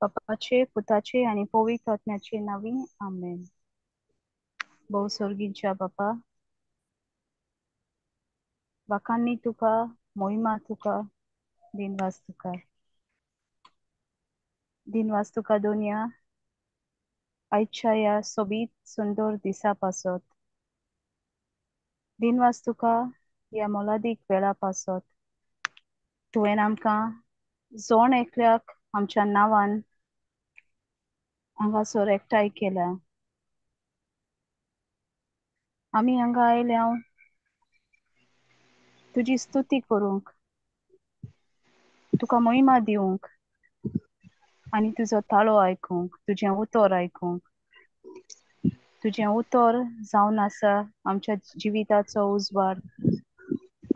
बापाचे पुताचे आनी पवित्र आत्म्याचे नांवी आमेन. भोव सोर्गींच्या बापा, वाखाणणी तुका, मोहिमा तुका, दिनवास तुका, दिनवास तुका दोनया आयच्या ह्या सोबीत सुंदर दिसा पासत, दिनवास तुका ह्या मोलादीक वेळा पासत. तुवें आमकां जोण एकल्याक आमच्या नांवान हांगासर एकठांय केल्या. आमी हांगा आयल्या तुजी स्तुती करूंक, तुका महिमा दिवंक आनी तुजो ताळो आयकूंक, तुजें उतर आयकूंक. तुजें उतर जावन आसा आमच्या जिविताचो उजवाड,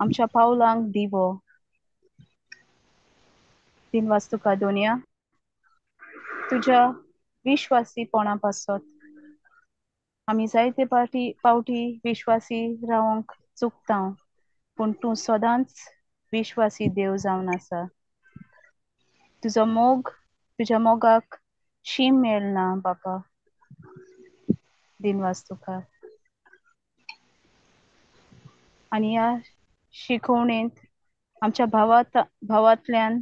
आमच्या पावलांक दिवो. दिनवास तुका दोनया तुज्या विश्वासीपणा पासत. आमी जायते पावटी विश्वासी रावंक चुकता, पूण तूं सदांच विश्वासी देव जावन आसा. तुजो मोग, तुज्या मोगाक शीम मेळना बापा. दिनवास तुका. आनी ह्या शिकवणेंत आमच्या भावांतल्यान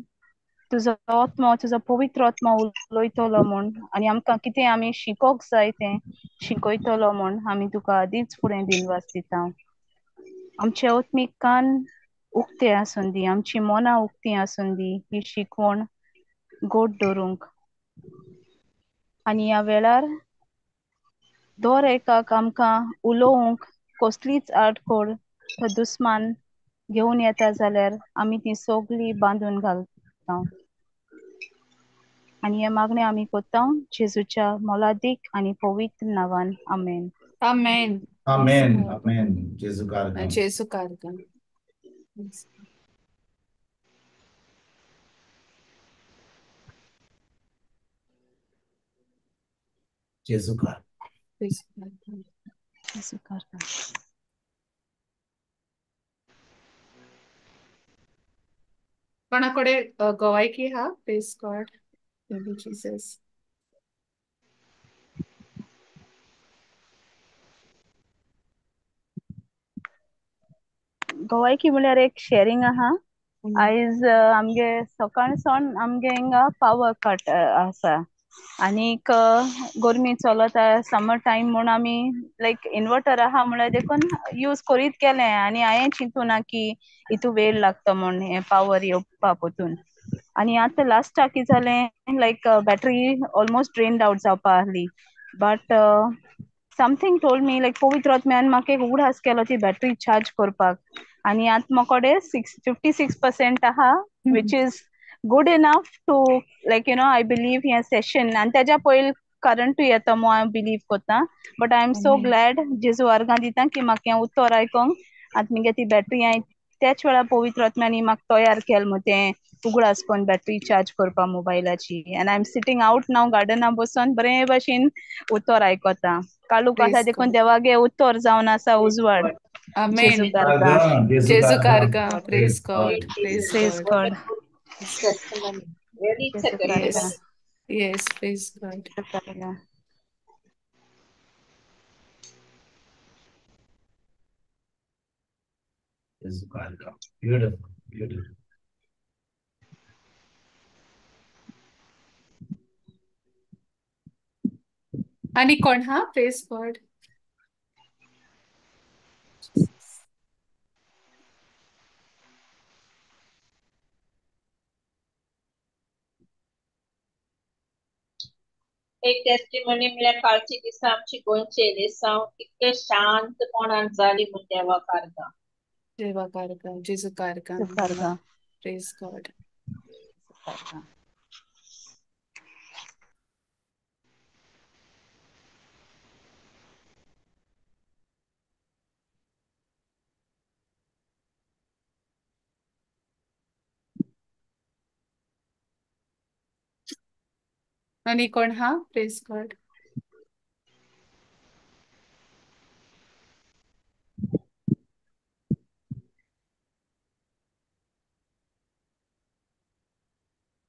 तुजो आत्मो, तुजो पवित्र आत्मो उलयतलो म्हूण आनी आमकां कितें आमी शिकोंक जाय तें शिकयतलो म्हूण आमी तुका आदींच फुडें दिनवास दिता. आमचे आत्मीक कान उक्ते आसून दी, आमची मनां उक्ती आसून दी ही शिकवण गोड दवरूंक. आनी ह्या वेळार दर एकाक आमकां उलोवंक कसलीच आडखळ तो दुस्मान घेवन येता जाल्यार आमी ती सगळी बांदून घालता. आनी हे मागणें आमी करता जेजूच्या मोलादीक आनी पवित्र नांवान. आमेन. आमेन. आमेन. आमेन. जेजू कारगां. जेजू कारगां. जेजू कारगां. जेजू कारगां. कोणाकडे गवायकी हा? Praise God. Thank you Jesus. गवायकी म्हळ्यार एक शेअरिंग आहा. आयज आमगे सकाळ सावन आमगे हिंगा पावर कट आसा आनीक गरमी चलत समर टायम म्हूण आमी लायक इन्वर्टर आहा म्हळ्यार देखून यूज करीत गेले आनी हांवें चिंतू ना की हितू वेळ लागता म्हूण हें पावर येवपा पोतून. आनी आतां लास्टाक कितें जालें, like battery almost drained out जावपा आहली, but something told me like पवित्र आत्म्यान म्हाका एक उगडास केलो ती बॅटरी चार्ज करपाक. आनी आतां म्हाका 56% आहा, which is good enough to like you know I believe हें सेशन. आनी तेज्या पयलीं करंटूय येता म्हूण हांव बिलीव करता, but I am so glad जेजू अर्गां दिता की म्हाका हें उतर आयकोंक आतां मुगे ती बॅटरी हांवें त्याच वेळार पवित्र आत्म्यानी म्हाका तयार केलें म्हूण तें उगडास करून बॅटरी चार्ज करपा मोबायलाची. आनी I am sitting out नाव गार्डना बसून बरे भाशेन उतर आयकता. काळोख आसा देखून देवागे उतर जावन आसा उजवाड. आमेन. जेजू कारगां. Praise God. Praise God. Yes, yes, praise God. Beautiful, beautiful. आणि कोण हा? Praise God. एक टेस्टिमनी म्हळ्यार कालची दिसा आमची गोंयचे एलिसांव इतके शांतपणान जाली म्हूण देवा कारगां. देवा कारगां. जेजू कारगां. Praise God. आणि कोण हा? Praise God.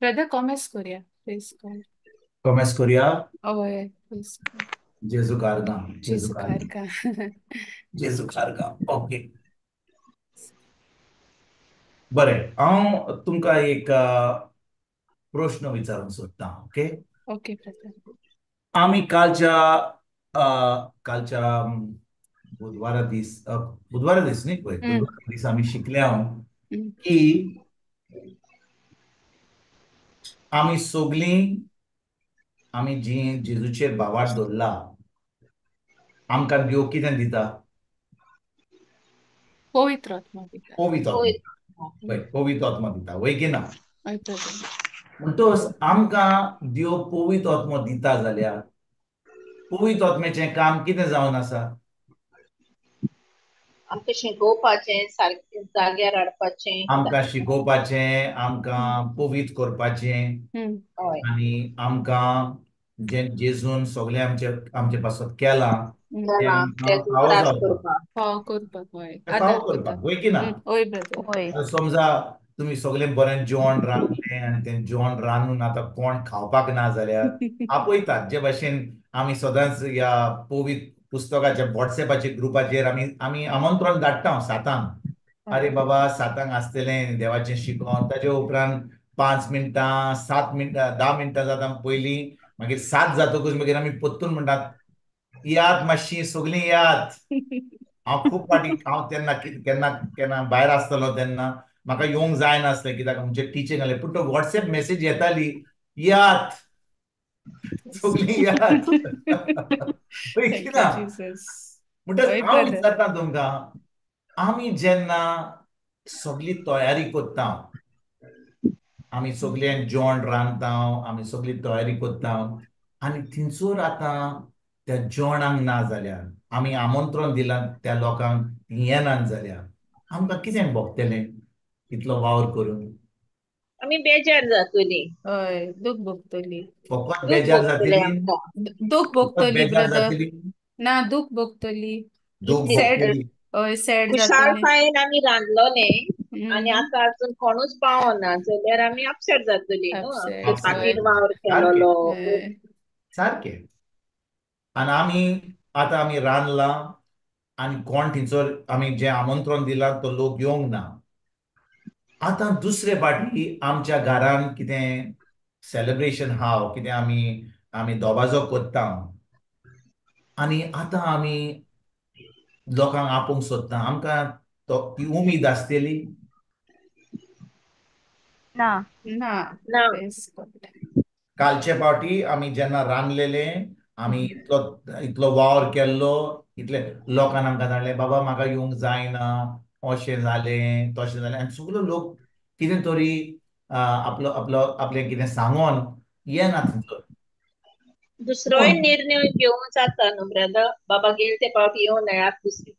Brother comments करूया. Praise God. कोमेस करुया. हय, प्रेज गॉड. जेजू कारगां, जेजू जेजू कारगां, कारका. जेजू कारगां. ओके, बरें, हांव तुमकां एक प्रश्न विचारूंक सोदतां. Okay, okay brother. आमी कालच्या कालच्या बुधवारा दीस, बुधवारा दीस न्ही पळय, बुधवारा दीस आमी शिकले हांव की आमी सगळीं, आमी जी जेजूचेर भावार्थ दवरला, आमकां देव कितें दिता? पवित्र आत्मा दिता. पवित्र आत्मा. पळय, पवित्र आत्मा दिता, वय की ना? हय ब्रदर. म्हणटकच आमकां देव पवित्र आत्मो दिता जाल्यार पवित्र आत्म्याचें काम कितें जावन आसा? आमकां शिकोवपाचें, सारकें जाग्यार हाडपाचें. आमकां शिकोवपाचें, आमकां पवित्र करपाचें, आनी आमकां जें जेजून सगळें आमचे आमचे पासत केलां तें आमकां फावो जावपाक, फावो करपाक, हय, तें फावो करपाक, वय की ना? हय ब्रदर. समजा तुमी सगळें बरें जेवण रांदलें आनी तें जेवण रांदून आतां कोण खावपाक ना जाल्यार आपयतात. जे भाशेन आमी सदांच ह्या पवित्र पुस्तकाच्या वॉट्सएपाच्या ग्रुपाचेर आमी आमी आमंत्रण धाडटा सातांक. अरे बाबा, सातांक आसतलें देवाचें शिकोवन, ताजे उपरांत 5 मिनटां, 7 मिनटां, 10 मिनटां जाता पयलीं, मागीर 7 जातकूच मागीर आमी परतून म्हणटात याद मातशी सगळीं याद. हांव खूब फावटी, हांव तेन्ना केन्ना केन्ना भायर आसतलो तेन्ना म्हाका येवंक जायनासलें कित्याक आमचें टिचींग आसलें, पूण तो वॉट्सएप मॅसेज येताली, याद सगळीं याद. म्हणटकच हांव विचारता तुमकां, आमी जेन्ना सगळी तयारी करता, आमी सगळें जेवण रांदता, आमी सगळी तयारी करता आनी थंयसर आतां त्या जेवणाक ना जाल्यार, आमी आमंत्रण दिलां त्या लोकांक, तीं येनात जाल्यार आमकां कितें भोगतलें इतलो वावर करून? आमी बेजार जातली. हय, दूख भोगतली. फकत बेजार जातली, दूख भोगतली ब्रदर. ना, दूख भोगतली, दूख भोगतली. हय, सॅड जातली. खुशालकायेन आमी रांदलोले आनी आतां अजून कोणूच पावना जाल्यार आमी अपसेट जातली न्हू, खातीर वावर केलोलो. सारकें. आनी आमी आतां आमी रांदलां आनी कोण थंयसर आमी जें आमंत्रण दिलां तो लोक येवंक ना. आतां दुसरे फावटी आमच्या घरान कितें सेलिब्रेशन हांव, कितें आमी आमी दबाजो करता आनी आतां आमी लोकांक आपोवंक सोदता, आमकां तो ती उमेद आसतली ना? ना. कालचे फावटी आमी जेन्ना रांदलेले, आमी इतलो इतलो वावर केल्लो, इतले लोकांक आमकां धाडलें, बाबा म्हाका येवंक जायना, अशें जालें तशें जालें, आनी सगलो लोक कितें तरी आपलो आपलो आपलें कितें सांगोन येना थंयसर. दुसरोय निर्णय घेवंक जाता न्हू ब्रदर, बाबा गेले ते फावट येवं नया, दुसरी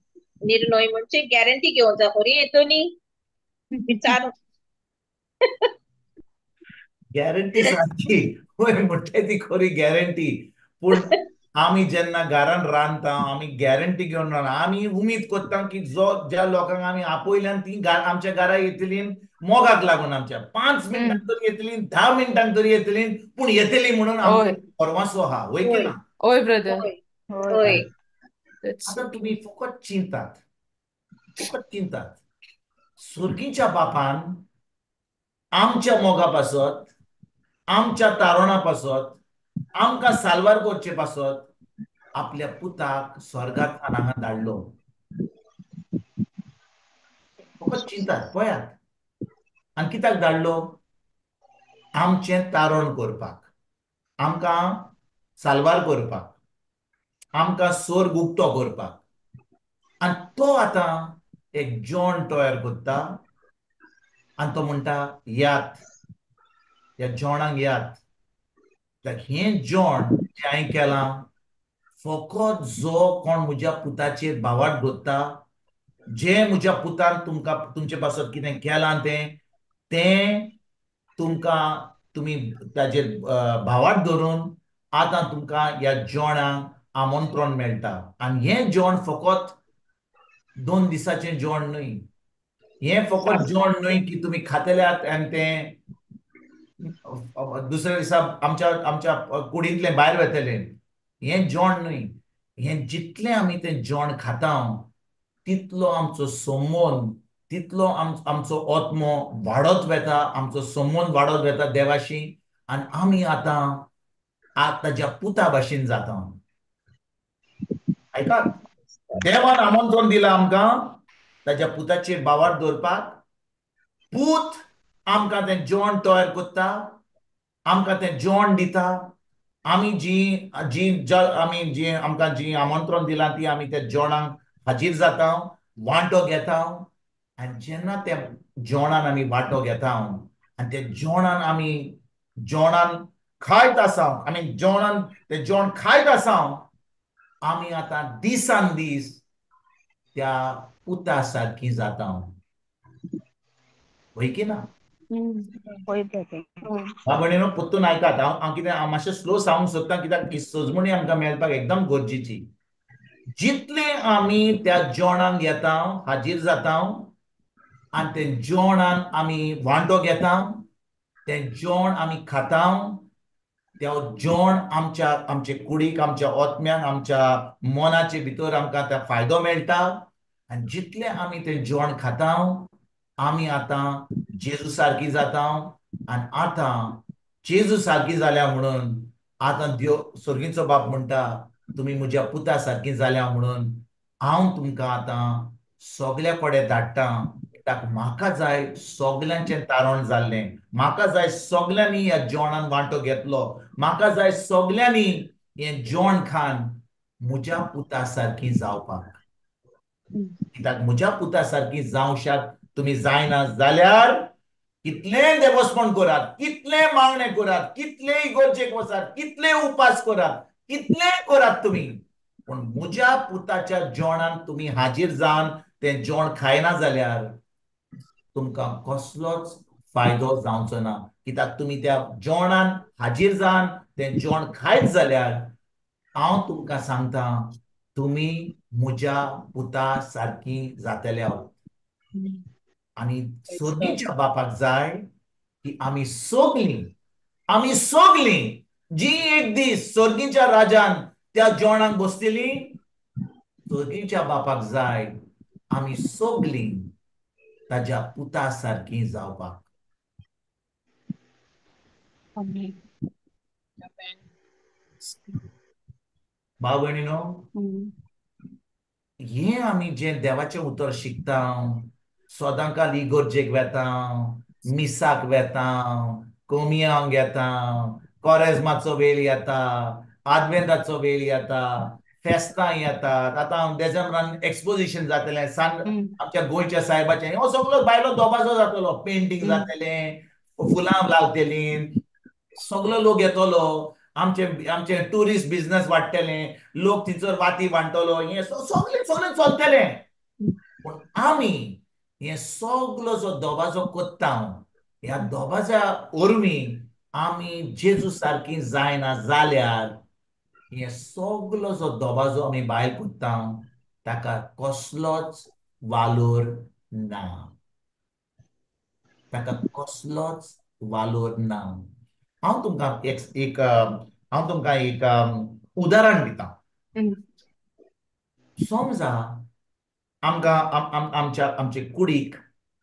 निर्णय म्हणजे गॅरंटी घेवंक जाय, खरी येतली विचार. गॅरंटी सारकी, हय म्हणटा ती खरी गॅरंटी, पूण आमी जेन्ना घरान रांदता आमी गॅरंटी घेवन रांदता, आमी उमेद करता की जो ज्या लोकांक आमी आपयल्यान ती आमच्या घरा येतली, मोगाक लागून आमच्या 5 मिनटांक तरी येतली, 10 मिनटांक तरी येतली, पूण येतली म्हणून आमकां परवासो आहा, वय की ना? हय ब्रदर. आतां तुमी फकत चिंतात, फकत चिंतात, सुर्गीच्या बापान आमच्या मोगा पासत, आमच्या तारोणा पासत, आमकां साल्वार करचे पासत आपल्या पुताक स्वर्गांत हांगा धाडलो. फकत चिंतात, पळयात. आनी कित्याक धाडलो? आमचें तारण करपाक, आमकां साल्वार करपाक, आमकां स्वर्ग उक्तो करपाक. आनी तो आतां एक जेवण तयार करता आनी तो म्हणटा, यात, ह्या जेवणाक यात. हें जेवण जें हांवें केलां, फकत जो कोण म्हज्या पुताचेर भावार्थ दवरता, जें म्हज्या पुतान तुमकां तुमचे पासत कितें केलां तें तें तुमकां तुमी ताजेर भावार्थ धरून आतां तुमकां ह्या जेवणाक आमंत्रण मेळटा. आनी हें जेवण फकत 2 दिसाचें जेवण न्हय, हें फकत जेवण न्हय की तुमी खातल्यात आनी तें दुसऱ्या दिसा आमच्या आमच्या कुडींतलें भायर वेतलें. हें जेवण न्हय, हें जितलें आमी तें जेवण खाता तितलो आमचो संबंद, तितलो आमचो आत्मो वाडत वेता, आमचो संबंद वाडत वेता देवाशी, आनी आमी आतां ताज्या पुता भाशेन जाता. आयकात, देवान आमंत्रण दिलां आमकां ताज्या पुताचेर भावार्थ दवरपाक. पूत आमकां तें जेवण तयार करता, आमकां तें जेवण दिता. आमी जी जी आमी जी आमकां जी आमंत्रण दिलां ती आमी त्या जेवणाक हाजीर जाता, वांटो घेता. आनी जेन्ना त्या जेवणान आमी वांटो घेता आनी त्या जेवणान आमी जेवणान खायत आसा, आमी जेवणान तें जेवण खायत आसा, आमी आतां दिसान दीस त्या पुता सारकी जाता. वय की ना? भयणीनो परतून आयकात, हांव कितें हांव मातशें स्लो सांगूंक सोदता कित्याक ही सजमणी आमकां मेळपाक एकदम गरजेची. जितलें आमी त्या जेवणाक येता, हाजीर जाता आनी तें जेवणान आमी वांटो घेता, तें जेवण आमी खाता, त्या जेवण आमच्या आमचे कुडीक, आमच्या आत्म्याक, आमच्या मनाचे भितर आमकां त्या फायदो मेळटा. आनी जितलें आमी तें जेवण खाता आमी आतां जेजू सारकी जाता. आनी आतां जेजू सारकी जाल्या म्हणून आतां देव सर्गीचो बाप म्हणटा, तुमी म्हज्या पुता सारकी जाल्या म्हणून हांव तुमकां आतां सगल्या कडेन धाडटा. कित्याक म्हाका जाय सगल्यांचें तारण जाल्लें, म्हाका जाय सगल्यांनी ह्या जेवणान वांटो घेतलो, म्हाका जाय सगल्यांनी हें जेवण खावन म्हज्या पुता सारकी जावपाक. कित्याक म्हज्या पुता सारकी जावशात तुमी जायना जाल्यार कितलें देवस्पण करात, कितलें मागणें करात, कितलें इगर्जेक वचात, कितले उपास करात, कितलें करात तुमी, पूण म्हज्या पुताच्या जेवणान तुमी हाजीर जावन तें जेवण खायना जाल्यार तुमकां कसलोच फायदो जावचो ना. कित्याक तुमी त्या जेवणान हाजीर जावन तें जेवण खायत जाल्यार हांव तुमकां सांगता तुमी म्हज्या पुता सारकी जातले. आनी सर्गीच्या बापाक जाय की आमी सगलीं, आमी सगलीं जी एक दीस सर्गीच्या राजान त्या जेवणाक बसतली, सर्गीच्या बापाक जाय आमी सगलीं ताज्या पुता सारकी जावपाक. भाव भयणीनो, हें आमी जें देवाचें उतर शिकता, सदांकाल इगर्जेक वेता, मिसाक वेता, कोमियांक येता, कोरेज्माचो वेळ येता, आदवेंताचो वेळ येता, फेस्तां येतात, आतां देसेंब्रान एक्सपोजिशन जातलें सान आमच्या गोंयच्या सायबाचें, हो सगलो बायलो दोबाजो जातलो, पेंटींग जातलें, फुलां लावतलीं, सगलो लोक येतलो, आमचे आमचे ट्युरिस्ट बिजनस वाडटलें, लोक थंयसर वाती वांटतलो, हें सगळें सगळें चलतलें. पूण आमी हें सगलो जो दोबाजो करता ह्या दोबाजा वरवीं आमी जेजू सारकी जायना जाल्यार हें सगलो जो दोबाजो आमी भायर करता ताका कसलोच वालोर ना, ताका कसलोच वालोर ना. हांव तुमकां एक हांव तुमकां एक उदाहरण दिता. समजा आमकां आमच्या आमचे कुडीक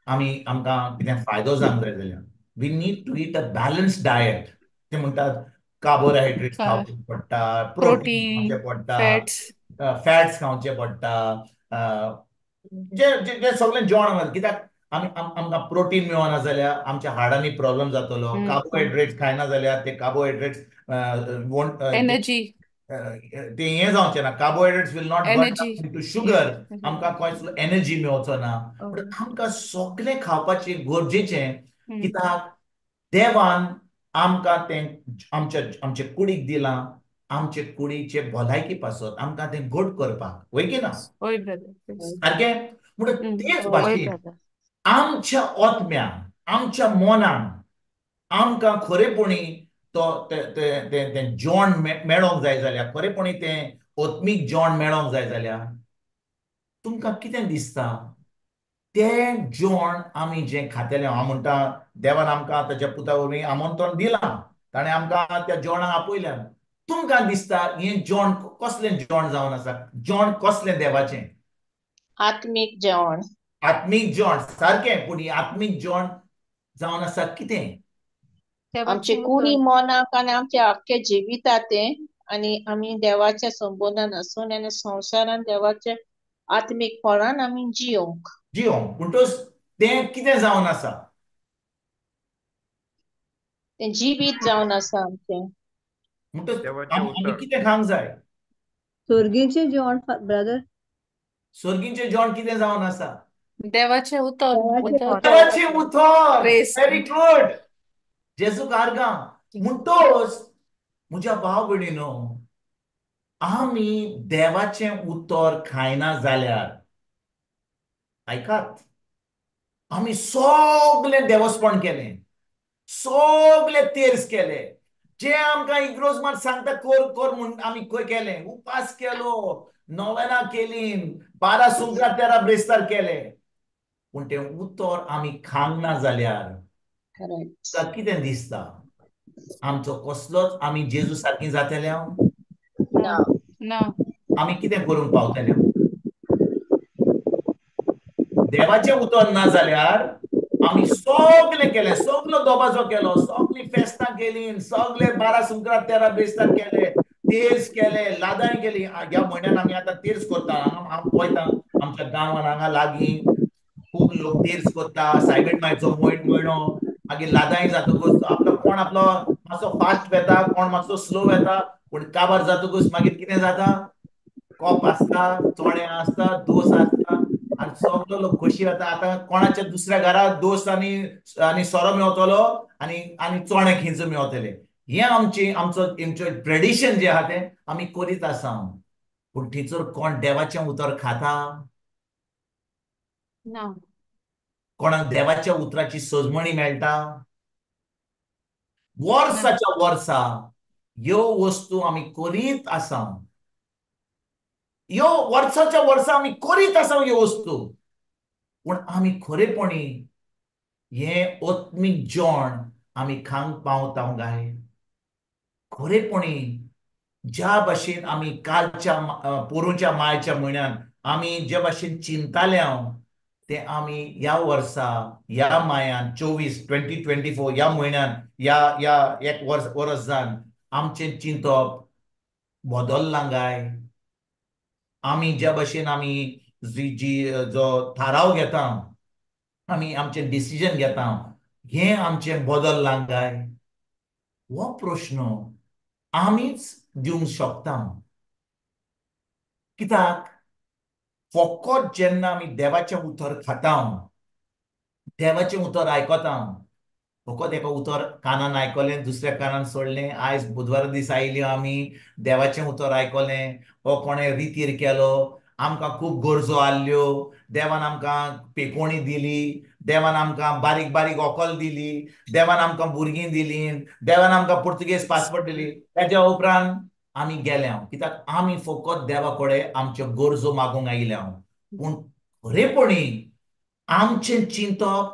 आमी आमकां कितें फायदो जावंक जाय जाल्यार we need to eat a balance diet. ते म्हणटात कार्बोहायड्रेट्स खावचे पडटा, प्रोटीन खावचें पडटा, फॅट्स खावचें पडटा, जे जे सगळें जेवण. कित्याक आमी आमकां प्रोटीन मेळना जाल्यार आमच्या हाडांनी प्रॉब्लम जातलो, कार्बोहायड्रेट्स खायना जाल्यार ते कार्बोहायड्रेट्स एनर्जी ते हें जावचें ना, carbohydrates will not burn to sugar, आमकां खंयच एनर्जी मेळचो ना. पूण आमकां सगळें खावपाचें गरजेचें, कित्याक देवान आमकां तें आमच्या आमचे कुडीक दिलां, आमचे कुडीचे भलायकी पासत आमकां तें घट करपाक. वय की ना? सारकें. म्हणून तेच भाशेन आमच्या आत्म्यान, आमच्या मनान आमकां खरेपणी तो तें जेवण मेळोंक जाय जाल्यार, खरेपणी तें आत्मीक जेवण मेळोंक जाय जाल्यार तुमकां कितें दिसता तें जेवण आमी जें खातले, हांव म्हणटा देवान आमकां ताच्या पुता वरवीं आमंत्रण दिलां, ताणें आमकां त्या जेवणाक आपयल्या. तुमकां दिसता हें जेवण कसलें जेवण जावन आसा? जेवण कसलें देवाचें? आत्मीक जेवण. आत्मीक जेवण सारकें. पूण आत्मीक जेवण जावन आसा कितें? आमचे कुडी मनाक आनी आमचे आख्खे जिविता तें, आनी आमी देवाच्या संबंदान आसून आनी संवसारान देवाच्या आत्मीक फळान आमी जियोंक जियोंक. म्हणटच तें कितें जावन आसा? तें जिवीत जावन आसा आमचें. म्हणटच आमी कितें खावंक जाय? सोर्गीचें जेवण ब्रदर. सोर्गीचें जेवण कितें जावन आसा? देवाचें उतर. देवाचें उतर. Very good. जेजू कारगां. म्हणटच म्हज्या भाव भयणीनो, आमी देवाचें उतर खायना जाल्यार, आयकात, आमी सगलें देवस्पण केलें, सगले तेर्स केले, जे आमकां इग्रोज मात सांगता कर कर म्हूण आमी केलें, उपास केलो, नोवेना केली, 12 सुंकरा 13 ब्रेस्तार केले, पूण तें उतर आमी खावंक ना जाल्यार कितें दिसता? आमचो कसलोच आमी जेजू सारकी जातले? आमी कितें करूंक पावतले? देवाचें उतर ना जाल्यार आमी सगलें केलें, सगलो दोबाजो केलो, सगलीं फेस्तां केलीं, सगले 12 सुंकरा 13 ब्रेस्तार केले, तेर्स केले, लादांय केली. ह्या म्हयन्यान आमी आतां तेर्स करता. हांव पळयता आमच्या गांवान हांगा लागीं खूब लोक तेर्स करता. सायबीण मायचो म्हयनो, मागीर लादांय जातकूच आपलो कोण आपलो मातसो फास्ट वेता, कोण मातसो स्लो वेता, पूण काबार जातकूच मागीर कितें जाता? कोप आसता, चणे आसता, दोस आसता आनी सगलो लोक खोशी जाता. आतां कोणाच्या दुसऱ्या घरा दोस आनी आनी सोरो मेवतलो आनी आनी चणे खिंच मेवतले. हें आमचें आमचो आमचें ट्रेडिशन जें आहा तें आमी करीत आसा. पूण थंयसर कोण देवाचें उतर खाता? ना. कोणाक देवाच्या उतराची सजमणी मेळटा? वर्साच्या वर्सा ह्यो वस्तू आमी करीत आसा, ह्यो वर्साच्या वर्सा आमी करीत आसा ह्यो वस्तू, पूण आमी खरेपणी हें आत्मीक जेवण आमी खावंक पावता काय? खरेपणी ज्या भाशेन आमी कालच्या पोरूंच्या मायच्या म्हयन्यान आमी ज्या भाशेन चिंताले हांव, ते आमी ह्या वर्सा ह्या मायान 2024 ह्या म्हयन्यान ह्या ह्या एक वर्स वर्स जावन आमचें चिंतप बदल्लां काय? आमी ज्या भाशेन आमी जी जी जो थाराव घेता, आमी आमचें डिसिजन घेता, हें आमचें बदल्लां काय? हो प्रश्न आमीच दिवंक शकता. कित्याक फकत जेन्ना आमी देवाचें उतर खाता, देवाचें उतर आयकता, फकत एका उतर कानान आयकलें दुसऱ्या कानान सोडलें, आयज बुधवारा दीस आयली आमी देवाचें उतर आयकलें, हो कोणें रितीर केलो, आमकां खूब गरजो आहल्यो, देवान आमकां पेकोणी दिली, देवान आमकां बारीक बारीक ऑकल दिली, देवान आमकां भुरगीं दिली, देवान आमकां पुर्तुगेज पासपोर्ट दिली, तेज्या उपरांत आमी गेले हांव. कित्याक आमी फकत देवा कडेन आमच्यो गरजो मागूंक आयिल्ले हांव. पूण खरेपणी आमचें चिंतप,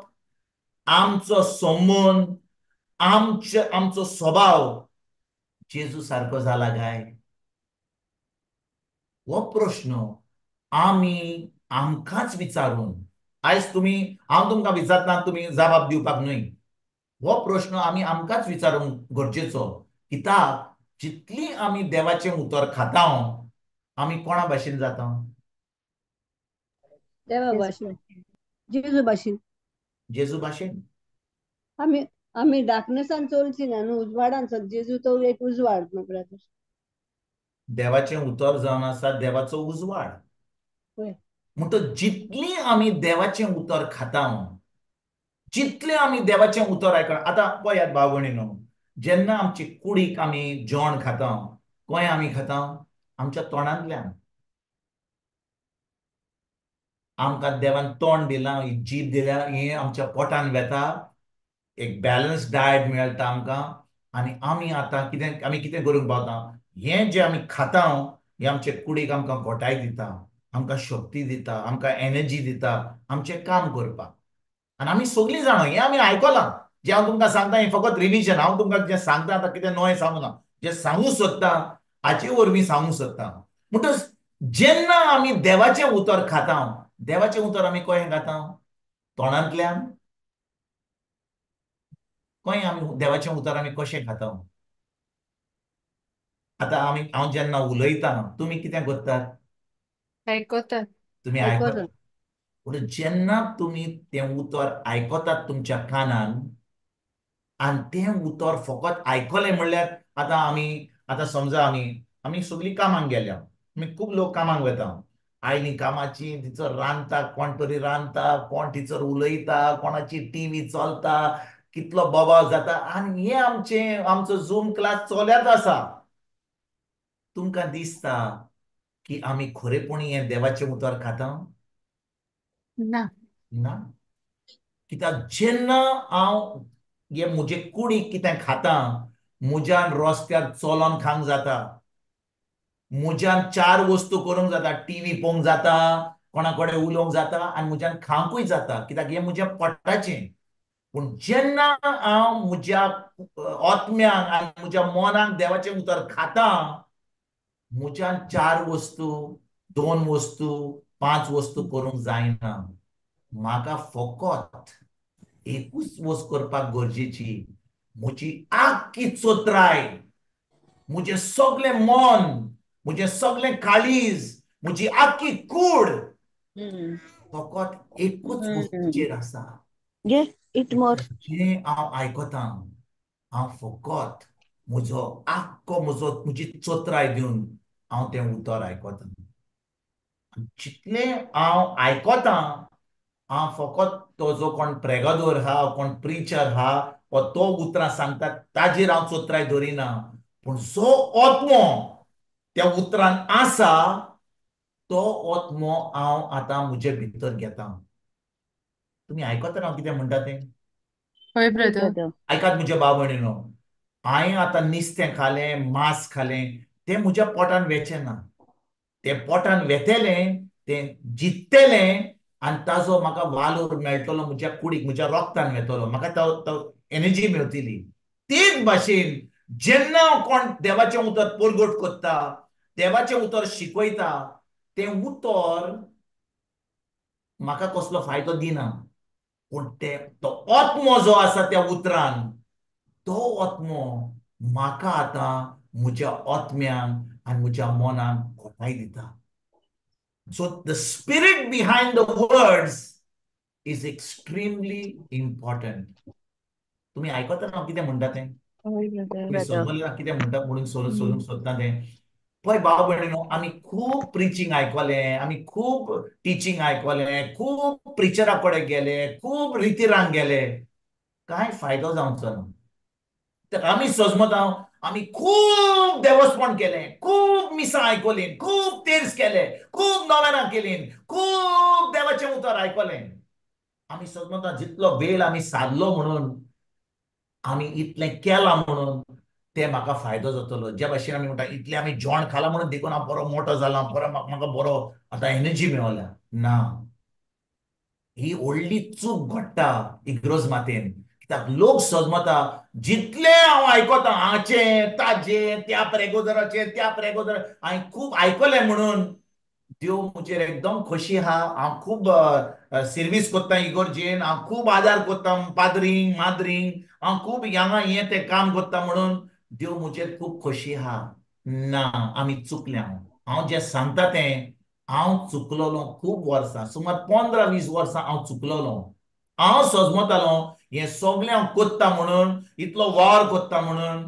आमचो संबंद, आमचे आमचो स्वभाव जेजू सारको जाला काय? हो प्रश्न आमी आमकांच विचारून, आयज तुमी हांव तुमकां विचारतना तुमी जबाब दिवपाक न्हय, हो प्रश्न आमी आमकांच विचारूंक गरजेचो. कित्याक जितली आमी देवाचें उतर खाता आमी कोणा भाशेन जाता? देवा भाशेन, जेजू भाशेन. जेजू भाशेन आमी आमी डार्कनेसान चलची ना न्हू, उजवाडान चल. जेजू तो एक उजवाड ब्रदर. देवाचें उतर जावन आसा देवाचो उजवाड. म्हणटच जितली आमी देवाचें उतर खाता, जितलें आमी देवाचें उतर आयकना. आतां पळयात भाव भयणीनो, जेन्ना आमची कुडीक आमी जेवण खाता, खंय आमी खाता? आमच्या तोंडांतल्यान. आमकां देवान तोंड दिलां, जीब दिल्या, हें आमच्या पोटान वेता, एक बॅलन्स डायट मेळटा आमकां. आनी आमी आतां कितें आमी कितें करूंक पावता? हें जें आमी खाता हें आमचे कुडीक आमकां घोटाय दिता. आमकां शक्ती दिता, आमकां एनर्जी दिता आमचें काम करपाक. आनी आमी सगळीं जाणां हें आमी आयकलां. जें हांव तुमकां सांगता हें फकत रिविजन. हांव तुमकां जें सांगता आतां कितें नवें सांगूना, जें सांगूंक सोदता हाचे वरवीं सांगूंक सोदता. म्हणटच जेन्ना आमी देवाचें उतर खाता, देवाचें उतर आमी कशें खाता? तोंडांतल्यान. खंय आमी देवाचें उतर आमी कशें खाता? आतां आमी हांव जेन्ना उलयतां तुमी कितें करतात? आयकतात. तुमी आयकतात. पूण जेन्ना तुमी तें उतर आयकतात तुमच्या कानान आनी तें उतर फकत आयकलें म्हणल्यार आतां आमी आतां समजा आमी आमी सगळीं कामाक गेल्या, आमी खूब लोक कामाक वता, आयली कामाची टिचर रांदता, कोण तरी रांदता, कोण टिचर उलयता, कोणाची टीव्ही चलता, कितलो बोवाळ जाता. आनी हें आमचें आमचो झूम क्लास चलत आसा. तुमकां दिसता की आमी खरेपणी हें देवाचें उतर खाता? ना. ना. कित्याक जेन्ना हांव हे म्हजे कुडीक कितें खाता, म्हज्यान रस्त्यार चलोन खावंक जाता, म्हज्यान चार वस्तू करूंक जाता, टीव्ही पळोवंक जाता, कोणा कडेन उलोवंक जाता आनी म्हज्यान खावंकूय जाता, कित्याक हें म्हज्या पोटाचें. पूण जेन्ना हांव म्हज्या आत्म्यांक आनी म्हज्या मनाक देवाचें उतर खाता, म्हज्यान चार वस्तू, दोन वस्तू, पांच वस्तू करूंक जायना. म्हाका फकत एकूच वस्त करपाक गरजेची, म्हजी आख्खी चोत्राय, म्हजें सगळें मन, म्हजें सगळें काळीज, म्हजी आख्खी कूड फकत एकूच वस्तूचेर आसा. जें हांव आयकतां, हांव फकत म्हजो आख्खो म्हजो म्हजी चोत्राय दिवन हांव तें उतर आयकतां. जितलें हांव आयकतां, हांव फकत तो जो कोण प्रेगादोर आहा, कोण प्रिचर आहा, वा तो उतरां सांगता ताजेर हांव चोत्राय दवरिना, पूण जो आत्मो त्या उतरान आसा तो आत्मो हांव आतां म्हजे भितर घेता. तुमी आयकता हांव कितें म्हणटा तें? हय ब्रदर. आयकात म्हज्या भाव भयणीनो, हांवें आतां निस्तें खालें, मांस खालें, तें म्हज्या पोटान वेचें ना. तें पोटान वेतेलें, तें जित्तेलें आनी ताजो म्हाका वालोर मेळटलो, म्हज्या कुडीक, म्हज्या रोगतान वेतलो, म्हाका तो एनर्जी मेळटली. तेच भाशेन जेन्ना कोण देवाचें उतर परगट करता, देवाचें उतर शिकयता, तें उतर म्हाका कसलो फायदो दिना, पूण ते तो आत्मो जो आसा त्या उतरान, तो आत्मो म्हाका आतां म्हज्या आत्म्यांक आनी म्हज्या मनाक खोटाय दिता. So the spirit behind the words is extremely important. तुमी आयकता ना कितें म्हणटा तें? तुमी समजले ना कितें म्हणटा म्हणून सोदूंक सोदता तें? पळय भाव भयणीनो, आमी खूब प्रिचींग आयकलें, आमी खूब टिचींग आयकलें, खूब प्रिचरा कडेन गेले, खूब रितीरांक गेले, कांय फायदो जावचो ना. तर आमी सजमता आमी खूब देवस्पण केलें, खूब मिसां आयकलीं, खूब तेर्स केले, खूब नवेनां केलीं, खूब देवाचें उतर आयकलें. आमी सजमता जितलो वेळ आमी सारलो म्हणून, आमी इतलें केलां म्हणून तें म्हाका फायदो जातलो. ज्या भाशेन आमी म्हणटा इतलें आमी जेवण खालां म्हणून देखून हांव बरो मोटो जाला, बरो म्हाका बरो आतां एनर्जी मेळ्ळ्या. ना, ही व्हडली चूक घडटा इग्रोज मातेन. कित्याक लोक सजमता जितलें हांव आयकतां हाचें ताजें त्या प्रेगोदराचें त्या प्रेगोदर हांवें खूब आयकलें म्हणून देव म्हजेर एकदम खोशी आहा, हांव खूब सर्वीस करता इगोर्जेन, हांव खूब आदार करता पाद्रींक माद्रींक, हांव खूब हांगा हें तें काम करता म्हणून देव म्हजेर खूब खोशी आहा. ना, आमी चुकल्या. हांव जें सांगता तें हांव चुकलोलो खूब वर्सां, सुमार 15-20 वर्सां हांव चुकलोलो. हांव सजमतालो हें सगळें हांव करता म्हणून, इतलो वावर करता म्हणून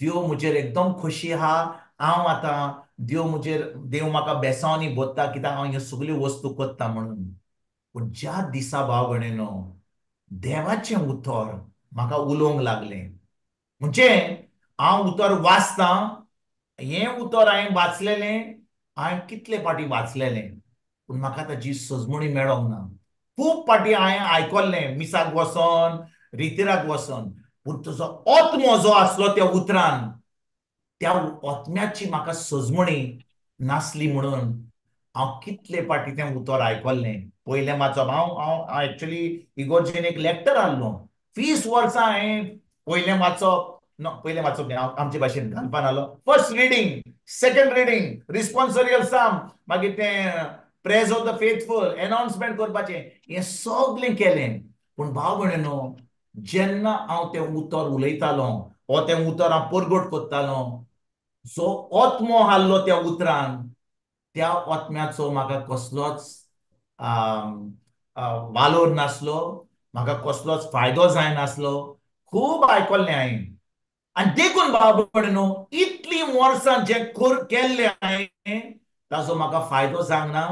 देव म्हजेर एकदम खोशी आहा. हांव आतां देव म्हजेर, देव म्हाका बेसांवांनी भरता कित्याक हांव ह्यो सगल्यो वस्तू करता म्हणून. पूण ज्या दिसा भाव भयणीनो देवाचें उतर म्हाका उलोवंक लागलें, म्हणजे हांव उतर वाचतां, हें उतर हांवें वाचलेलें, हांवें कितले फावटी वाचलेलें, पूण म्हाका ताजी सजमणी मेळोंक ना. खूब फावटी हांवें आयकल्लें मिसाक वचोन, रितिराक वचोन, पूण तुजो आत्मो जो आसलो त्या उतरान, त्या आत्म्याची म्हाका सजमणी नासली म्हणून हांव कितले पाटी तें उतर आयकल्लें. पयलें वाचप, हांव हांव एक्चुली इगोर्जेन एक लॅक्टर आहलो. 20 वर्सां हांवें पयलें वाचप, ना पयलें वाचप न्ही, हांव आमचे भाशेन घालपान आहलो. First reading, second reading, responsorial psalm, मागीर तें prayers of the faithful, announcement करपाचें, हें सगळें केलें. पूण भाव भयणीनो, जेन्ना हांव तें उतर उलयतालो वो तें उतर हांव परगट करतालो, जो आत्मो आहलो त्या उतरान, त्या आत्म्याचो म्हाका कसलोच वालोर नासलो, म्हाका कसलोच फायदो जायनासलो. खूब आयकल्लें हांवें. आनी देखून भाव भयणीनो, इतलीं वर्सां जें केल्लें हांवें ताचो म्हाका फायदो जावंक ना.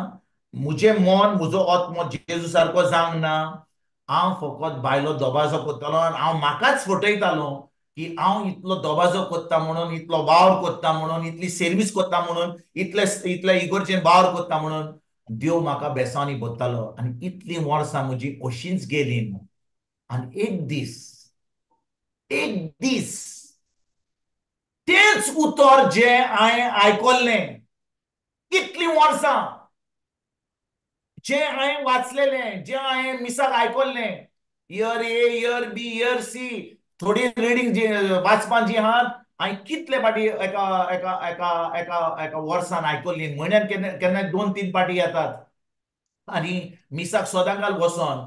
म्हजें मन, म्हजो आत्मो जेजू सारको जावंक ना. हांव फकत बायलो दबाजो करतालो आनी हांव म्हाकाच फटयतालो की हांव इतलो दबाजो करता म्हणून, इतलो वावर करता म्हणून, इतली सर्वीस करता म्हणून, इतले इतले इगोर्जेन वावर करता म्हणून देव म्हाका बेसांनी भरतालो. आनी इतलीं वर्सां म्हजी अशींच गेलीं. आनी एक दीस, एक दीस तेंच उतर जें हांवें आयकल्लें इतलीं वर्सां, जें हांवें वाचलेलें, जें हांवें मिसाक आयकल्लें, year A, year B, year C, थोडी रिडींग जी वाचपान जी आहात हांवें कितले पाटी एका एका एका एका एका वर्सान आयकल्ली. म्हयन्यान केन्ना केन्ना 2-3 पाटी येतात आनी मिसाक सदांकाल वचोन.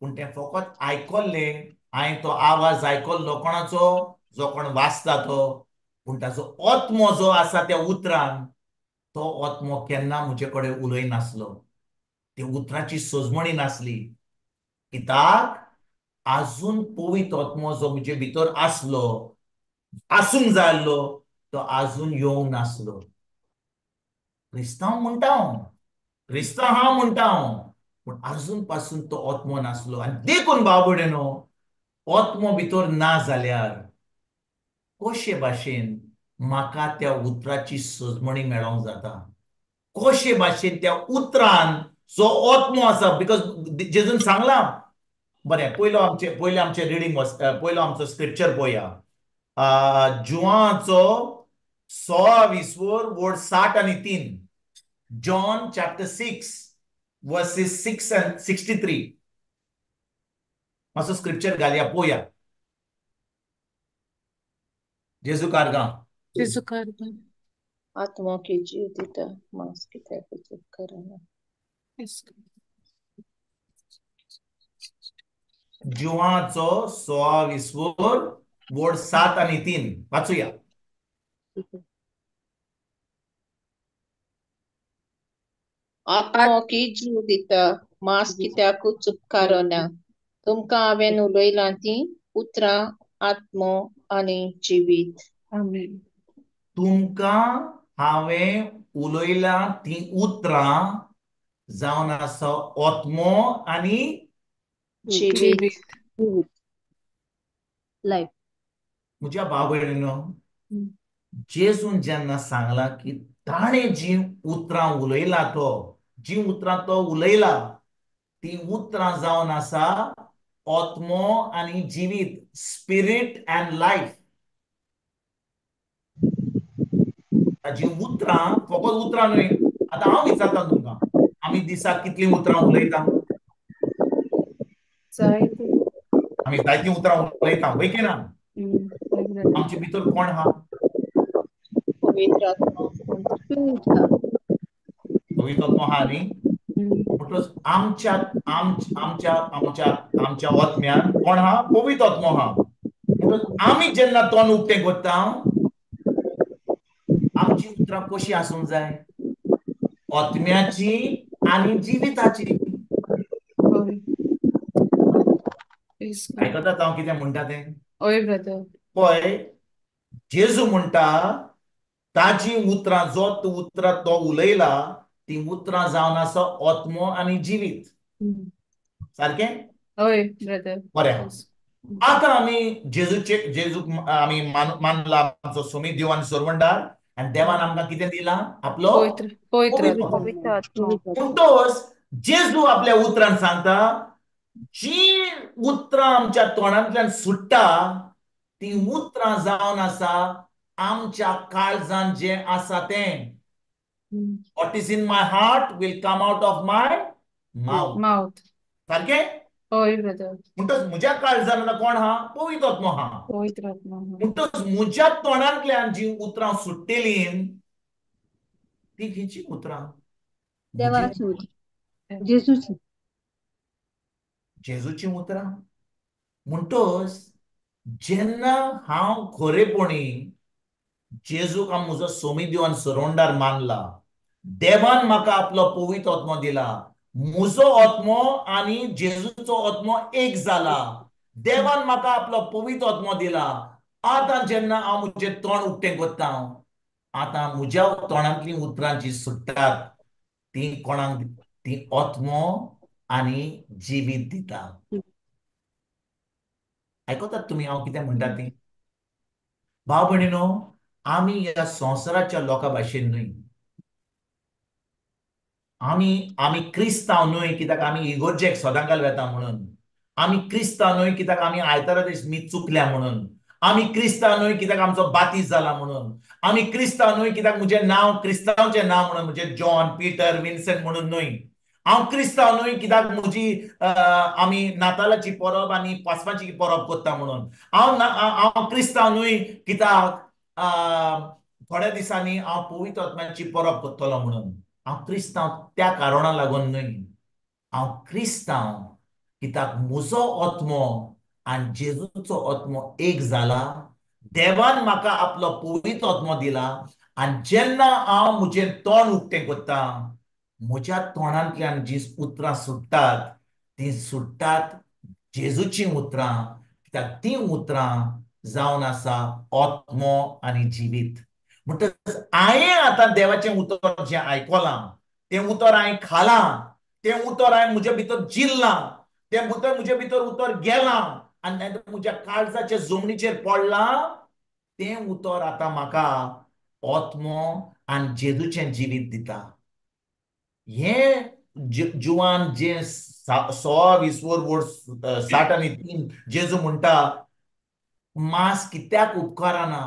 पूण तें फकत आयकल्लें हांवें, तो आवाज आयकल्लो कोणाचो, जो कोण वाचता तो. पूण ताचो आत्मो जो आसा त्या उतरान, तो आत्मो केन्ना म्हजे कडेन उलयनासलो. ते उतराची सजमणी नासली. कित्याक आजून पवित्र आत्मो जो म्हजे भितर आसलो, आसूंक जाय आसलो, तो आजून येवंक नासलो. क्रिस्तांव म्हणटा हांव, क्रिस्तांव हांव म्हणटा हांव, पूण आजून पासून तो आत्मो नासलो. आनी देखून भाव भयणीनो, आत्मो भितर ना जाल्यार कशे भाशेन म्हाका त्या उतराची सजमणी मेळोंक जाता? कशे भाशेन त्या उतरान जो आत्मो आसा, because जेजून सांगलां. बरें, पयलो आमचे पयलें आमचें रिडींग, पयलो आमचो स्क्रिप्चर पळोवया. जुवाचो 16 वड 60 आणि 3, John chapter 6 verses 6 and 63. मातसो स्क्रिप्चर घालया, पळोवया. जेजू कारगां. जेजू कारगां. आत्मो की जीव दिता, मांस कित्याक उपकारना. जुवाचो 16 वड 7 आणि 3 वाचूया. आत्मो की जीव दिता, मांस कित्याकूच उपकारना. तुमकां हांवें उलयलां तीं उतरां आत्मो आनी जिवीत. आमेन. तुमकां हांवें उलयलां तीं उतरां जावन आसा आत्मो आनी जिवीत. जिवीत. लायफ. म्हज्या भाव भयणीनो, जेजून जेन्ना सांगलां की ताणें जीं उतरां उलयला, तो जीं उतरां तो उलयला तीं उतरां जावन आसा आत्मो आनी जिवीत, स्पिरीट अँड लायफ. ताजी उतरां फकत उतरां न्हय. आतां हांव विचारता तुमकां, आमी दिसाक कितलीं उतरां उलयता? जायते. आमी जायतीं उतरां उलयता, वय की ना? आमचे भितर कोण आहा? पवित्र आत्मो. पवित्र आत्मो आहा न्ही? म्हणटकच आमच्या आमच्या आमच्या आमच्या आत्म्यान कोण आहा? पवित्र आत्मो आहा. म्हणटकच आमी जेन्ना तोंड उक्तें करता, आमची उतरां कशीं आसूंक जाय? आत्म्याची आनी जिविताची. आयकतात हांव कितें म्हणटा तें? हय ब्रदर. पळय, जेजू म्हणटा ताजी उतरां, जो उतरां तो उलयला ती उतरां जावन आसा आत्मो आनी जिवीत. सारकें? हय ब्रदर. बरें, आतां आमी जेजूचे, जेजूक आमी मानला आमचो सोमी देव आनी सोरवंडार. आनी देवान आमकां कितें दिलां? आपलो पवित्र पवित्र आत्मो. म्हणटोच जेजू आपल्या उतरान सांगता, जी उतरां आमच्या तोंडांतल्यान सुट्टा ती उतरां जावन आसा आमच्या काळजान जें आसा तें. What is in my heart will come out of my mouth. Mouth. सारकें? हय ब्रदर. म्हणटच म्हज्या काळजान आतां कोण आहा? पवित्र आत्मो आहा. पवित्र आत्मा. म्हणटच म्हज्या तोंडांतल्यान जी उतरां सुट्टलीं ती खंयची उतरां? देवाची उतरां, जेजूची. जेजूची उतरां. म्हणटच जेन्ना हांव खरेपणी जेजूक हांव म्हजो सोमी दिवन सरोंडार मानला, देवान म्हाका आपलो पवित्र आत्मो दिला, म्हजो आत्मो आनी जेजूचो आत्मो एक जाला, देवान म्हाका आपलो पवित्र आत्मो दिला, आतां जेन्ना हांव म्हजें तोंड उक्तें करता, आतां म्हज्या तोंडांतलीं उतरां जीं सुट्टात तीं कोणाक? तीं आत्मो आनी जिवीत दिता. आयकतात तुमी हांव कितें म्हणटा ती? भाव भयणीनो, आमी ह्या संवसाराच्या लोकां भाशेन न्हय. आमी आमी क्रिस्तांव न्हय कित्याक आमी इगोर्जेक सदांकाल वेता म्हणून. आमी क्रिस्तांव न्हय कित्याक आमी आयतारा दीस मीस चुकल्या म्हणून. आमी क्रिस्तांव न्हय कित्याक आमचो बातीस जाला म्हणून. आमी क्रिस्तांव न्हय कित्याक म्हजें नांव क्रिस्तांवचें नांव म्हणून, म्हजें जॉन पीटर विन्सेंट म्हणून न्हय. हांव क्रिस्तांव न्हय कित्याक म्हजी आमी नातालाची परब आनी पासवाची परब करता म्हणून. हांव क्रिस्तांव न्हय कित्याक थोड्या दिसांनी हांव पवित्र आत्म्याची परब करतलो म्हणून. हांव क्रिस्तांव त्या कारणां लागून न्हय. हांव क्रिस्तांव कित्याक म्हजो आत्मो आनी जेजूचो आत्मो एक जाला, देवान म्हाका आपलो पवित्र आत्मो दिला, आनी जेन्ना हांव म्हजें तोंड उक्तें करता, म्हज्या तोंडांतल्यान जी उतरां सुट्टात तीं सुट्टात जेजूचीं उतरां, कित्याक तीं उतरां जावन आसा आत्मो आनी जिवीत. म्हणटकच हांवें आतां देवाचें उतर जें आयकलां तें उतर हांवें खालां, तें उतर हांवें म्हजे भितर जिरलां, तें उतर म्हजे भितर उतर गेलां आनी म्हज्या काळजाच्या जमनीचेर पडलां, तें उतर आतां म्हाका आत्मो आनी जेजूचें जिवीत दिता. हें जुवान जें 16 20 वर्स 60 आनी 3 जेजू म्हणटा, मांस कित्याक उपकारना,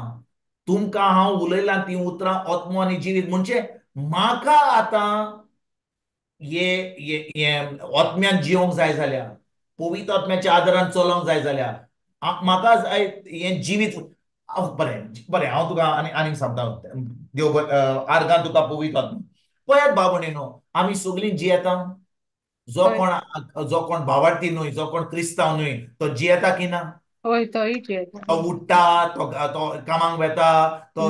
तुमकां हांव उलयलां तीं उतरां आत्मो आनी जिवीत. म्हणजे म्हाका आतां हे आत्म्यान जिवंक जाय जाल्यार, पवित्र आत्म्याच्या आदारान चलोवंक जाय जाल्यार म्हाका हें जिवीत. बरें बरें, हांव तुका आनी आनीक सांगता, देव आर्गां तुका पवित्र आत्मो. पळयात भाव भयणीनो, आमी सगळीं जियेता. जो कोण भावार्थी न्हय, जो कोण क्रिस्तांव न्हय, तो जियेता की ना? तो उठ्ठा, तो कामाक वेता, तो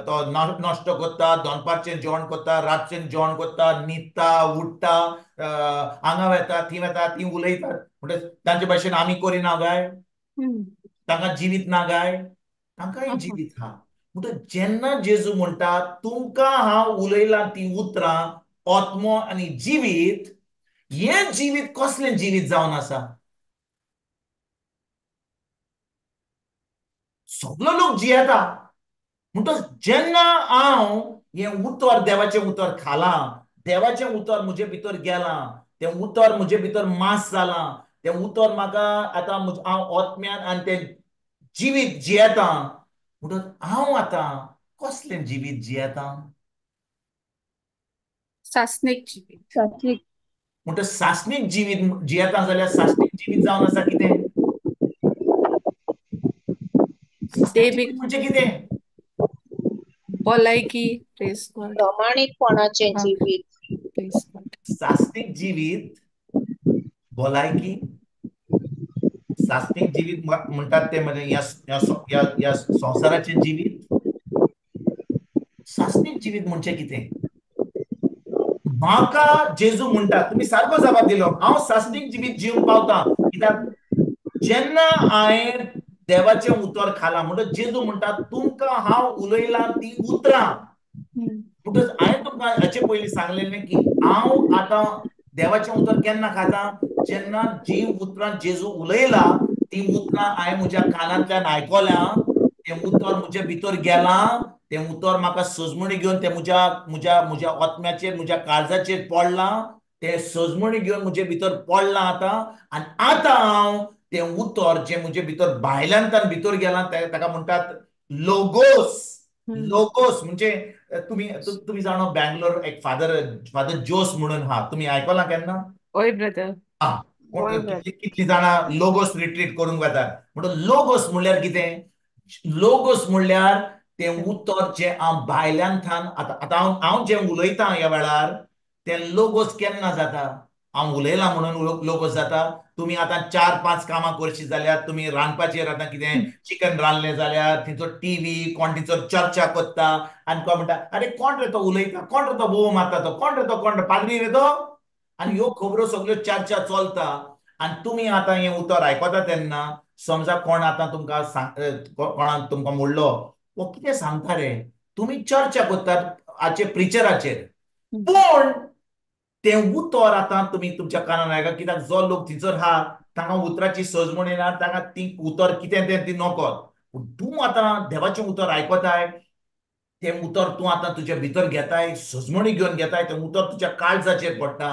तो नाश्तो करता, दनपारचें जेवण करता, रातचें जेवण करता, न्हिदता, उठ्ठा, हांगा वेता, थंय वेता, ती उलयतात. म्हणटा तांचे भाशेन आमी करिना काय? तांकां जिवीत ना काय? तांकांय जिवीत आहा. म्हणटा जेन्ना जेजू म्हणटा तुमकां हांव उलयलां तीं उतरां आत्मो आनी जिवीत, हें जिवीत कसलें जिवीत जावन आसा? सगलो लोक जियेता. म्हणटच जेन्ना हांव हें उतर देवाचें उतर खालां, देवाचें उतर म्हजे भितर गेलां, तें उतर म्हजे भितर मांस जालां, तें उतर म्हाका आतां हांव आत्म्यान आनी तें जिवीत जियेता, म्हणटच हांव आतां कसलें जिवीत जियेता? सासणीक जिवीत. म्हणटच सासणीक जिवीत जियेता जाल्यार सासणीक जिवीत जावन आसा कितें? म्हणजे कितें? भलायकी, प्रमाणीकपणाचें जिवीत. सासणीक जिवीत, भलायकी. सासणीक जिवीत म्हणटात ते म्हणजे ह्या संवसाराचें जिवीत. सासणीक जिवीत म्हणजे कितें? म्हाका जेजू म्हणटा, तुमी सारको जबाब दिलो, हांव सासणीक जिवीत जिवंक पावता कित्याक जेन्ना हांवें देवाचें उतर खालां. म्हणटच जेजू म्हणटा तुमकां हांव उलयलां तीं उतरां. म्हणटच हांवें तुमकां हाचे पयलीं सांगलेलें की हांव आतां देवाचें उतर केन्ना खाता? जेन्ना जीं उतरां जेजू उलयला तीं उतरां हांवें म्हज्या कानांतल्यान आयकल्यां, तें उतर म्हजे भितर गेलां, तें उतर म्हाका सजमणी घेवन तें म्हज्या म्हज्या म्हज्या आत्म्याचेर, म्हज्या काळजाचेर पडलां, तें सजमणी घेवन म्हजे भितर पडलां आतां. आनी आतां हांव तें उतर जें म्हजे भितर भायल्यान भितर गेलां ताका म्हणटात लोगोस. लोगोस म्हणजे तुमी तुमी जाणो बँगलोर एक फादर फादर जोस म्हणून हा, तुमी आयकलां केन्ना? हय ब्रदर. हा, कितली जाणां लोगोस रिट्रीट करूंक वतात. म्हणून लोगोस म्हणल्यार कितें? लोगोस म्हणल्यार तें उतर जें हांव भायल्यान थान आतां आतां हांव हांव जें उलयतां ह्या वेळार तें लोगोस केन्ना जाता? हांव उलयलां म्हणून लोगोस जाता. तुमी आतां 4-5 कामां करशी जाल्यार तुमी रांदपाचेर आतां कितें चिकन रांदलें जाल्यार थंयचो टीव्ही कोण थंयचो चर्चा करता आनी कोण म्हणटा अरे कोण रे तो उलयता, कोण रे तो बोव मारता, तो कोण रे तो, कोण रे पाद्री रे तो, आनी ह्यो खबरो सगळ्यो चर्चा चलता. आनी तुमी आतां हें उतर आयकता तेन्ना समजा कोण आतां तुमकां कोणाक तुमकां म्हणलो वो कितें सांगता रे, तुमी चर्चा करतात हाचे प्रिचराचेर, पूण तें उतर आतां तुमी तुमच्या कानान आयका कित्याक जो लोक थंयसर आहा तांकां उतराची सजमण येना, तांकां ती उतर कितें तें ती नकत. पूण तूं आतां देवाचें उतर आयकताय, तें उतर तूं आतां तुज्या भितर घेताय, सजमणी घेवन घेताय, तें उतर तुज्या काळजाचेर पडटा.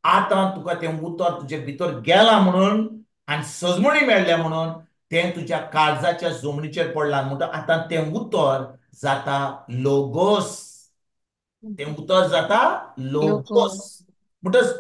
आतां तुका तें उतर तुजे भितर गेलां म्हणून आनी सजमणी मेळ्ळ्या म्हणून तें तुज्या काळजाच्या जमनीचेर पडलां. म्हणटा आतां तें उतर जाता लोगोस, तें उतर जाता लोगोस. म्हणटच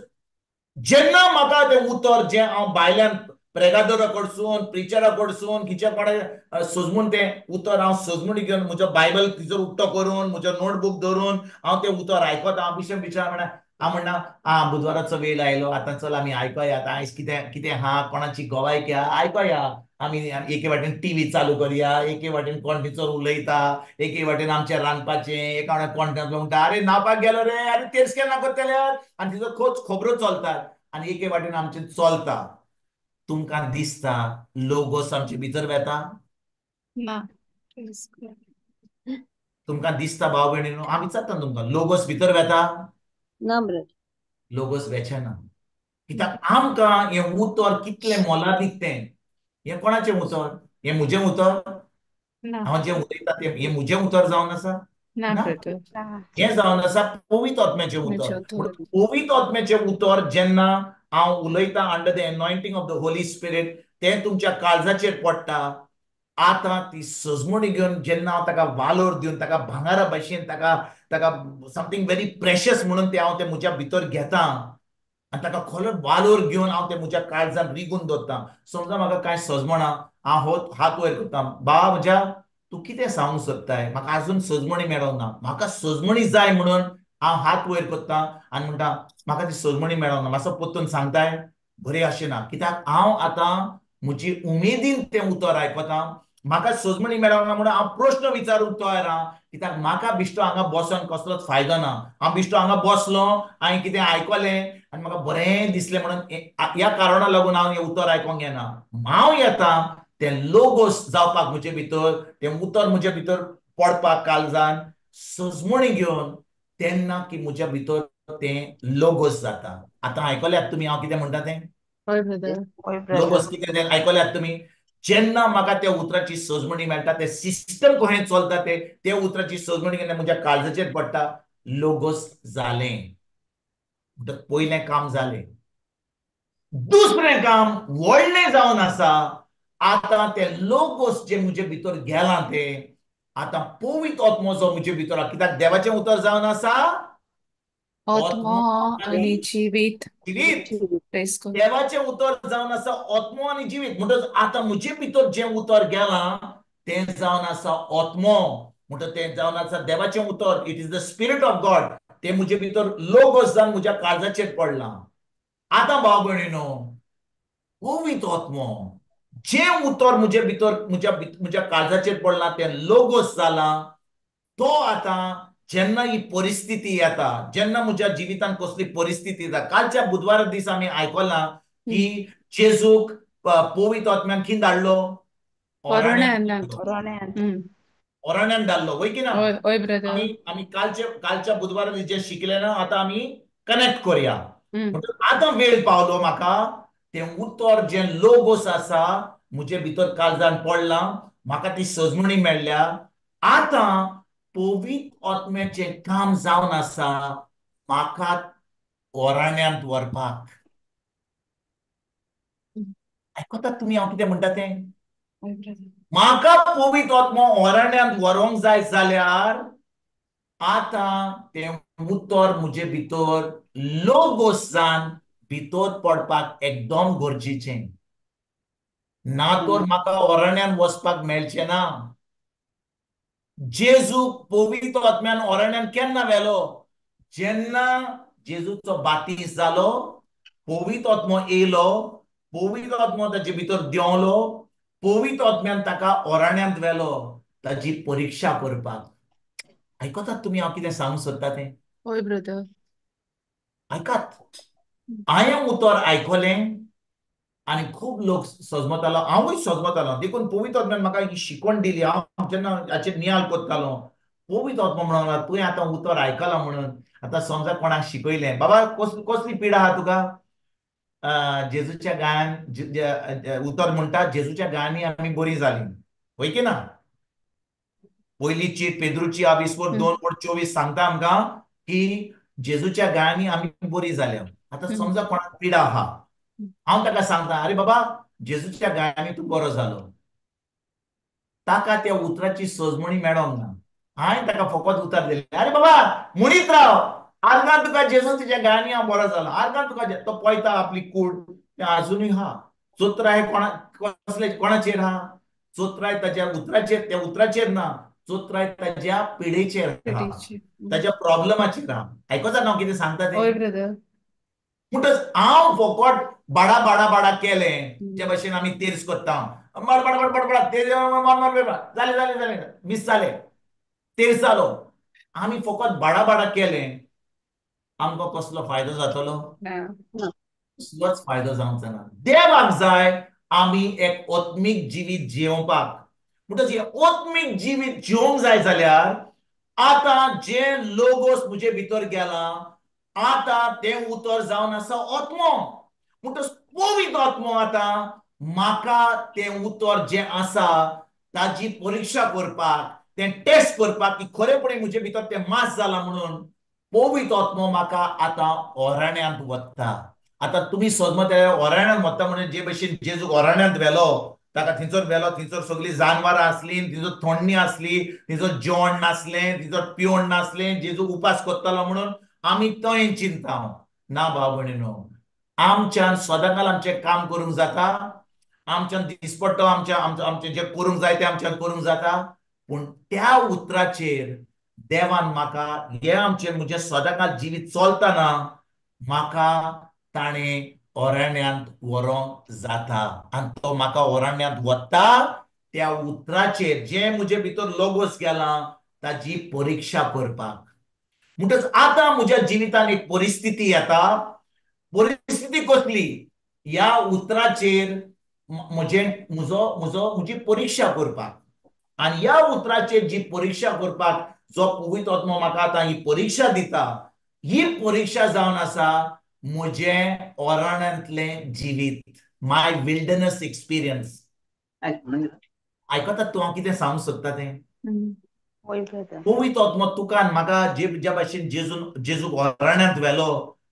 जेन्ना म्हाका तें उतर जें हांव भायल्यान प्रेगादोरा कडसून प्रिचरा कडसून खंयच्या कोणा सजमून तें उतर हांव सजमून घेवन म्हजो बायबल तिचो उक्तो करून म्हजो नोटबूक धरून हांव तें उतर आयकता. हांव बिशम विचार म्हणा हांव म्हणना आं बुधवाराचो वेळ आयलो आतां चल आमी आयकोया, आतां आयज कितें कितें आहा, कोणाची गोवायकी आहा आयकोया, आमी एके वाटेन टीव्ही चालू करया, एके वाटेन कोण थंयसर उलयता, एके वाटेन आमचें रांदपाचें, एका वाटेन कोण म्हणटा अरे न्हावपाक गेलो रे, अरे तेर्स केन्ना करतले, आनी तिचो खोच खबरो चलतात आनी एके वाटेन आमचें चलता. तुमकां दिसता लोगोस आमचे भितर वेता ना? तुमकां दिसता भाव भयणीनो? हांव विचारता तुमकां, लोगोस भितर वेता ना ब्रदर? लोगोस वेचें ना. कित्याक आमकां हें उतर कितलें मोलादीक तें. हें कोणाचें उतर? हें म्हजें उतर? हांव जें उलयता तें हें म्हजें उतर जावन आसा? ना, हें जावन आसा पवित्र आत्म्याचें उतर. पवित्र आत्म्याचें उतर जेन्ना हांव उलयतां under the anointing of the Holy Spirit तें तुमच्या काळजाचेर पडटा. आतां ती सजमणी घेवन जेन्ना हांव ताका वालोर दिवन ताका भांगरा भशेन ताका ताका समथींग व्हेरी प्रेशियस म्हणून तें हांव तें म्हज्या भितर घेता आनी ताका खोलो वालोर घेवन हांव तें म्हज्या काळजान रिगून दवरता. समजा म्हाका कांय सजमणा, हांव हो हात वयर करता, बाबा म्हज्या तूं कितें सांगूंक सोदताय, म्हाका आजून सजमणी मेळोंक ना, म्हाका सजमणी जाय म्हणून हांव हात वयर करता आनी म्हणटा म्हाका ती सजमणी मेळोंक ना, मातसो परतून सांगताय? बरें अशें ना, कित्याक हांव आतां म्हजी उमेदीन तें उतर आयकता, म्हाका सजमणी मेळोंक ना म्हणून हांव प्रश्न विचारूंक तयार आहा, कित्याक म्हाका बिश्टो हांगा बसोन कसलोच फायदो ना. हांव बिश्टो हांगा बसलो, हांवें कितें आयकलें आनी म्हाका बरें दिसलें म्हणून ह्या कारणाक लागून हांव हें उतर आयकोंक येना. हांव येता तें लोगोस जावपाक म्हजे भितर, तें उतर म्हजे भितर पडपाक काळजान सजमणी घेवन, तेन्ना की म्हज्या भितर तें लोगोस जाता. आतां आयकल्यात तुमी हांव कितें म्हणटा तें? लोगोस कितें तें आयकल्यात तुमी? जेन्ना म्हाका त्या उतराची सजमणी मेळटा, तें सिस्टम कशें चलता तें त्या उतराची सजमणी केन्ना म्हज्या काळजाचेर पडटा, लोगोस जालें. म्हणटकच पयलें काम जालें. दुसरें काम व्हडलें जावन आसा, आतां तें लोगोस जें म्हजे भितर गेलां तें आतां पवित्र आत्मो जो म्हजे भितर, कित्याक देवाचें उतर जावन आसा आत्मो आनी जिवीत, देवाचें उतर जावन आसा आत्मो आनी जिवीत. म्हणटच आतां म्हजे भितर जें उतर गेलां तें जावन आसा आत्मो, म्हणटच तें जावन आसा देवाचें उतर, it is the spirit of God, तें म्हजे भितर लोगोस जावन म्हज्या काळजाचेर पडलां. आतां भाव भयणीनो, पवित्र आत्मो जें उतर म्हजे भितर म्हज्या म्हज्या काळजाचेर पडलां तें लोगोस जालां, तो आतां जेन्ना ही परिस्थिती येता, जेन्ना म्हज्या जिवितांत कसली परिस्थिती येता, कालच्या बुधवारा दीस आमी आयकलां की जेजूक पवित्र आत्म्यान कितें धाडलो? ओरण्यान धाडलो, वय की ना? आमी कालच्या बुधवारा दीस जें शिकले ना आतां आमी कनेक्ट करया. आतां वेळ पावलो म्हाका तें उतर जें लोगोस आसा म्हजे भितर काळजान पडलां, म्हाका ती सजमणी मेळ्ळ्या, आतां पवित्र आत्म्याचें काम जावन आसा म्हाका ओराण्यांत व्हरपाक. आयकतात तुमी हांव कितें म्हणटा तें? म्हाका पवित्र आत्मो अरण्यांत व्हरोंक जाय जाल्यार आतां तें उतर म्हजे भितर लोगोसान भितर पडपाक एकदम गरजेचें. ना तर म्हाका अरण्यांत वचपाक मेळचें ना. जेजू पवित्र आत्म्यान अरण्यांत केन्ना व्हेलो? जेन्ना जेजूचो बातीस जालो, पवित्र आत्मो येयलो, पवित्र आत्मो ताजे भितर देंवलो, पवित्र आत्म्यान ताका अरण्यांत व्हेलो ताजी परिक्षा करपाक. आयकतात तुमी हांव कितें सांगूंक सोदता तें? हय ब्रदर. आयकात. हांवें उतर आयकलें आनी खूब लोक सजमतालो, हांवूय सजमतालो. देखून पवित्र आत्म्यान म्हाका ही शिकवण दिली. हांव जेन्ना हाचेर नियाळ करतालो, पवित्र आत्मो म्हणून तुवें आतां उतर आयकलां म्हणून आतां समजा कोणाक शिकयलें, बाबा कसली पिडा आहा तुका? जेजूच्या गायन उतर म्हणटा, जेजूच्या गायांनी आमी बरी जाली, हय की ना? पयली चीट पेद्रूची 2:24 सांगता आमकां की जेजूच्या गायांनी आमी बरी जाल्या. आतां समजा कोणाक पिडा आहा, हांव ताका सांगता, अरे बाबा जेजूच्या गायांनी तूं बरो जालो. ताका त्या उतराची सजमणी मेळोंक ना. हांवें ताका फकत उतर दिलें, अरे बाबा म्हणीत राव, आर्गां तुका जेजू तुज्या गायांनी हांव बरो जालो, आर्गां तुका. तो पळयता आपली कूड, तें आजुनूय आहा. चोत्राय कोणा कसले कोणाचेर आहा? चोत्राय ताज्या उतराचेर, त्या उतराचेर ना, चोत्राय ताज्या पिडेचेर आहा, ताज्या प्रॉब्लमाचेर आहा. आयकता ना कितें सांगता तें? म्हणटच हांव फकत बाडा बाडा बाडा केलें, जे भशेन आमी तेर्स करता, बाड बाड बाड बाड बाड तेर्स मार मार जालें जालें जालें मीस जालें, तेर्स जालो. आमी फकत बाडा बाडा केलें, आमकां कसलो फायदो जातलो? कसलोच फायदो जावचो ना. देवाक जाय आमी एक आत्मीक जिवीत जियोवपाक. म्हणटच हें आत्मीक जिवीत जिवंक जाय जाल्यार आतां जें लोगोस म्हजे भितर गेलां, आतां तें उतर जावन आसा आत्मो. म्हणटच पवित्र आत्मो आतां म्हाका तें उतर जें आसा ताजी परिक्षा करपाक, तें टेस्ट करपाक की खरेपणी म्हजे भितर तें मास जालां म्हणून पवित्र आत्मो म्हाका आतां अरण्यांत वता. आतां तुमी सजमत अरण्यांत वता म्हणजे जे भशेन जेजूक अरण्यांत व्हेलो, ताका थंयसर व्हेलो, थंयसर सगळीं जानवरां आसलीं, थंयसर थंडी आसली, थंयसर जेवण नासलें, थंयसर पिवण नासलें, जेजूक उपास करतालो म्हणून आमी थंय चिंता. ना भाव भयणीनो, आमच्यान सदांकाल आमचें काम करूंक जाता, आमच्यान दिसपट्टो आमच्या आमचें जें करूंक जाय तें आमच्यान करूंक जाता, पूण त्या उतराचेर देवान म्हाका हें आमचें म्हजें सदांकाल जिवीत चलतना म्हाका ताणें अरण्यांत व्हरोंक जाता. आनी तो म्हाका अरण्यांत वता त्या उतराचेर जें म्हजे भितर लोगोस गेलां ताजी परिक्षा करपाक. म्हणटच आतां म्हज्या जिवितान एक परिस्थिती येता. परिस्थिती कसली? ह्या उतराचेर म्हजें म्हजो म्हजो म्हजी परिक्षा करपाक. आनी ह्या उतराचेर जी परिक्षा करपाक जो पवित्र आत्मो म्हाका आतां ही परिक्षा दिता, ही परिक्षा जावन आसा म्हजें अरण्यांतलें जिवीत, माय विल्डरनस एक्सपिरियन्स. आयकता तूं हांव कितें सांगूंक सोदता तें? पवित्र आत्मो तुका आनी म्हाका जे ज्या भाशेन जेजून जेजूक अरण्यांत व्हेलो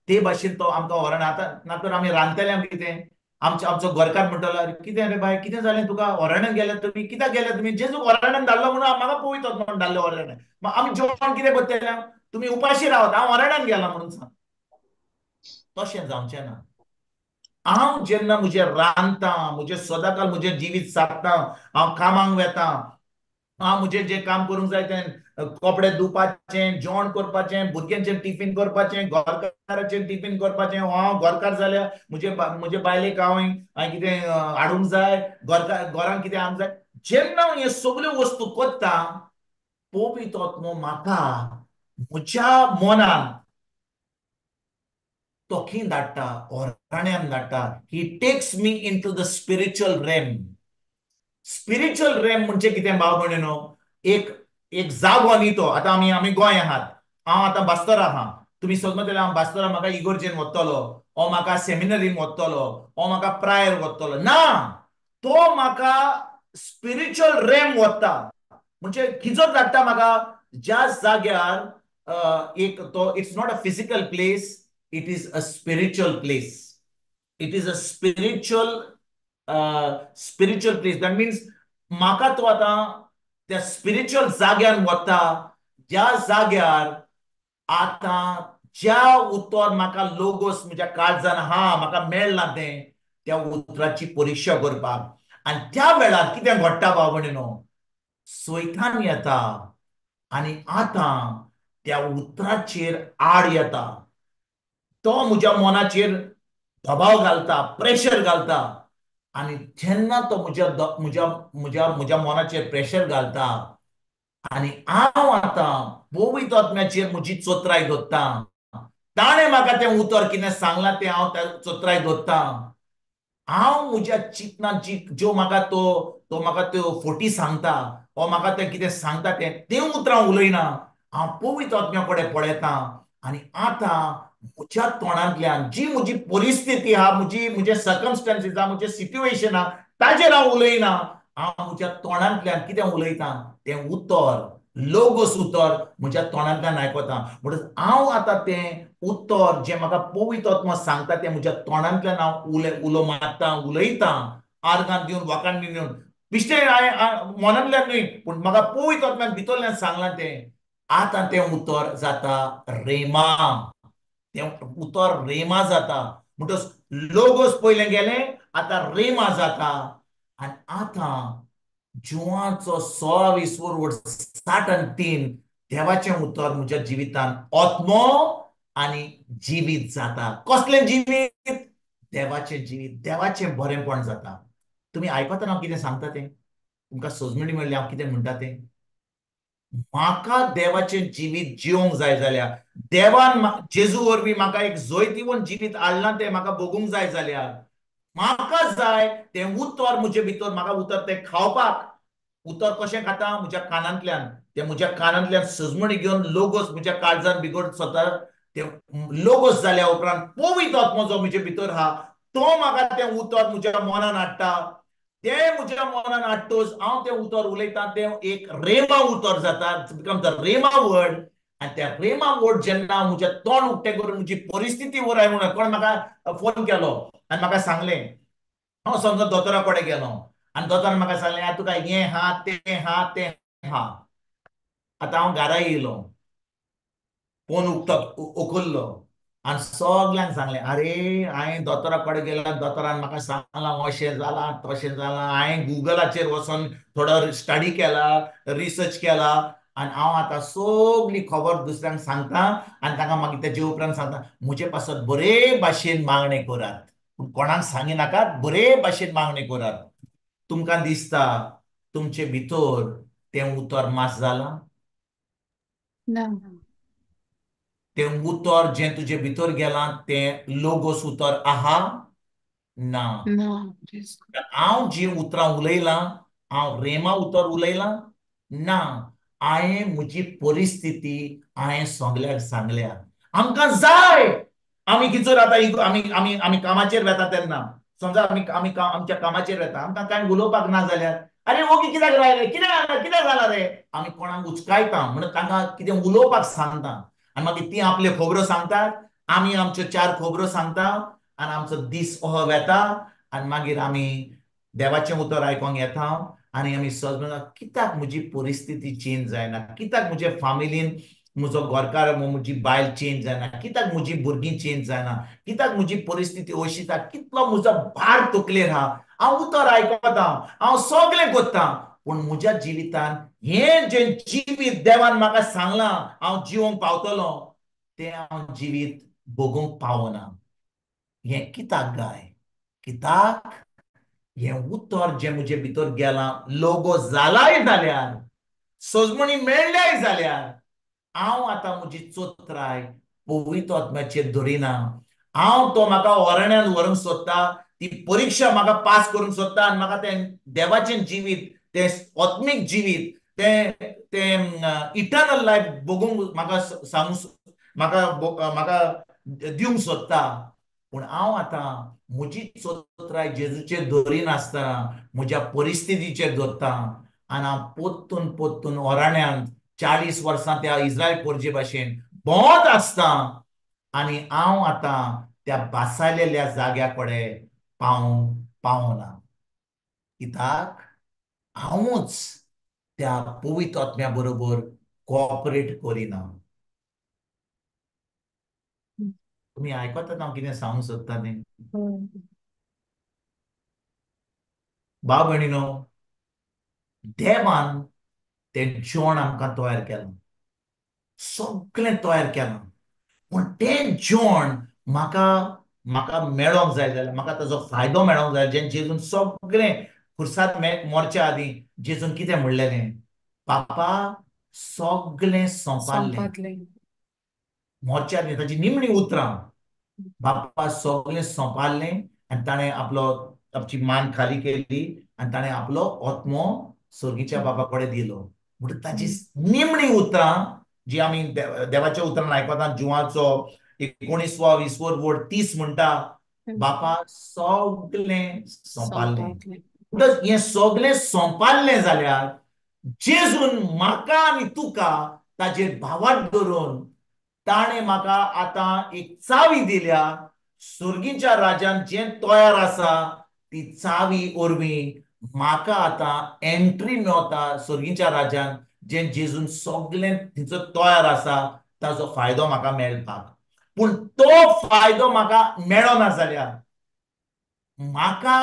ते भाशेन तो आमकां अरण्या. आतां ना तर आमी रांदतले आमी कितें, आमचो आमचो घरकार म्हणटलो, अरे कितें रे बाय, कितें जालें तुका, अरण्यांत गेल्या तुमी, कित्याक गेल्या तुमी? जेजूक अरण्यांत धाडलो म्हणून म्हाका पवित्र आत्मो धाडलो अरण्यांत. आमी जेवण कितें करतले? तुमी उपाशी रावत, हांव अरण्यांत गेला म्हणून सांग. तशें जावचें ना. हांव जेन्ना म्हजें रांदता, म्हजें सदांकाल म्हजें जिवीत सादता, हांव कामाक वेता, हांव म्हजें जें काम करूंक जाय तें, कपडे धुवपाचें, जेवण करपाचें, भुरग्यांचें टिफीन करपाचें, घरकाराचें टिफीन करपाचें. हांव घरकार जाल्यार म्हजे म्हजे बायलेक हांवें कितें हाडूंक जाय, घरकार घरांत कितें हाडूंक जाय. जेन्ना हांव हे सगल्यो वस्तू करता, पवित्र आत्मो म्हाका म्हज्या मनान तो खंय धाडटा? अरण्यांत धाडटा. He takes me into the spiritual realm. Spiritual realm म्हणजे कितें भाव भयणीनो? एक एक जागो न्ही तो. आतां आमी आमी गोंय आहात, हांव आतां बास्तरा आहा, तुमी समजतले हांव बास्तरा म्हाका इगोर्जेन वतलो, ओ म्हाका सेमिनरीन वतलो, ओ म्हाका प्रायर वतलो ना, तो म्हाका स्पिरिच्युअल रेम वता. म्हणजे खिजोत धाडटा म्हाका ज्या जाग्यार एक तो, it's not a physical place, it is a spiritual place. It is a spiritual spiritual place. That means म्हाका तो आतां त्या स्पिरिच्युअल जाग्यार वता, ज्या जाग्यार आतां ज्या उतर म्हाका लोगोस म्हज्या काळजान हा म्हाका मेळ्ळां तें, त्या उतराची परिक्षा करपाक. आनी त्या वेळार कितें घडटा भाव भयणीनो, सैतान येता आनी आतां त्या उतराचेर आड येता. तो म्हज्या मनाचेर दबाव घालता, प्रेशर घालता. आनी जेन्ना तो म्हज्या म्हज्या म्हज्या म्हज्या मनाचेर प्रेशर घालता आनी हांव आतां पवित्र आत्म्याचेर म्हजी चोत्राय दवरता, ताणें म्हाका तें उतर कितें सांगलां तें हांव त्या चोत्राय दवरता. हांव म्हज्या चिंतनान जी ज्यो म्हाका तो तो म्हाका त्यो फोटी सांगता वो म्हाका तें कितें सांगता तें तें उतरां उलयना, हांव पवित्र आत्म्या कडेन पळयतां आनी आतां म्हज्या तोंडांतल्यान जी म्हजी परिस्थिती आहा, म्हजी म्हजे सर्कमस्टन्सीस आहा, म्हजें सिट्युएशन आहा, ताजेर हांव उलयना. हांव म्हज्या तोंडांतल्यान कितें उलयतां तें उतर, लोगोस उतर म्हज्या तोंडांतल्यान आयकता. म्हणटच हांव आतां तें उतर जें म्हाका पवित्र आत्मा सांगता तें म्हज्या तोंडांतल्यान हांव उलो मारता, उलयतां, आर्गां दिवन वाखाण दिवन, बिश्टें हांवें मनांतल्यान न्हय पूण म्हाका पवित्र आत्म्यान भितरल्यान सांगलां तें. आतां तें उतर जाता रेमा, तें उतर रेमा जाता. म्हणटच लोगोस पयलें गेलें, आतां रेमा जाता. आनी आतां जुवांचो 16:63 देवाचें उतर म्हज्या जिवितान आत्मो आनी जिवीत जाता. कसलें जिवीत? देवाचें जिवीत, देवाचें बरेंपण जाता. तुमी आयकतना हांव कितें सांगता तें तुमकां सजमणी मेळ्ळी हांव कितें म्हणटा तें. म्हाका देवाचें जिवीत जिवंक जाय जाल्यार, देवान जेजू वरवीं म्हाका एक जैतिवंत जिवीत हाडलां तें म्हाका भोगूंक जाय जाल्यार, म्हाका जाय तें उतर म्हजे भितर, म्हाका उतर तें खावपाक. उतर कशें खाता? म्हज्या कानांतल्यान, तें म्हज्या कानांतल्यान सजमणी घेवन लोगोस म्हज्या काळजान बिगड स्वता, तें लोगोस जाल्या उपरांत पवित्र आत्मो जो म्हजे भितर आहा तो म्हाका तें उतर म्हज्या मनान हाडटा. तें म्हज्या मनान हाडटच हांव तें उतर उलयतां, तें एक रेमा उतर जाता, बिकम the rhema word. आनी त्या रेमा वर्ड जेन्ना म्हजें तोंड उक्तें करून म्हजी परिस्थिती वराय म्हणून कोण म्हाका फोन केलो आनी म्हाका सांगलें, हांव समजा दोतोरा कडेन गेलो आनी दोतोरान म्हाका सांगलें तुका हें आहा तें आहा तें आहा. आतां हांव घरा येयलो, फोन उक्तो उखल्लो आनी सगल्यांक सांगलें, आरे हांवें दोतोरा कडेन गेला, दोतोरान म्हाका सांगलां अशें जालां तशें जालां, हांवें गुगलाचेर वचोन थोडो स्टडी केला, रिसर्च केला आनी हांव आतां सगली खबर दुसऱ्यांक सांगता आनी तांकां मागीर तेजे उपरांत सांगता म्हजे पासत बरे भाशेन मागणें करात, पूण कोणाक सांगिनाकात, बरे भाशेन मागणें करात. तुमकां दिसता तुमचे भितर तें उतर मास जालां? ना. तें उतर जें तुजे भितर गेलां तें लोगोस उतर आहा? ना. हांव जीं उतरां उलयलां, हांव रेमा उतर उलयलां? ना. हांवें म्हजी परिस्थिती हांवें सगल्याक सांगल्या. आमकां जाय, आमी कितें आतां आमी आमी आमी कामाचेर वेता तेन्ना, समजा आमी आमी आमच्या कामाचेर वेता, आमकां कांय उलोवपाक ना जाल्यार अरे ओगी कित्याक रायले, कितें कितें जालां रे, आमी कोणाक उचकायता म्हणून तांकां कितें उलोवपाक सांगता आनी मागीर तीं आपल्यो खबरो सांगतात, आमी आमच्यो चार खबरो सांगता आनी आमचो दीस असो वेता आनी मागीर आमी देवाचें उतर आयकोंक येता आनी आमी सहज म्हणटा कित्याक म्हजी परिस्थिती चेंज जायना, कित्याक म्हजे फामिलीन म्हजो घरकार म्हजी बायल चेंज जायना, कित्याक म्हजी भुरगीं चेंज जायना, कित्याक म्हजी परिस्थिती अशी जाता, कितलो म्हजो भार तकलेर आहा. हांव उतर आयकता, हांव सगळें करता, पूण म्हज्या जिवितान हें जें जिवीत देवान म्हाका सांगलां हांव जिवंक पावतलो तें हांव जिवीत भोगूंक पावना. हें कित्याक गाय? कित्याक हें उतर जें म्हजे भितर गेलां लोगो जालाय जाल्यार, सजमणी मेळ्ळ्याय जाल्यार, हांव आतां म्हजी चोत्राय पवित्र आत्म्याचेर धरिना. हांव तो म्हाका अरण्यांत व्हरूंक सोदता, ती परिक्षा म्हाका पास करूंक सोदता आनी म्हाका तें देवाचें जिवीत, तें आत्मीक जिवीत, तें तें इटर्नल लायफ भोगूंक म्हाका सांगूंक म्हाका म्हाका दिवंक सोदता. पूण हांव आतां म्हजी चोत्राय जेजूचेर धरिनासतना म्हज्या परिस्थितीचेर धरता आनी हांव पोत्तून पोत्तून अरण्यांत 40 वर्सां त्या इस्रायल पोरजे भाशेन भोंवत आसता आनी हांव आतां त्या बासायलेल्या जाग्या कडेन पावना. कित्याक हांवूच त्या पवित्र आत्म्या बरोबर कोऑपरेट करिना. तुमी आयकतात हांव कितें सांगूंक सोदता तें? भाव भयणीनो, देवान तें जेवण आमकां तयार केलां, सगळें तयार केलां, पूण तें जेवण म्हाका म्हाका मेळोंक जाय जाल्यार, म्हाका ताजो फायदो मेळोंक जाय, जें जेजून सगळें खुर्सात मरच्या आदीं जेजून कितें म्हणलेलें? पापा सगळें सोंपारलें. मरच्या आदीं ताची निमणी उतरां, बापा सगळें सोंपारलें आनी ताणें आपलो आपची मान खाली केली आनी ताणें आपलो आत्मो सर्गीच्या बापा कडेन दिलो. म्हणटा ताची निमणी उतरां जी आमी देवाच्या उतरान आयकता, जुवाचो 19वो 20वो वोर्ड 30 म्हणटा, बापा सगळें सोंपारलें. म्हणटच हें सगळें सोंपारलें जाल्यार जेजून म्हाका आनी तुका ताजेर भावार्थ धरून ताणें म्हाका आतां एक चावी दिल्या. सुर्गीच्या राजान जें तयार आसा ती चावी वरवीं म्हाका आतां एंट्री मेवता सुर्गीच्या राजान, जें जेजून सगळें थंयसर तयार आसा ताजो फायदो म्हाका मेळपाक. पूण तो फायदो म्हाका मेळना जाल्यार म्हाका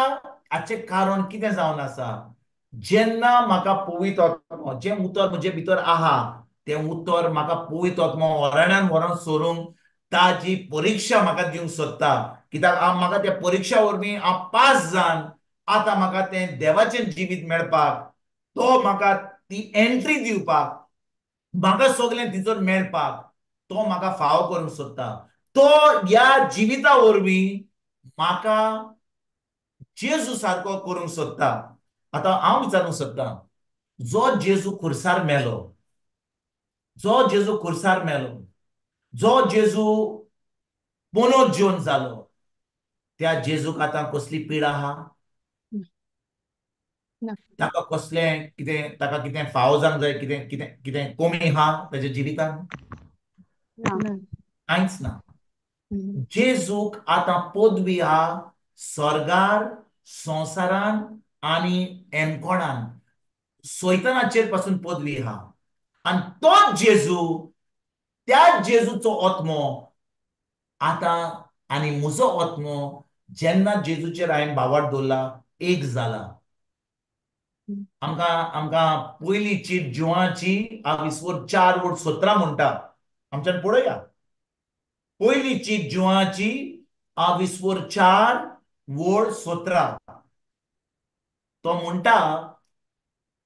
हाचें कारण कितें जावन आसा? जेन्ना म्हाका पवित्र आत्मो, जें उतर म्हजे भितर आहा तें उतर म्हाका पवित्र आत्मो अरण्यान व्हरोन सोरूंक ताजी परिक्षा म्हाका दिवंक सोदता. कित्याक हांव म्हाका त्या परिक्षा वरवीं हांव पास जावन आतां म्हाका तें देवाचें जिवीत मेळपाक, तो म्हाका ती एंट्री दिवपाक, म्हाका सगळें तिचोर मेळपाक तो म्हाका फावो करूंक सोदता. तो ह्या जिविता वरवीं म्हाका जेजू सारको करूंक सोदता. आतां हांव विचारूंक सोदता, जो जेजू खुर्सार मेलो, जो जेजू खुर्सार मेलो, जो जेजू पुनर्जीवन जालो, त्या जेजूक आतां कसली पिडा आहा? ताका कसलें कितें, ताका कितें फावो जावंक जाय, कितें कितें कितें कमी आहा ताच्या जिवितान? कांयच ना. जेजूक आतां पदवी आहा स्वर्गार, संवसारान आनी एमकोणान, सैतानाचेर पासून पदवी आहा. आनी तोच जेजू, त्याच जेजूचो आत्मो आतां आनी म्हजो आत्मो जेन्ना जेजूचेर हांवें भावार्थ दवरला एक जाला. आमकां आमकां पयली चीट जुवाची 4:17 म्हणटा, आमच्यान पळोवया. पयली चीट जुवाची 4:17 तो म्हणटा,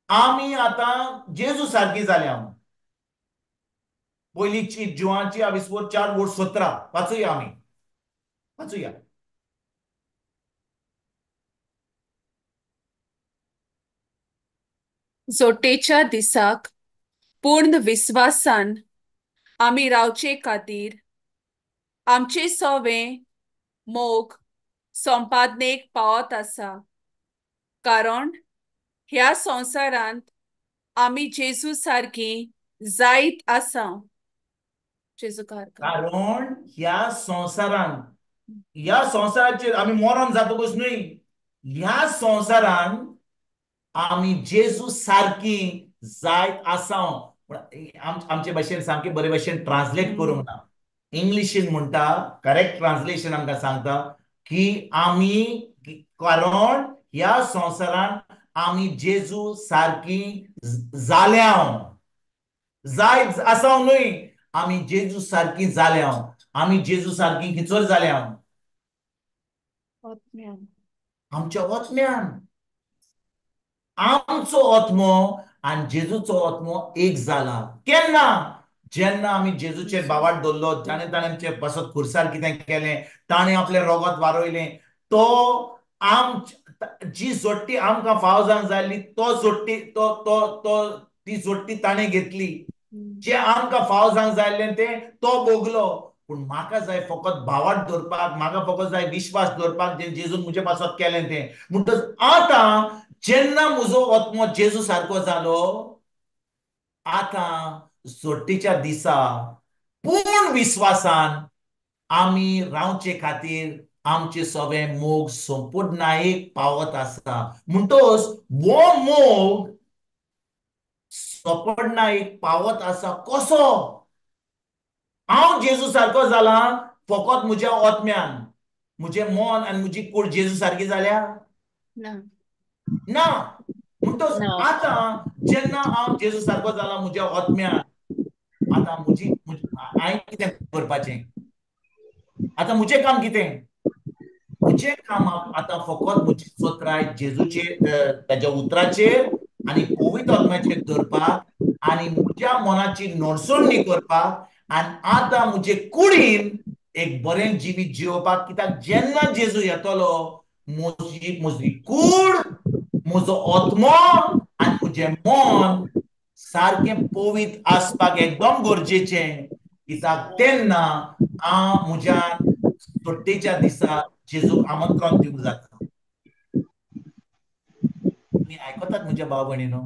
आमी आतां जेजू सारकी जाल्या. पयली चीट जुवाची 4:17 वाचुया, आमी वाचुया. जोटेच्या दिसाक पूर्ण विस्वासान आमी रावचे खातीर आमचे सोवे मोग संपादनेक पावत आसा, कारण ह्या संवसारांत आमी जेजू सारकी जायत आसा. जेजू कारण ह्या संवसारांत, ह्या संवसाराचेर आमी मरण जातकूच न्हय, ह्या संवसारांत आमी जेजू सारकी जायत आसा. आमचे भाशेन सामके बरे भाशेन ट्रान्सलेट करूंक ना. इंग्लिशीन म्हणटा, करेक्ट ट्रान्सलेशन आमकां सांगता की आमी, कारण ह्या संवसारांत आमी जेजू सारकी जाल्या, जायत आसा न्हय, आमी जेजू सारकी जाल्या. आमी जेजू सारकी खिचोर जाल्या? आमच्या आत्म्यान. आमचो आत्मो आनी जेजूचो आत्मो एक जाला. केन्ना? जेन्ना आमी जेजूचेर भावार्थ दवरलो, जाणें ताणें आमचे पासत खुर्सार कितें केलें, ताणें आपलें रोगत वारयलें, तो आम जी जोडटी आमकां फावो जावंक जाय आसली तो जोडटी तो तो तो ती जोडटी ताणें घेतली. जें आमकां फावो जावंक जाय आसलें तें तो भोगलो. पूण म्हाका जाय फकत भावार्थ दवरपाक, म्हाका फकत जाय विश्वास दवरपाक जें जेजून म्हजे पासत केलें तें. म्हणटच आतां जेन्ना म्हजो आत्मो जेजू सारको जालो, आतां जोडटीच्या दिसा पूर्ण विस्वासान आमी रावचे खातीर आमचे सगळे मोग संपूर्णायेक पावत आसा. म्हणटोच वो मोग सोपडनायेक पावत आसा कसो? हांव जेजू सारको जाला फकत म्हज्या आत्म्यान, म्हजें मन आनी म्हजी कूड जेजू सारकी जाल्या ना. ना. म्हणटोच आतां जेन्ना हांव जेजू सारको जाला म्हज्या आत्म्यान, आतां म्हजी हांवें कितें करपाचें? आतां म्हजें काम कितें? म्हजें काम आतां फकत म्हजी चत्राय जेजूचेर, ताच्या उतराचेर आनी पवित्र आत्म्याचेर दवरपाक आनी म्हज्या मनाची नडसणी करपाक आनी आतां म्हजे कुडीन एक बरें जिवीत जिवपाक. कित्याक जेन्ना जेजू येतलो म्हजी म्हजी कूड, म्हजो आत्मो आनी म्हजें मन सारकें पवित्र आसपाक एकदम गरजेचें. कित्याक तेन्ना हांव म्हज्यान सुट्टेच्या दिसा जेजूक आमंत्रण दिवंक जाता. तुमी आयकतात म्हज्या भाव भयणीनो?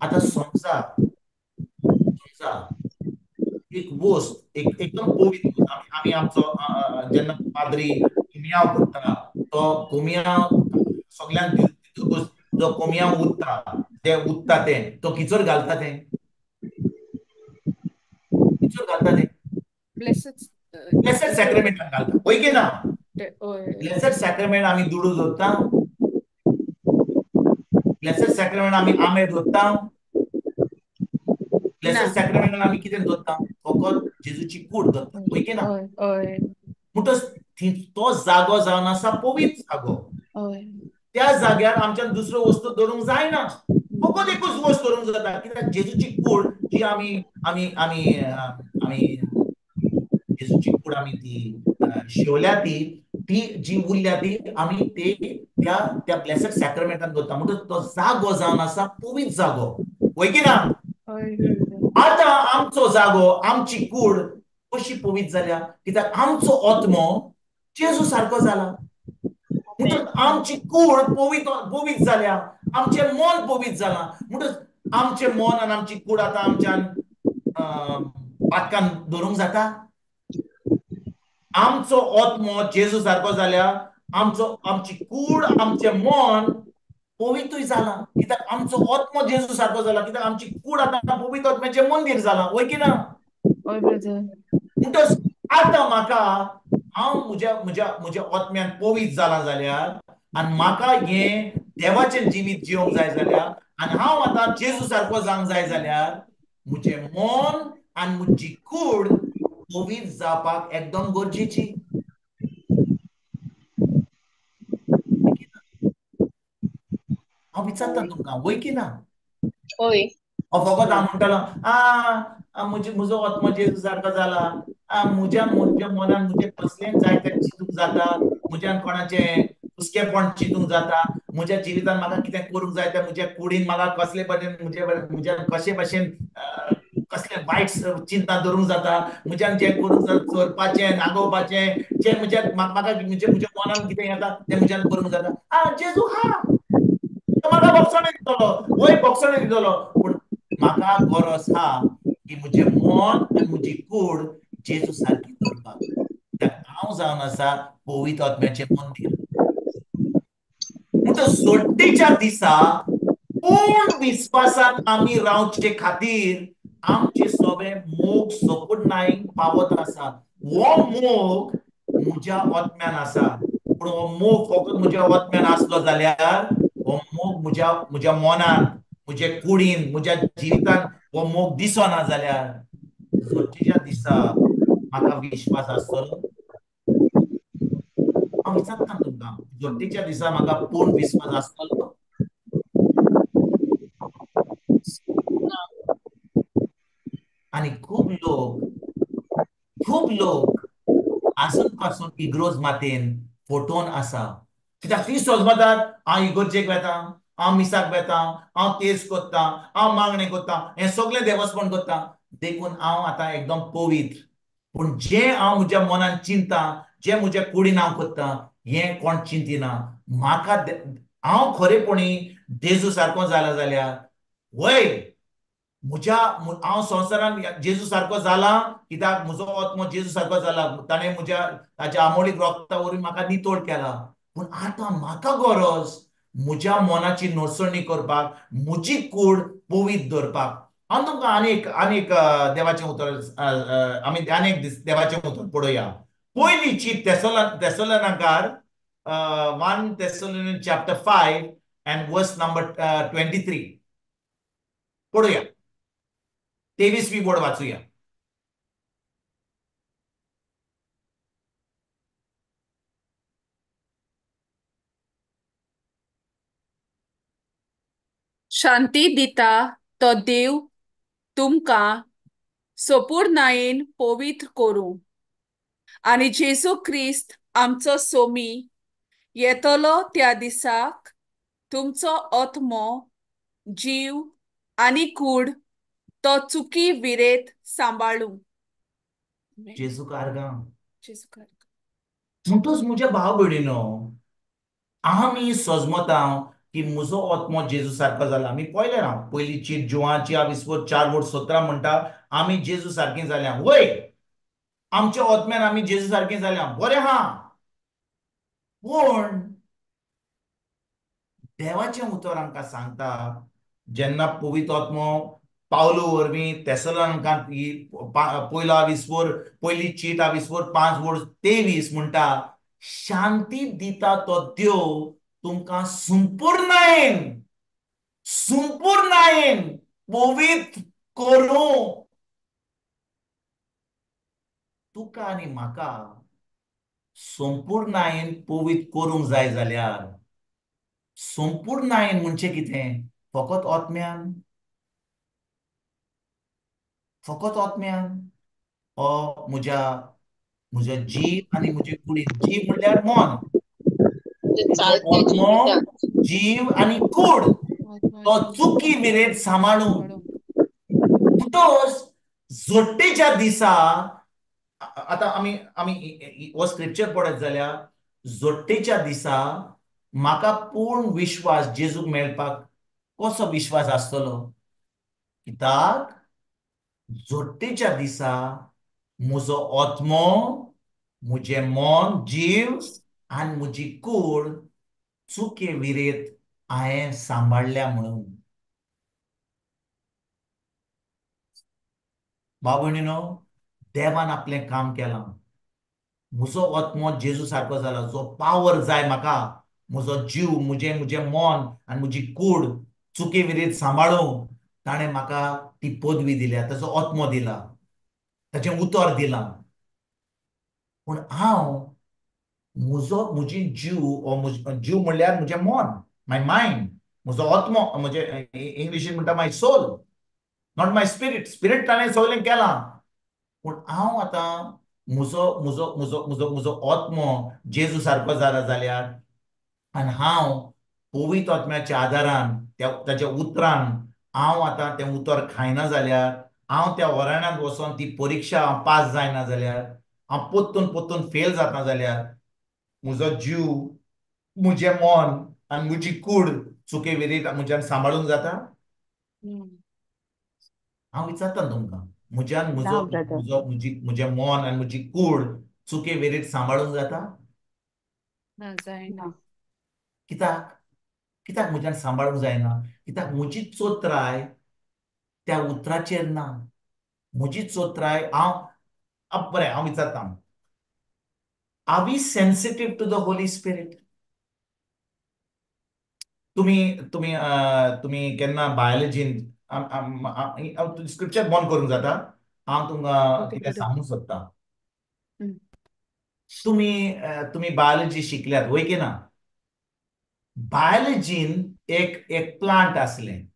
आतां समजा समजा एक वस्त एक एकदम पवित्र, आमी आमचो जेन्ना पाद्री कोमियांव करता तो कोमियांव सगल्यांक जो कोमियांव उरता ते उरता तें तो किचोर घालता, तें किचोर घालता तें ब्लेसेड सॅक्रामेंटान घालता, हय की ना? ब्लेसेड सॅक्रामेंट आमी दुडू दवरता, ब्लेसेड सॅक्रामेंट आमी आंबे दवरता, ब्लेसेड सॅक्रामेंटान आमी कितें दवरता? फकत जेजूची कूड दवरता, हय की ना? म्हणटच तो जागो जावन आसा पवित्र जागो. त्या जाग्यार आमच्यान दुसऱ्यो वस्तू दवरूंक जायना, फकत एकूच वस्त दवरूंक जाता. कित्याक जेजूची कूड जी आमी आमी आमी आमी जेजूची कूड आमी ती शेवल्या ती ती जी उरल्या ती आमी ते त्या त्या ब्लेसेड सॅक्रामेंटान दवरता. म्हणटच तो जागो जावन आसा पवित्र जागो, हय की ना? आतां आमचो जागो, आमची कूड कशी पवित्र जाल्या? कित्याक आमचो आत्मो जेजू सारको जाला. म्हणटच आमची कूड पवित्र पवित्र जाल्या, आमचें मन पवित्र जालां. म्हणटच आमचें मन आनी आमची कूड आतां आमच्यान पातकान धरूंक जाता? आमचो आत्मो जेजू सारको जाल्या, आमचो आमची कूड आमचें मन पवित्रूय जालां. कित्याक आमचो आत्मो जेजू सारको जाला, कित्याक आमची कूड आतां पवित्र आत्म्याचें मंदीर जालां, हय की ना? म्हणटच आतां म्हाका हांव म्हज्या म्हज्या म्हज्या आत्म्यान पवित्र जाला जाल्यार आनी म्हाका हें देवाचें जिवीत जिवंक जाय जाल्यार आनी हांव आतां जेजू सारको जावंक जाय जाल्यार म्हजें मन आनी म्हजी कूड पवित्र जावपाक एकदम गरजेची. हांव विचारता तुमकां, वय की ना? हय. हांव फकत हांव म्हणटलो आ म्हजे म्हजो आत्मो जेजू सारको जाला, म्हज्या म्हज्या मनान म्हजें कसलें जाय तें चिंतूंक जाता, म्हज्यान कोणाचें हुस्केपण चिंतूंक जाता, म्हज्या जिवितान म्हाका कितें करूंक जाय तें म्हज्या कुडीन म्हाका कसले भशेन म्हजे म्हज्यान कशे भशेन कसले वायट चिंता धरूंक जाता, म्हज्यान जें करूंक जाता चोरपाचें, नागोवपाचें, जें म्हज्या म्हाका म्हज्या म्हज्या मनान कितें येता तें म्हज्यान करूंक जाता. आ जेजू हा तो म्हाका बोगसणें दितलो, वय बोगसणें दितलो, पूण म्हाका गरज आहा की म्हजें मन आनी म्हजी कूड जेजू सारकी दवरपाक. कित्याक हांव जावन आसा पवित्र आत्म्याचें मंदीर. म्हणटच सोड्डीच्या दिसा पूर्ण विस्वासान आमी रावचे खातीर आमचे सगळे मोग सोपूर्णायेक पावत आसा. हो मोग म्हज्या आत्म्यान आसा, पूण हो मोग फकत म्हज्या आत्म्यान आसलो जाल्यार हो मोग म्हज्या म्हज्या मनान, म्हज्या कुडीन, म्हज्या जिवितान हो मोग दिसना जाल्यार सोड्डीच्या दिसा म्हाका विश्वास आसतलो? हांव विचारता तुमकां, जोडटीच्या दिसा म्हाका पूर्ण विस्वास आसतलो? आनी खूब लोक आसून पासून इग्रोज मातेन फोटोन आसा. कित्याक ती सोजमतात हांव इगोर्जेक वेता, हांव मिसाक वेता, हांव तेज करता, हांव मागणें करता, हें सगळें देवस्पण करता, देखून हांव आतां एकदम पवित्र. पूण जें हांव म्हज्या मनान चिंता, जें म्हज्या कुडीन हांव करता, हें कोण चिंतिना. म्हाका हांव खरेपणी जेजू सारको जाला जाल्यार वय म्हज्या हांव संवसारान जेजू सारको जाला कित्याक म्हजो आत्मो जेजू सारको जाला, ताणें म्हज्या ताच्या आमोलीक रोगता वरवीं म्हाका नितळ केला. पूण आतां म्हाका गरज म्हज्या मनाची नोसणी करपाक, म्हजी कूड पवित्र दवरपाक. हांव तुमकां आनीक आनीक देवाचें उतर, आमी आनीक देवाचें उतर पळोवया. पयली चीट तेसलोनाकार 1 Thessalonians chapter 5 and verse number 23 पळोवया. 23वी बोर्ड वाचूया. शांती दिता तो देव तुमकां सोपूर्णायेन पवित्र करूं आनी जेजू क्रिस्त आमचो सोमी येतलो त्या दिसाक तुमचो आत्मो, जीव आनी कूड तो चुकी विरेत सांबाळूं. जेजू कारगां. म्हणटूच म्हज्या भाव भयणीनो, आमी सजमता की म्हजो आत्मो जेजू सारको जाला. आमी पळयलें ना पयली चीट जुवाची आविस्वर 4:17 म्हणटा आमी जेजू सारकी जाल्या. वय, आमच्या आत्म्यान आमी जेजू सारकी जाल्या, बरें हा. पूण देवाचें उतर आमकां सांगता, जेन्ना पवित्र आत्मो पावलो वरवीं तेसलोनिकांत ही पयलो आविस्वर पयली चीट आविस्वर 5:23 म्हणटा, शांती दिता तो देव तुमकां संपूर्णायेन संपूर्णायेन पवित्र करूं. तुका आनी म्हाका संपूर्णायेन पवित्र करूंक जाय जाल्यार संपूर्णायेन म्हणजे कितें? फकत आत्म्यान, फकत आत्म्यान ओ म्हज्या म्हज्या जीव आनी म्हजे कुडीन. जीव म्हणल्यार मन, आत्मो, जीव आनी कूड तो चुकी मेरेन सांबाळूं. म्हणटकच जोडटेच्या दिसा आतां आमी आमी हो स्क्रिप्चर पळयत जाल्यार जोडटेच्या दिसा म्हाका पूर्ण विश्वास जेजूक मेळपाक कसो विश्वास आसतलो? कित्याक जोडटेच्या दिसा म्हजो आत्मो, म्हजें मन, जीव आनी म्हजी कूड चुके विरेत हांवें सांबाळ्ळ्या म्हणून. भाव भयणीनो, देवान आपलें काम केलां. म्हजो आत्मो जेजू सारको जाला. जो पावर जाय म्हाका, म्हजो जीव, म्हजें म्हजें मन आनी म्हजी कूड चुके विरेत सांबाळूंक ताणें म्हाका ती पदवी दिल्या, ताचो आत्मो दिला, ताचें उतर दिलां. पूण हांव म्हजो म्हजी जीव ओ जीव म्हणल्यार म्हजें मन, माय मायंड, म्हजो आत्मो, म्हजें इंग्लिशीन म्हणटा my soul, not my spirit. Spirit ताणें सगळें केलां, पूण हांव आतां म्हजो म्हजो म्हजो म्हजो म्हजो आत्मो जेजू सारको जाला जाल्यार आनी हांव पवित्र आत्म्याच्या आदारान त्या ताच्या उतरान हांव आतां तें उतर खायना जाल्यार, हांव त्या वराणांत वचोन ती परिक्षा हांव पास जायना जाल्यार, हांव पोत्तून पोत्तून फेल जाता जाल्यार म्हजो जीव, म्हजें मन आनी म्हजी कूड चुके विरीत म्हज्यान सांबाळूंक जाता? हांव विचारता तुमकां, म्हज्यान म्हजो म्हजो म्हजी म्हजें मन आनी म्हजी कूड चुके विरीत सांबाळूंक जाता? ना, जायना. कित्याक? कित्याक म्हज्यान सांबाळूंक जायना? कित्याक म्हजी चोत्राय त्या उतराचेर ना. म्हजी चोत्राय हांव बरें, हांव विचारता, are we sensitive to the Holy Spirit? तुमी तुमी तुमी केन्ना बायोलॉजीन स्क्रिप्चर बंद करूंक जाता? हांव तुमकां कितें सांगूंक सोदतां. तुमी तुमी बायोलॉजी शिकल्यात वय की ना? बायोलॉजीन एक एक प्लांट आसलें,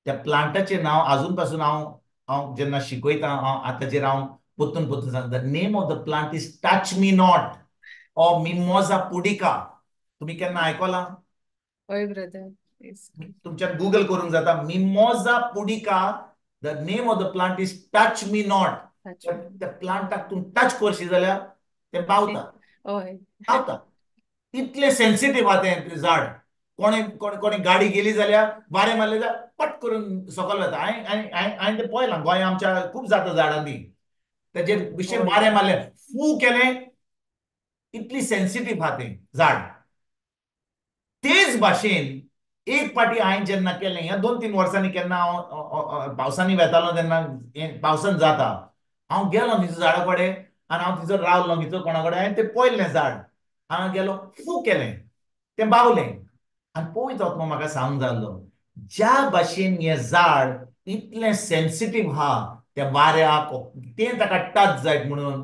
त्या प्लांटाचें नांव आजून पासून हांव हांव जेन्ना शिकयता हांव आतांचेर हांव पोत्तून पोत्तून सांगता. The name of the plant is touch me not or mimosa pudica. तुमी केन्ना आयकलां? हय ब्रदर. तुमच्यान गुगल करूंक जाता. Mimosa pudica, the name of the plant is touch me not. त्या प्लांटाक तूं टच करशी जाल्यार तें बावता, बावता. इतलें सेन्सिटीव आहा तें झाड. कोणे कोणे कोणे गाडी गेली जाल्यार वारें मारलें जाल्यार पट करून सकयल वता. हांवें हांवें हांवें हांवें तें पळयलां, गोंया आमच्या खूब जाता झाडां ती, तेजेर बेश्टें वारें मारलें, फू केलें, इतली सेन्सिटीव आहा तें झाड. तेच भाशेन एक पाटी हांवें जेन्ना केलें, ह्या 2-3 वर्सांनी केन्ना हांव पावसांनी वेतालो तेन्ना पावसान जाता, हांव गेलो थंयसर झाडा कडेन आनी हांव थंयसर रावलो थंयसर कोणा कडेन, हांवें तें पळयलें झाड, हांव गेलो फू केलें, तें बावलें. आनी पवित्र आत्मो म्हाका सांगूंक जाल्लो, ज्या भाशेन हें झाड इतलें सेन्सिटीव आहा त्या वाऱ्याक, तें ताका टच जायत म्हणून,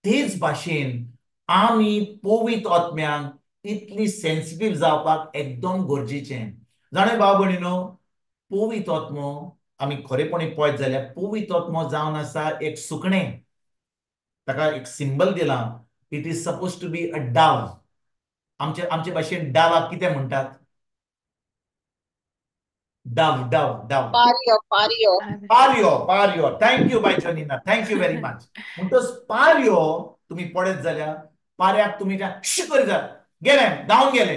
तेच भाशेन आमी पवित्र आत्म्यांक इतली सेन्सिटीव जावपाक एकदम गरजेचें. जाणा भाव भयणीनो, पवित्र आत्मो आमी खरेपणी पळयत जाल्यार पवित्र आत्मो जावन आसा एक सुकणें, ताका एक सिंबल दिलां, it is suppose to be a dove. आमचे आमचे भाशेन डावाक कितें म्हणटात? डव, डव, डव, पारयो, पारयो, पारयो, पारयो. Thank you bye Janina, thank you very much. म्हणटच पारयो तुमी पळयत जाल्यार पारयाक तुमी श करीत जाल्यार गेले, धांवन गेले.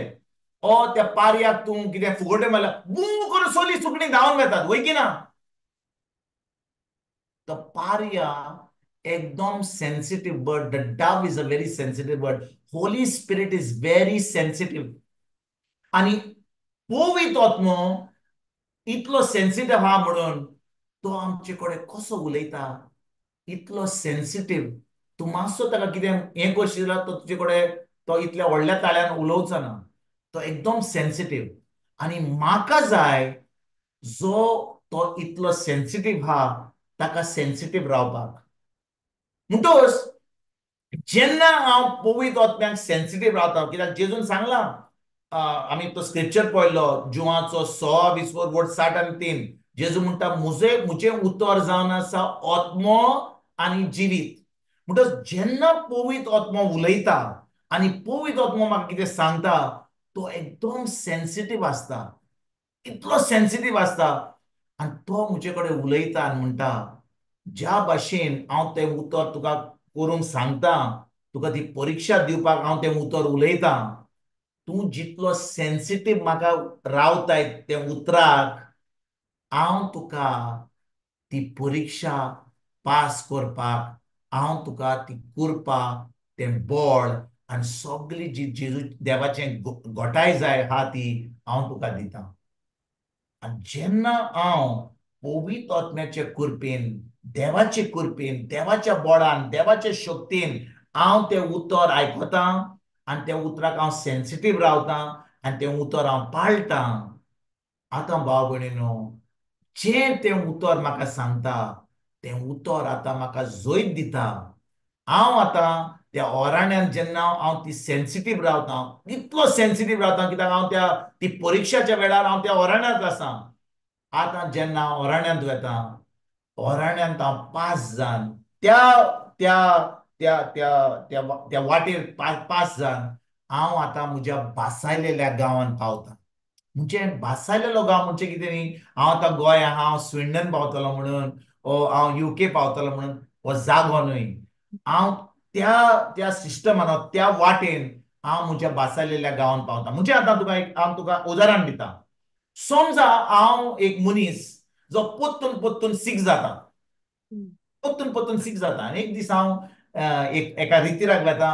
ओ त्या पारयाक तूं कितें फुगोटे मारल्यार बूं करून सोली सुकणी धांवन वेतात, वय की ना? तो पारया एकदम sensitive bird. The dove is a very sensitive bird. Holy Spirit is very sensitive. आनी पवित्र आत्मो इतलो सेन्सिटीव आहा म्हणून तो आमचे कडेन कसो उलयता, इतलो सेन्सिटीव. तूं मातसो ताका कितें हें करशी जाल्यार तो तुजे कडेन तो इतल्या व्हडल्या ताळ्यान उलोवचो ना, तो एकदम सेन्सिटीव. आनी म्हाका जाय जो तो इतलो सेन्सिटीव आहा ताका सेन्सिटीव रावपाक. म्हणटकच जेन्ना हांव पवित्र आत्म्याक सेन्सिटीव रावता, कित्याक जेजून सांगलां, आमी तो स्क्रिप्चर पळयलो, जुवाचो 100 वट 60 आनी 3, जेजू म्हणटा म्हजें म्हजें उतर जावन आसा आत्मो आनी जिवीत. म्हणटकच जेन्ना पवित्र आत्मो उलयता आनी पवित्र आत्मो म्हाका कितें सांगता, तो एकदम सेन्सिटीव आसता, इतलो सेन्सिटीव आसता. आनी तो म्हजे कडेन उलयता आनी म्हणटा, ज्या भाशेन हांव तें उतर तुका करूंक सांगता, तुका ती परिक्षा दिवपाक हांव तें उतर उलयतां, तूं जितलो सेन्सिटीव म्हाका रावताय तें उतराक, हांव तुका ती परिक्षा पास करपाक, हांव तुका ती कृपा, तें बळ आनी सगळी जी जेजू देवाचें घोटाय जाय आहा ती हांव तुका दितां. आनी जेन्ना हांव पवित्र आत्म्याचे कृपेन, देवाचे कृपेन, देवाच्या बळान, देवाच्या शक्तीन हांव तें उतर आयकतां आनी त्या उतराक हांव सेन्सिटीव रावतां आनी तें उतर हांव पाळटां, आतां भाव भयणीनो, जें तें उतर म्हाका सांगता तें उतर आतां म्हाका जैत दिता. हांव आतां त्या ओराण्यान जेन्ना हांव ती सेन्सिटीव रावतां, इतलो सेन्सिटीव रावतां कित्याक हांव त्या ती परिक्षाच्या वेळार हांव त्या ओराण्यांत आसा. आतां जेन्ना हांव ओराण्यांत वता, ओराण्यांत हांव पास जावन त्या त्या त्या त्या त्या त्या वाटेर पास जावन हांव आतां म्हज्या भासायलेल्या गांवांत पावता. म्हणजे भासायलेलो गांव म्हणजे कितें न्ही, हांव आतां गोंया हांव स्विंडन पावतलो म्हणून, ओ हांव युके पावतलो म्हणून हो जागो न्हय. हांव त्या त्या सिस्टमान, त्या वाटेन हांव म्हज्या भासायलेल्या गांवांत पावता. म्हणजे आतां तुका एक हांव तुका उदाहरण दिता. समजा हांव एक मनीस जो पोत्तून पोत्तून सीक जाता, पोत्तून पोत्तून सीक जाता, आनी एक दीस हांव एक एका रितिराक वता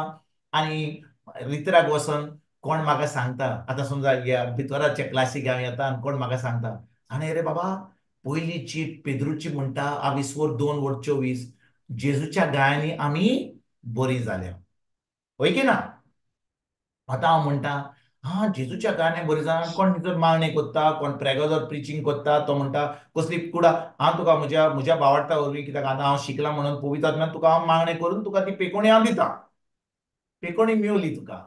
आनी रितिराक वचून कोण म्हाका सांगता, आतां समजा ह्या भितराच्या क्लासीक हांव येता आनी कोण म्हाका सांगता, आनी अरे बाबा पयली चीट पेद्रूची म्हणटा आविस्वर 2 वर 24, जेजूच्या गायांनी आमी बरी जाल्या, हय की ना? आतां हांव म्हणटा हा जेजूच्या गायांनी बरी जाल्या, कोण भितर मागणें करता, कोण प्रेगोदर प्रिचींग करता, तो म्हणटा कसली कुडा हांव तुका म्हज्या म्हज्या भावार्था वरवीं, कित्याक आतां हांव शिकलां म्हणून पवित्र आत्म्यान तुका हांव मागणें करून तुका ती पेकोणी हांव दिता, पेकोणी मेवली तुका.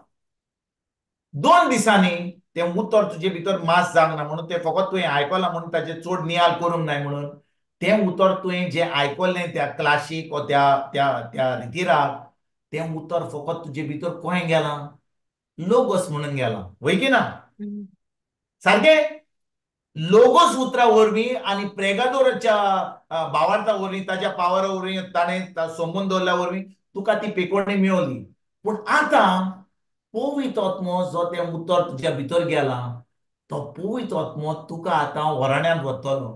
2 दिसांनी तें उतर तुजे भितर मास जावंक ना म्हणून, तें फकत तुवें आयकलां म्हणून ताचेर चड नियाळ करूंक नाय म्हणून, तें उतर तुवें जें आयकलें त्या क्लासीक वो त्या त्या त्या रितिराक, तें उतर फकत तुजे भितर खंय गेलां, लोगोस म्हणून गेलां, वय की ना? सारकें लोगोस उतरा वरवीं आनी प्रेगादोराच्या भावार्था वरवीं, ताच्या पावरा वरवीं, ताणें सोंपून दवरल्या वरवीं तुका ती पेकोणी मेवली. पूण आतां पवित्र आत्मो जो तें उतर तुज्या भितर गेलां, तो पवित्र आत्मो तुका आतां वराण्यांत वतलो,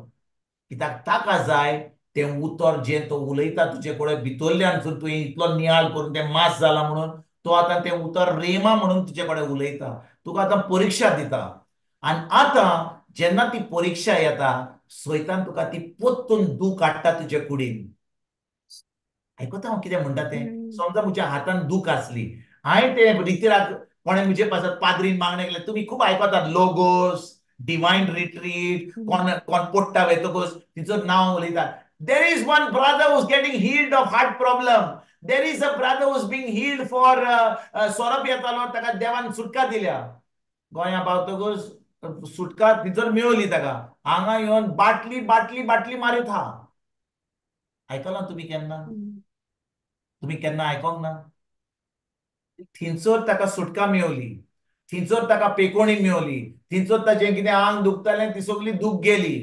कित्याक ताका जाय तें उतर जें तो उलयता तुजे कडेन भितरल्यान तुवें इतलो नियाळ करून तें मास जाला म्हणून तो आतां तें उतर रेमा म्हणून तुजे कडेन उलयता, तुका आतां परिक्षा दिता. आनी आतां जेन्ना ती परिक्षा येता सैतान तुका ती पोत्तून दूख हाडटा तुजे कुडीन. आयकता हांव कितें म्हणटा तें? समजा म्हज्या हातान दूख आसली, हांवें तें रितीराक कोणें म्हजे पासत पाद्रीन मागणें केलें. तुमी खूब आयकतात लोगोस, डिवायन रिट्रीट, कोण कोण पोट्टा वेतकूच तिचो नांव उलयतात. There is one brother who's getting healed of heart problem. There is a brother who's being healed for सोरोप येतालो, ताका देवान सुटका दिल्या. गोंया पावतकूच सुटका तिचो मेवली ताका, हांगा येवन बाटली बाटली बाटली मारीत हा. आयकलां तुमी केन्ना? तुमी केन्ना आयकोंक ना? थिंचोर ताका सुटका मेवली, थिंचोर ताका पेकोणी मेवली, थिंचोर ताचें कितें आंग दुखतालें ती सगळी दूख गेली.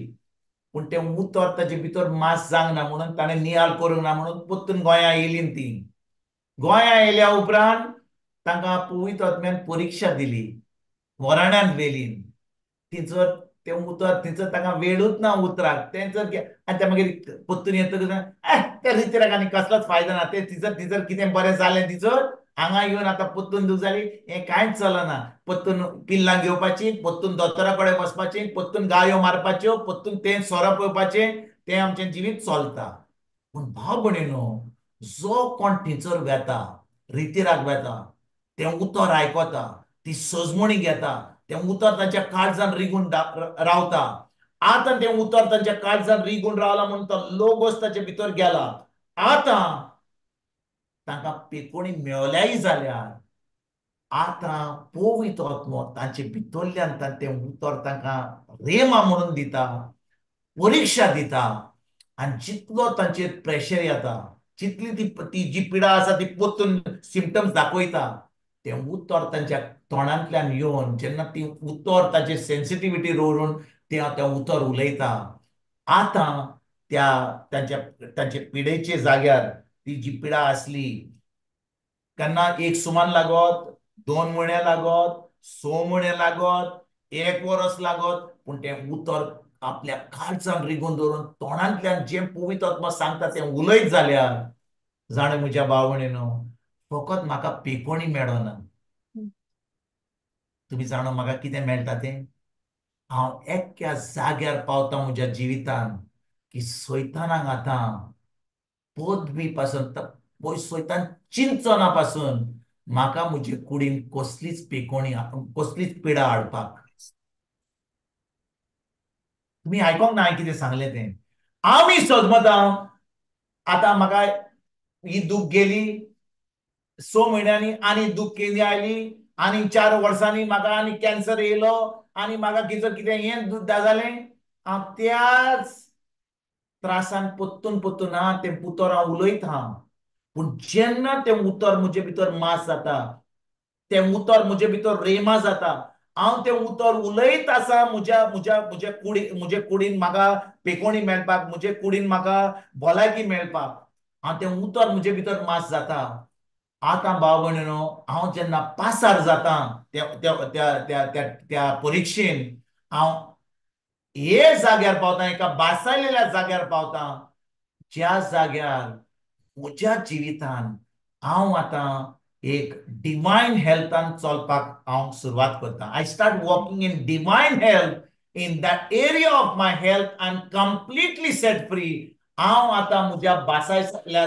पूण तें उतर ताचे भितर मास जावंक ना म्हणून ताणें नियाळ करूंक ना म्हणून परतून गोंया येयली ती. गोंया येयल्या उपरांत तांकां पवित्र आत्म्यान परिक्षा दिली, वराण्यान व्हेली. थिंचर तें उतर थिंचर तांकां वेळूच ना उतराक, तें जर आनी ते मागीर परतून येतकच त्या रितीराक आनी कसलोच फायदो ना, तें थिंचर थिंचर कितें बरें जालें तिचर हांगा येवन आतां परतून दूख जाली, हें कांयच चलना. परतून पिल्लां घेवपाची, परतून दोतोरा कडेन वचपाचें, परतून गायो मारपाच्यो, परतून तें सोरो पिवपाचें, तें आमचें जिवीत चलता. पूण भाव भयणीनो, जो कोण थिंचर वेता, रितीराक वेता, तें उतर आयकता, ती सजमणी घेता, तें उतर तांच्या काळजान रिगून रावता. आतां तें उतर तांच्या काळजान रिगून रावला म्हणून तो लोगोस ताचे भितर गेला. आतां तांकां पेकोणी मेवल्याय जाल्यार आतां पवित्र आत्मो तांचे भितरल्यान तें उतर तांकां रेमा म्हणून दिता, परिक्षा दिता. आनी जितलो तांचेर प्रेशर येता, जितली ती ती जी पिडा आसा ती परतून सिमटम्स दाखयता, तें उतर तांच्या तोंडांतल्यान येवन जेन्ना ती उतर तांची सेन्सिटिविटी दवरून तें तें उतर उलयता, आतां त्या तांच्या तांचे पिडेचे जाग्यार ती जी पिडा आसली, केन्ना एक सुमान लागत, 2 म्हयने लागत, 6 म्हयने लागत, 1 वरस लागत, पूण तें उतर आपल्या काळजान रिगून दवरून तोंडांतल्यान जें पवित्र आत्मो सांगता तें उलयत जाल्यार, जाणें म्हज्या भाव भयणीनो, फकत म्हाका पेकोणी मेळना. तुमी जाणा म्हाका कितें मेळटा तें? हांव एक्या जाग्यार पावता म्हज्या जिवितान की सैतानाक आतां पदवी पासून, सैतान चिंचना पासून म्हाका म्हजे कुडीन कसलीच पेकोणी, कसलीच पिडा हाडपाक. तुमी आयकोंक ना हांवें कितें सांगलें तें? आमी सजमता आतां म्हाका ही दूख गेली, 6 म्हयन्यांनी आनी दूख केली आयली, आनी 4 वर्सांनी म्हाका आनी कॅन्सर येयलो, आनी म्हाका कितें कितें हें दूख जालें. हांव त्याच त्रासान परतून परतून हा तें उतर हांव उलयता हांव. पूण जेन्ना तें उतर म्हजे भितर मास जाता, तें उतर म्हजे भितर रेमा जाता, हांव तें उतर उलयत आसा म्हज्या म्हज्या म्हज्या कुडी म्हजे कुडीन म्हाका पेकोणी मेळपाक, म्हजे कुडीन म्हाका भलायकी मेळपाक, हांव तें उतर म्हजे भितर मास जाता. आतां भाव भयणीनो, हांव जेन्ना पासार जाता त्या त्या त्या त्या त्या परिक्षेन, हांव हे जाग्यार पावता, एका बासायलेल्या जाग्यार पावता, ज्या जाग्यार म्हज्या जिवितान हांव आतां एक डिवायन हेल्थान चलपाक हांव सुरवात करता. I start walking in divine health. In that area of my health I am completely set free. हांव आतां म्हज्या बासायल्या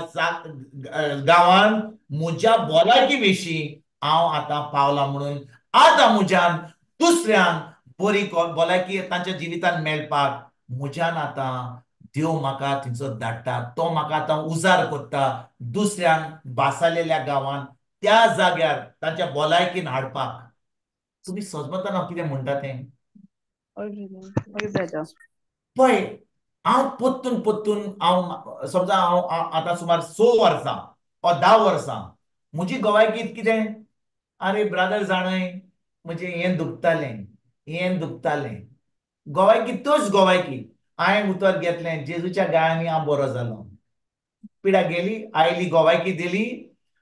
गांवान म्हज्या भलायकी विशीं हांव आतां पावला म्हणून आतां म्हज्यान दुसऱ्यांक बरी भलायकी तांच्या जिवितान मेळपाक म्हज्यान आतां देव म्हाका थंयसर धाडटा, तो म्हाका आतां उजार करता दुसऱ्यांक बासालेल्या गांवान त्या जाग्यार तांच्या भलायकीन हाडपाक. तुमी सजमता हांव कितें म्हणटा तें? पळय, हांव परतून परतून हांव समजा हांव आतां सुमार 6 वर्सां वा 10 वर्सां म्हजी गोवायकीत कितें, आरे ब्रादर जाणय म्हजें हें दुखतालें, हें दुखतालें, गोवायकी तोच गोवायकी. हांवें उतर घेतलें जेजूच्या गायांनी हांव बरो जालो, पिडा गेली, आयली, गोवायकी दिली,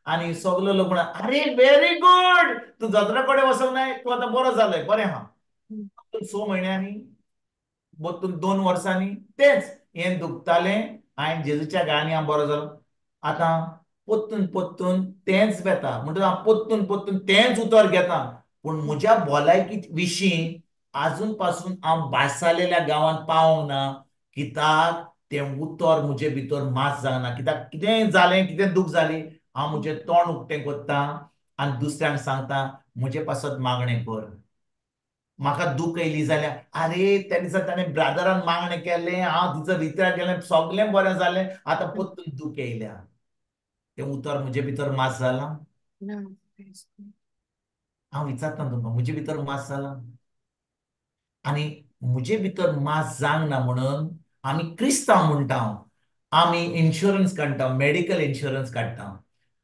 आनी सगलो लोक म्हणा अरे व्हेरी गुड, तूं दोतोरा कडेन वचोंक नाय, तूं आतां बरो जालोय, बरें आहा. 6 म्हयन्यांनी, परतून 2 वर्सांनी तेंच हें दुखतालें, हांवें जेजूच्या गायांनी हांव बरो जालो. आतां परतून परतून तेंच वेता, म्हणटकच हांव परतून परतून तेंच उतर घेता, पूण म्हज्या भलायकी विशीं आजून पासून हांव बासालेल्या गांवांत पावोंक ना. कित्याक तें उतर म्हजे भितर मास जायना. कित्याक कितेंय जालें, कितें दूख जाली, हांव म्हजें तोंड उक्तें करता आनी दुसऱ्यांक सांगता म्हजे पासत मागणें कर. म्हाका दूख येयली जाल्यार आरे त्या दिसा ताणें ब्रादरान मागणें केलें, हांव तिचो रित्यार गेलें, सगळें बरें जालें, आतां परतून दूख येयल्या. तें उतर म्हजे भितर मास जालां? हांव विचारता तुमकां, म्हजे भितर मास जालां? आनी म्हजे भितर मास जावंक ना म्हणून आमी क्रिस्तांव म्हणटा, आमी इन्शुरन्स काडटा, मेडिकल इन्शुरन्स काडटा.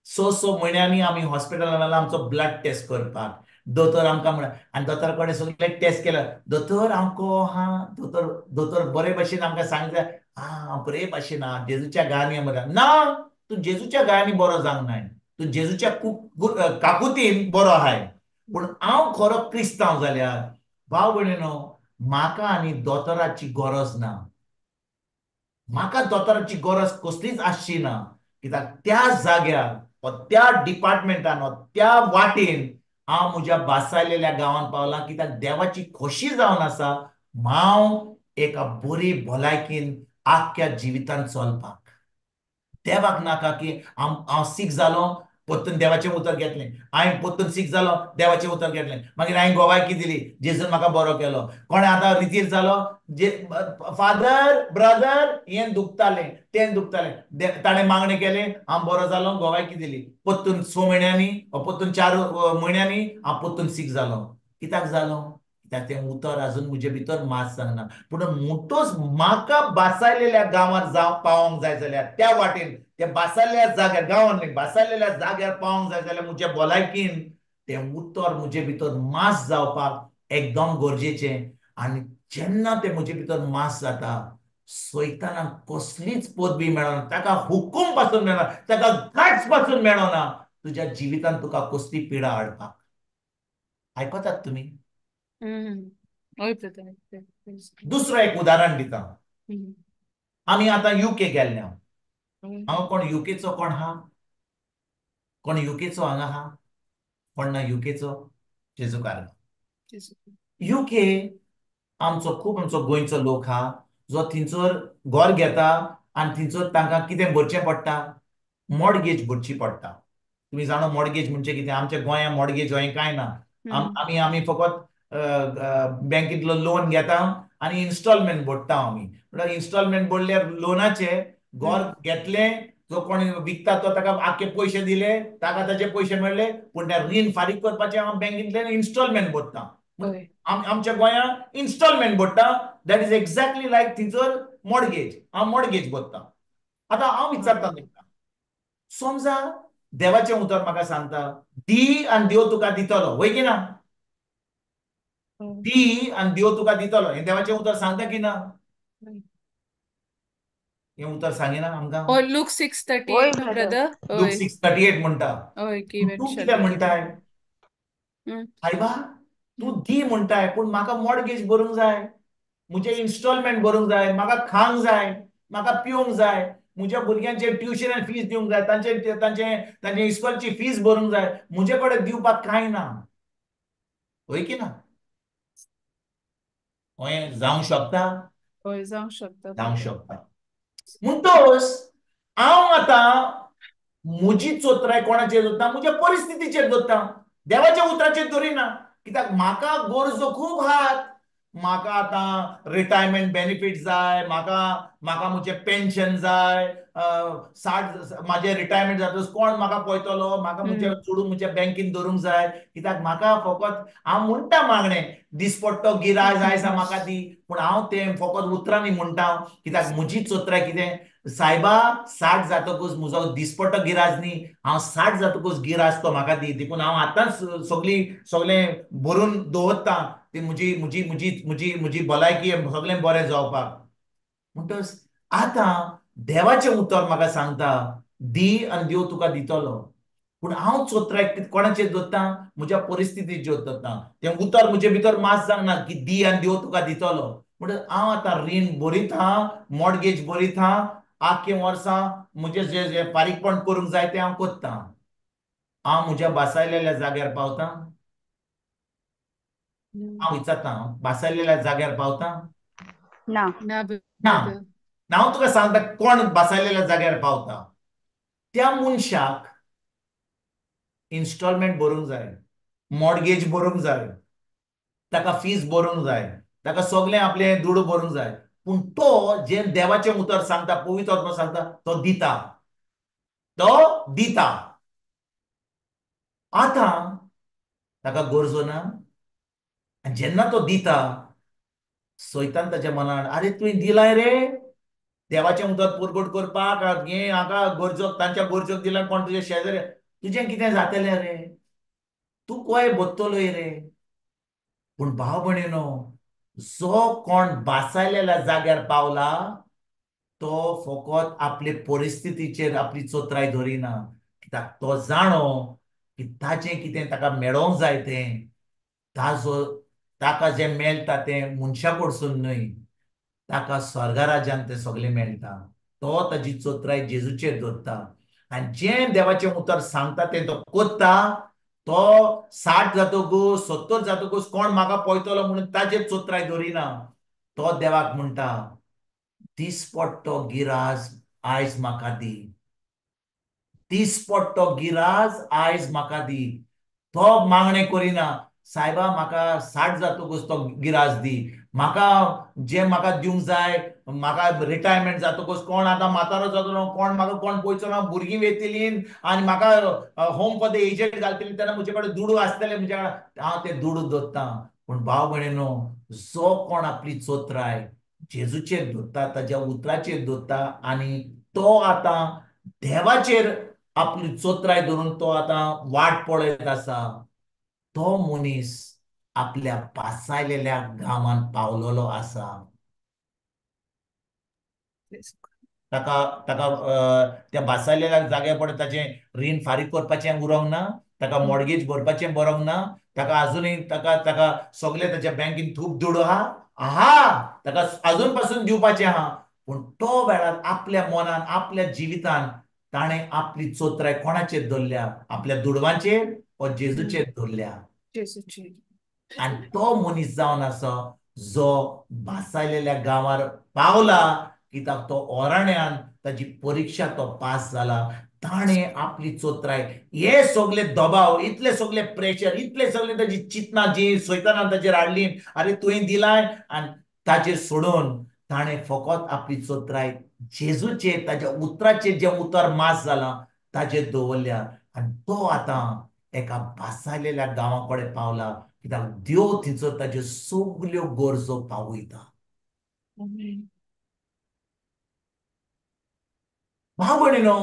6-6 म्हयन्यांनी आमी हॉस्पिटलान वयता आमचो ब्लड टेस्ट करपाक. दोतोर आमकां म्हणा, आनी दोतोरा कडेन सगळे टेस्ट केले, दोतोर हांव को आहा, दोतोर दोतोर बरे भाशेन आमकां सांगता, आं बरे भाशेन आहा, जेजूच्या गायांनी बरें ना, तूं जेजूच्या गायांनी बरो जावंक नाय, तूं जेजूच्या काकुतीन बरो आहाय. पूण हांव खरो क्रिस्तांव जाल्यार भाव भयणीनो, म्हाका आनी दोतोराची गरज ना, म्हाका दोतोराची गरज कसलीच आसची ना. कित्याक त्या जाग्यार वा त्या डिपार्टमेंटान वा त्या वाटेन हांव म्हज्या बासायलेल्या गांवांत पावलां. कित्याक देवाची खोशी जावन आसा हांव एका बरी भलायकीन आख्ख्या जिवितान चलपाक. देवाक नाका की हांव सीक जालो परतून देवाचें उतर घेतलें, हांवें परतून सीक जालो देवाचें उतर घेतलें, मागीर हांवें गोवायकी दिली, जेजून म्हाका बरो केलो. कोणें आतां रितीर जालो, जे फादर ब्रदर हें दुखतालें तें दुखतालें, ताणें मागणें केलें, हांव बरो जालो, गोवायकी दिली. परतून 6 म्हयन्यांनी परतून 4 म्हयन्यांनी हांव परतून सीक जालो. कित्याक जालो? कित्याक तें उतर आजून म्हजे भितर मास जावंक ना. पूण म्हणटोच म्हाका बासायलेल्या गांवांत जावं पावोंक जाय जाल्यार, त्या वाटेन त्या बासायलेल्या जाग्यार, गांवांत न्ही, बासायलेल्या जाग्यार पावोंक जाय जाल्यार म्हज्या भलायकीन तें उतर म्हजे भितर मास जावपाक एकदम गरजेचें. आनी जेन्ना तें म्हजे भितर मास जाता, सैतानाक कसलीच पदवी मेळना, ताका हुकूम पासून मेळना, ताका गायड्स पासून मेळना तुज्या जिवितांत तुका कसली पिडा हाडपाक. आयकतात तुमी? दुसरो एक उदाहरण दिता. आमी आतां युके गेल्ले. हांव कोण युकेचो कोण हा? कोण युकेचो हांगा हा? कोण ना युकेचो? जेजू कारण युके आमचो खूब आमचो गोंयचो लोक हा जो थंयसर घर घेता आनी थंयसर तांकां कितें भरचें पडटा, मॉर्गेज भरची पडटा. तुमी जाणा मॉर्गेज म्हणजे कितें? आमच्या गोंयांत मॉर्गेज हें कांय ना. आमी आमी फकत बँकेंतलो लोन घेता आनी इन्स्टॉलमेंट भरता आमी. म्हणल्यार इन्स्टॉलमेंट भरल्यार लोनाचे घर घेतलें, जो कोण विकता तो ताका आख्खे पयशे दिले, ताका ताचे पयशे मेळ्ळे, पूण त्या रीण फारीक करपाचें हांव बँकेंतल्यान इन्स्टॉलमेंट भरता. आमच्या गोंयांत इन्स्टॉलमेंट भरता, that is exactly लायक थंयसर मॉर्गेज. हांव मॉर्गेज भरता. आतां हांव विचारता तुमकां, समजा देवाचें उतर म्हाका सांगता दी आनी देव तुका दितलो, वय की ना? दी आनी देव तुका दितलो, हें देवाचें उतर सांगता की ना? हें उतर सांगिना आमकां? लूक 6:38 ब्रदर, लूक 6:38 म्हणटा. तूं कितें म्हणटाय? सायबा तूं दी म्हणटाय, पूण म्हाका मॉर्गेज भरूंक जाय, म्हजें इन्स्टॉलमेंट भरूंक जाय, म्हाका खावंक जाय, म्हाका पिवंक जाय, म्हज्या भुरग्यांचे ट्युशन फीज दिवंक जाय, तांचे तांचे तांचे इस्कॉलची फीज भरूंक जाय, म्हजे कडेन दिवपाक कांय ना. हय की ना? हय जावंक शकता? हय जावंक शकता, जावंक शकता. म्हणटकच हांव आतां म्हजी चोत्राय कोणाचेर दवरता? म्हज्या परिस्थितीचेर दवरता, देवाच्या उतराचेर दवरिना. कित्याक म्हाका गरजो खूब आहात, म्हाका आतां रिटायरमेंट बेनिफीट जाय, म्हाका म्हाका म्हजें पेन्शन जाय, 60 म्हाजें रिटायरमेंट जातकच कोण म्हाका पळयतलो, म्हाका म्हजें चेडूं म्हज्या बँकेन दवरूंक जाय. कित्याक म्हाका फकत हांव म्हणटा मागणें दिसपट्टो गिराय जाय आसा म्हाका दी, पूण हांव तें फकत उतरांनी म्हणटा. कित्याक म्हजी चोत्राय कितें, सायबा 60 जातकूच म्हजो दिसपट्टो गिराज न्ही, हांव 60 जातकूच गिराज तो म्हाका दी, देखून हांव आतांच सगळी सगळें भरून दवरता ती म्हजी म्हजी म्हजी म्हजी म्हजी भलायकी सगळें बरें जावपाक. म्हणटकच आतां देवाचें उतर म्हाका सांगता दी आनी देव तुका दितलो. पूण हांव चोत्राय कोणाचेर दवरता? म्हज्या परिस्थितीचेर दवरता. तें उतर म्हजे भितर मास जावंक ना की दी आनी देव तुका दितलो. म्हणटच हांव आतां रीण बरीत आहा, मॉर्गेज बरीत आहा, आख्खे वर्सां म्हजें जें जें फारीकपण करूंक जाय तें हांव करतां. हांव म्हज्या बासायलेल्या जाग्यार पावतां? हांव विचारतां, बासायलेल्या जाग्यार पावतां? ना. ना. ना. हांव तुका सांगता कोण बासायलेल्या जाग्यार पावता. त्या मनशाक इन्स्टॉलमेंट भरूंक जाय, मॉर्गेज भरूंक जाय, ताका फीज भरूंक जाय, ताका सगळें आपलें दुडू भरूंक जाय. पूण तो जें देवाचें उतर सांगता, पवित्र आत्मा सांगता, तो दिता, तो दिता. आतां ताका गरजो ना. आनी जेन्ना तो दिता, सैतान ताच्या मनान, आरे तुवें दिलाय रे देवाचें उतर परगट करपाक, हें हाका गरजोक, तांच्या गरजोक दिलां, कोण तुज्या शेजारी, तुजें कितें जातलें रे, तूं कोय बत्तलोय रे. पूण भाव भयणीनो, जो कोण बासायलेल्या जाग्यार पावला तो फकत आपले परिस्थितीचेर आपली चोत्राय धरिना, कित्याक तो जाणो की ताचें कितें ताका मेळोंक जाय तें ताजो ताका जें मेळटा तें मनशा कडसून न्हय, ताका स्वर्गराजान तें सगळें मेळटा. तो ताजी चोत्राय जेजूचेर दवरता आनी जें देवाचें उतर सांगता तें तो करता. तो 60 जातकूच 70 जातकूच कोण म्हाका पळयतलो म्हणून ताजेर चोत्राय दवरिना. तो देवाक म्हणटा, दिसपट्टो गिराज आयज म्हाका दी, दिसपट्टो गिराज आयज म्हाका दी. तो मागणें करिना, सायबा म्हाका 60 जातकूच तो गिराज दी, म्हाका जें म्हाका दिवंक जाय, म्हाका रिटायरमेंट जातकूच कोण आतां म्हातारो जातलो, कोण म्हाका कोण पळयचो ना, भुरगीं वेतलीं आनी म्हाका होम फॉर the aged घालतली, तेन्ना म्हजे कडेन दुडू आसतले, म्हज्या कडेन हांव ते दुडू दवरतां. पूण भाव भयणीनो, जो कोण आपली चोत्राय जेजूचेर दवरता, ताज्या उतराचेर दवरता आनी तो आतां देवाचेर आपली चोत्राय धरून तो आतां वाट पळयत आसा, तो मनीस आपल्या पासायलेल्या गांवान पावलेलो आसा. ताका ताका त्या बासायलेल्या जाग्या पडे ताचें रीण फारीक करपाचें उरोंक ना, ताका मॉर्गेज भरपाचें बरोवंक ना, ताका आजुनूय ताका ताका सगळें ताच्या बँकेन खूब दुडू आहा आहा, ताका आजून पासून दिवपाचें आहा. पूण तो वेळार आपल्या मनान आपल्या जिवितान ताणें आपली चोत्राय कोणाचेर दवरल्या? आपल्या दुडवांचेर ओ जेजूचेर दवरल्या. आनी तो मनीस जावन आसा जो बासायलेल्या गांवार पावला, कित्याक तो ओराण्यान ताजी परिक्षा तो पास जाला. ताणें आपली चोत्राय, हे सगळे दबाव, इतले सगळे प्रेशर, इतले सगळे ताजी चिंतना जी सैतानान ताजेर हाडली, आरे तुवें दिलाय, आनी ताजेर सोडून ताणें फकत आपली चोत्राय जेजूचेर, ताज्या उतराचेर जें उतर मास जालां ताजेर दवरल्या. आनी तो आतां एका बासायलेल्या गांवा कडेन पावला, कित्याक देव थंयसर ताज्यो सगल्यो गरजो पावयता. भाव भयणीनो,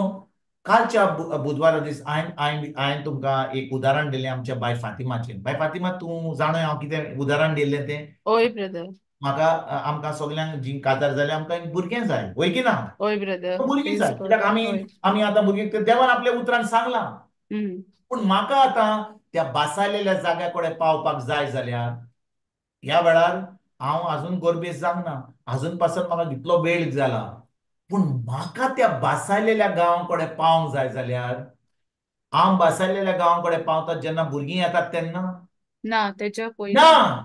कालच्या बुधवारा दीस हांवें हांवें हांवें तुमकां एक उदाहरण दिलें आमच्या बाय फातिमाचें. बाय फातिमा, तूं जाणा हांव कितें उदाहरण दिल्लें तें? ओय ब्रदर. म्हाका आमकां सगल्यांक जीं काजार जाल्या आमकां एक भुरगें जाय, वय की ना? ओय ब्रदर. भुरगीं जाय, कित्याक आमी आमी आतां भुरगीं देवान आपल्या उतरान सांगलां. पूण म्हाका आतां त्या बासायलेल्या जाग्या कडेन पावपाक जाय जाल्यार ह्या वेळार हांव आजून गोरबेज जावंक ना, आजून पासून म्हाका इतलो वेळ जाला. पूण म्हाका त्या बासायलेल्या गांवा कडेन पावंक जाय जाल्यार हांव बासायलेल्या गांवा कडेन पावता जेन्ना भुरगीं येतात तेन्ना ना, तेच्या पयलीं ना.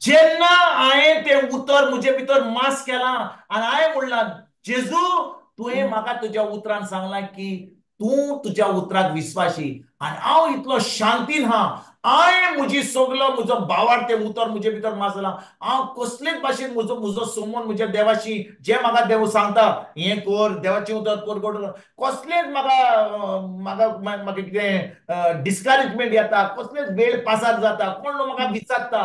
जेन्ना हांवें तें उतर म्हजे भितर मास केलां आनी हांवें म्हणलां, जेजू तुवें म्हाका तुज्या उतरान सांगलां की तूं तुज्या उतराक विस्वाशी, आनी हांव इतलो शांतीन हा, हांवें म्हजी सगलो म्हजो बावार तें उतर म्हजे भितर मास जाला, हांव कसलेच भाशेन म्हजो म्हजो समोन म्हज्या देवाशी जें म्हाका देव सांगता हें कर, देवाचें उतर परगट, कसलेच म्हाका म्हाका म्हाका कितें डिस्करेजमेंट येता, कसलेच वेळ पासार जाता, कोण म्हाका विचारता,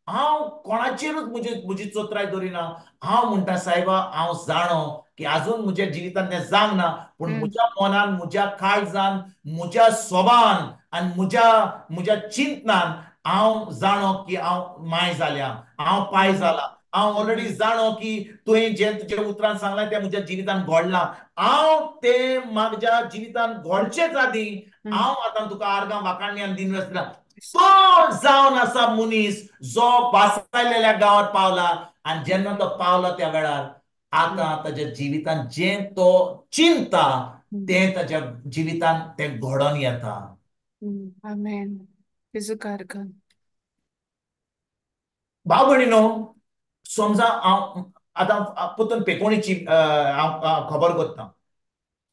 हांव कोणाचेरूच म्हजी म्हजी चोत्राय दवरिना. हांव म्हणटा, सायबा हांव जाणो की आजून म्हज्या जिवितान तें जावंक ना, पूण म्हज्या मनान, म्हज्या काळजान, म्हज्या सोबान आनी म्हज्या म्हज्या चिंतनान हांव जाणो की हांव माय जाल्या, हांव पाय जाला, हांव ऑलरेडी जाणो की तुवें जें तुज्या उतरान सांगलां तें म्हज्या जिवितान घडलां. हांव तें म्हज्या जिवितान घडचेच आदीं हांव आतां तुका आर्गां वाखाणणी आनी दिनवास दिता. तो जावन आसा मनीस जो बासायलेल्या गांवात पावला आनी जेन्ना तो पावला त्या वेळार आतां ताज्या जिवितान जें तो चिंता तें ताज्या जिवितान तें घडोवन येता. आमेन. जेजू. भाव भयणीनो, समजा हांव आतां परतून पेकोणीची हांव खबर करता.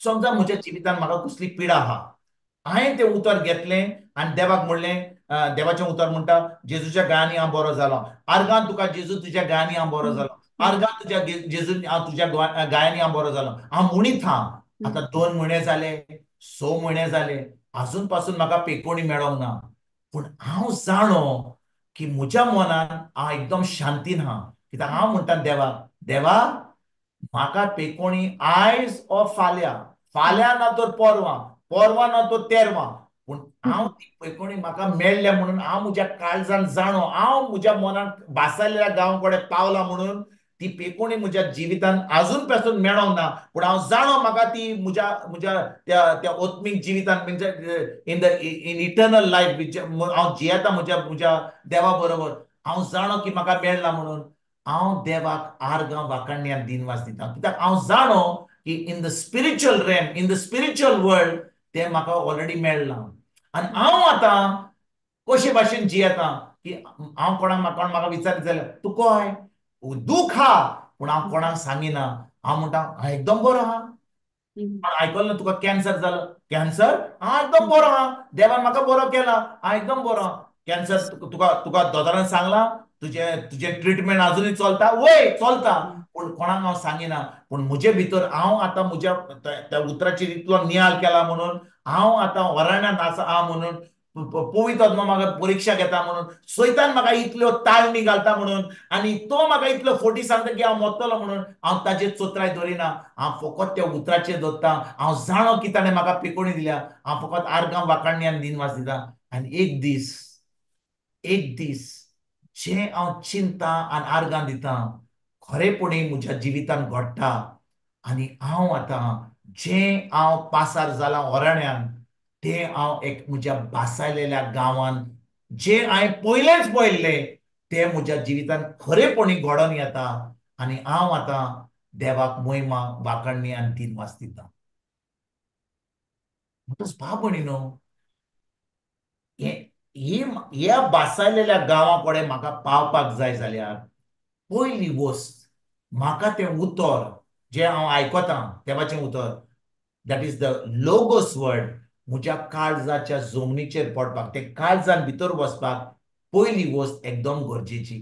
समजा म्हज्या जिवितान म्हाका कसली पिडा आहा, हांवें तें उतर घेतलें आनी देवाक म्हणलें, देवाचें उतर म्हणटा जेजूच्या गायांनी हांव बरो जालो, आर्गान तुका जेजू तुज्या गायांनी हांव बरो जालो, आर्गान तुज्या जेजू हांव तुज्या गायांनी हांव बरो जालो. हांव म्हणीत हा आतां 2 म्हयने जाले, 6 म्हयने जाले, आजून पासून म्हाका पेकोणी मेळोंक ना, पूण हांव जाणो की म्हज्या मनान हांव एकदम शांतीन हा. कित्याक हांव म्हणटा देवा, देवा म्हाका पेकोणी आयज ओ फाल्यां, फाल्यां ना तर परवां, परवां ना तर तेरवां, पूण हांव ती पेकोणी म्हाका मेळ्ळ्या म्हणून हांव म्हज्या काळजान जाणो, हांव म्हज्या मनान बासायलेल्या गांव कडेन पावला म्हणून ती पेकोणी म्हज्या जिवितान आजून पासून मेळोंक ना, पूण हांव जाणो म्हाका ती म्हज्या म्हज्या त्या त्या आत्मीक जिवितान म्हणजे in the in eternal life हांव जियेता म्हज्या म्हज्या देवा बरोबर, हांव जाणो की म्हाका मेळ्ळा म्हणून हांव देवाक आर्गां वाखाणणी आनी दिनवास दिता. कित्याक हांव जाणो की in the spiritual realm, in the spiritual world तें म्हाका ऑलरेडी मेळ्ळां. आनी हांव आतां कशे भाशेन जियेता की हांव कोणाक कोण म्हाका विचारीत जाल्यार तूं कोय दूख आहा, पूण हांव कोणाक सांगिना, हांव म्हणटा हांव एकदम बरो आहा. आयकलें ना तुका कॅन्सर जालो, कॅन्सर हांव एकदम बरो आहा, देवान म्हाका बरो केला, हांव एकदम बरो आहा. कॅन्सर तुका तुका दोतोरान सांगलां, तुजें तुजें ट्रिटमेंट आजुनूय चलता, वय चलता, पूण कोणाक हांव सांगिना. पूण म्हजे भितर हांव आतां म्हज्या त्या उतराचेर इतलो नियाळ केला म्हणून हांव आतां वराण्यान आसा आहा म्हणून पवित्र आत्मा म्हाका परिक्षा घेता म्हणून, सैतान म्हाका इतल्यो ताळणी घालता म्हणून, आनी तो म्हाका इतल्यो फोटी सांगता की हांव मरतलो म्हणून, हांव ताजेर चोत्राय दवरिना, हांव फकत त्या उतराचेर दवरता. हांव जाणो की ताणें म्हाका पेकोणी दिल्या, हांव फकत आर्गां वाखाणणी आनी दिनवास दिता. आनी एक दीस, एक दीस जें हांव चिंता आनी आर्गां दिता खरेपणी म्हज्या जिवितान घडटा आनी हांव आतां जें हांव पासार जालां ओराण्यान तें हांव एक म्हज्या बासायलेल्या गांवान जें हांवें पयलेंच पळयल्लें तें म्हज्या जिवितान खरेपणी घडोवन येता आनी हांव आतां देवाक मोहिमा वाखाणणी आनी दिनवास दिता. म्हणटच भाव भयणीनो, ह्या बासायलेल्या गांवा कडेन म्हाका पावपाक जाय जाल्यार पयली वस्त म्हाका तें उतर जें हांव आयकतां देवाचें उतर, that is the logos word, म्हज्या काळजाच्या जमनीचेर पडपाक, तें काळजान भितर वचपाक पयली वस्त एकदम गरजेची.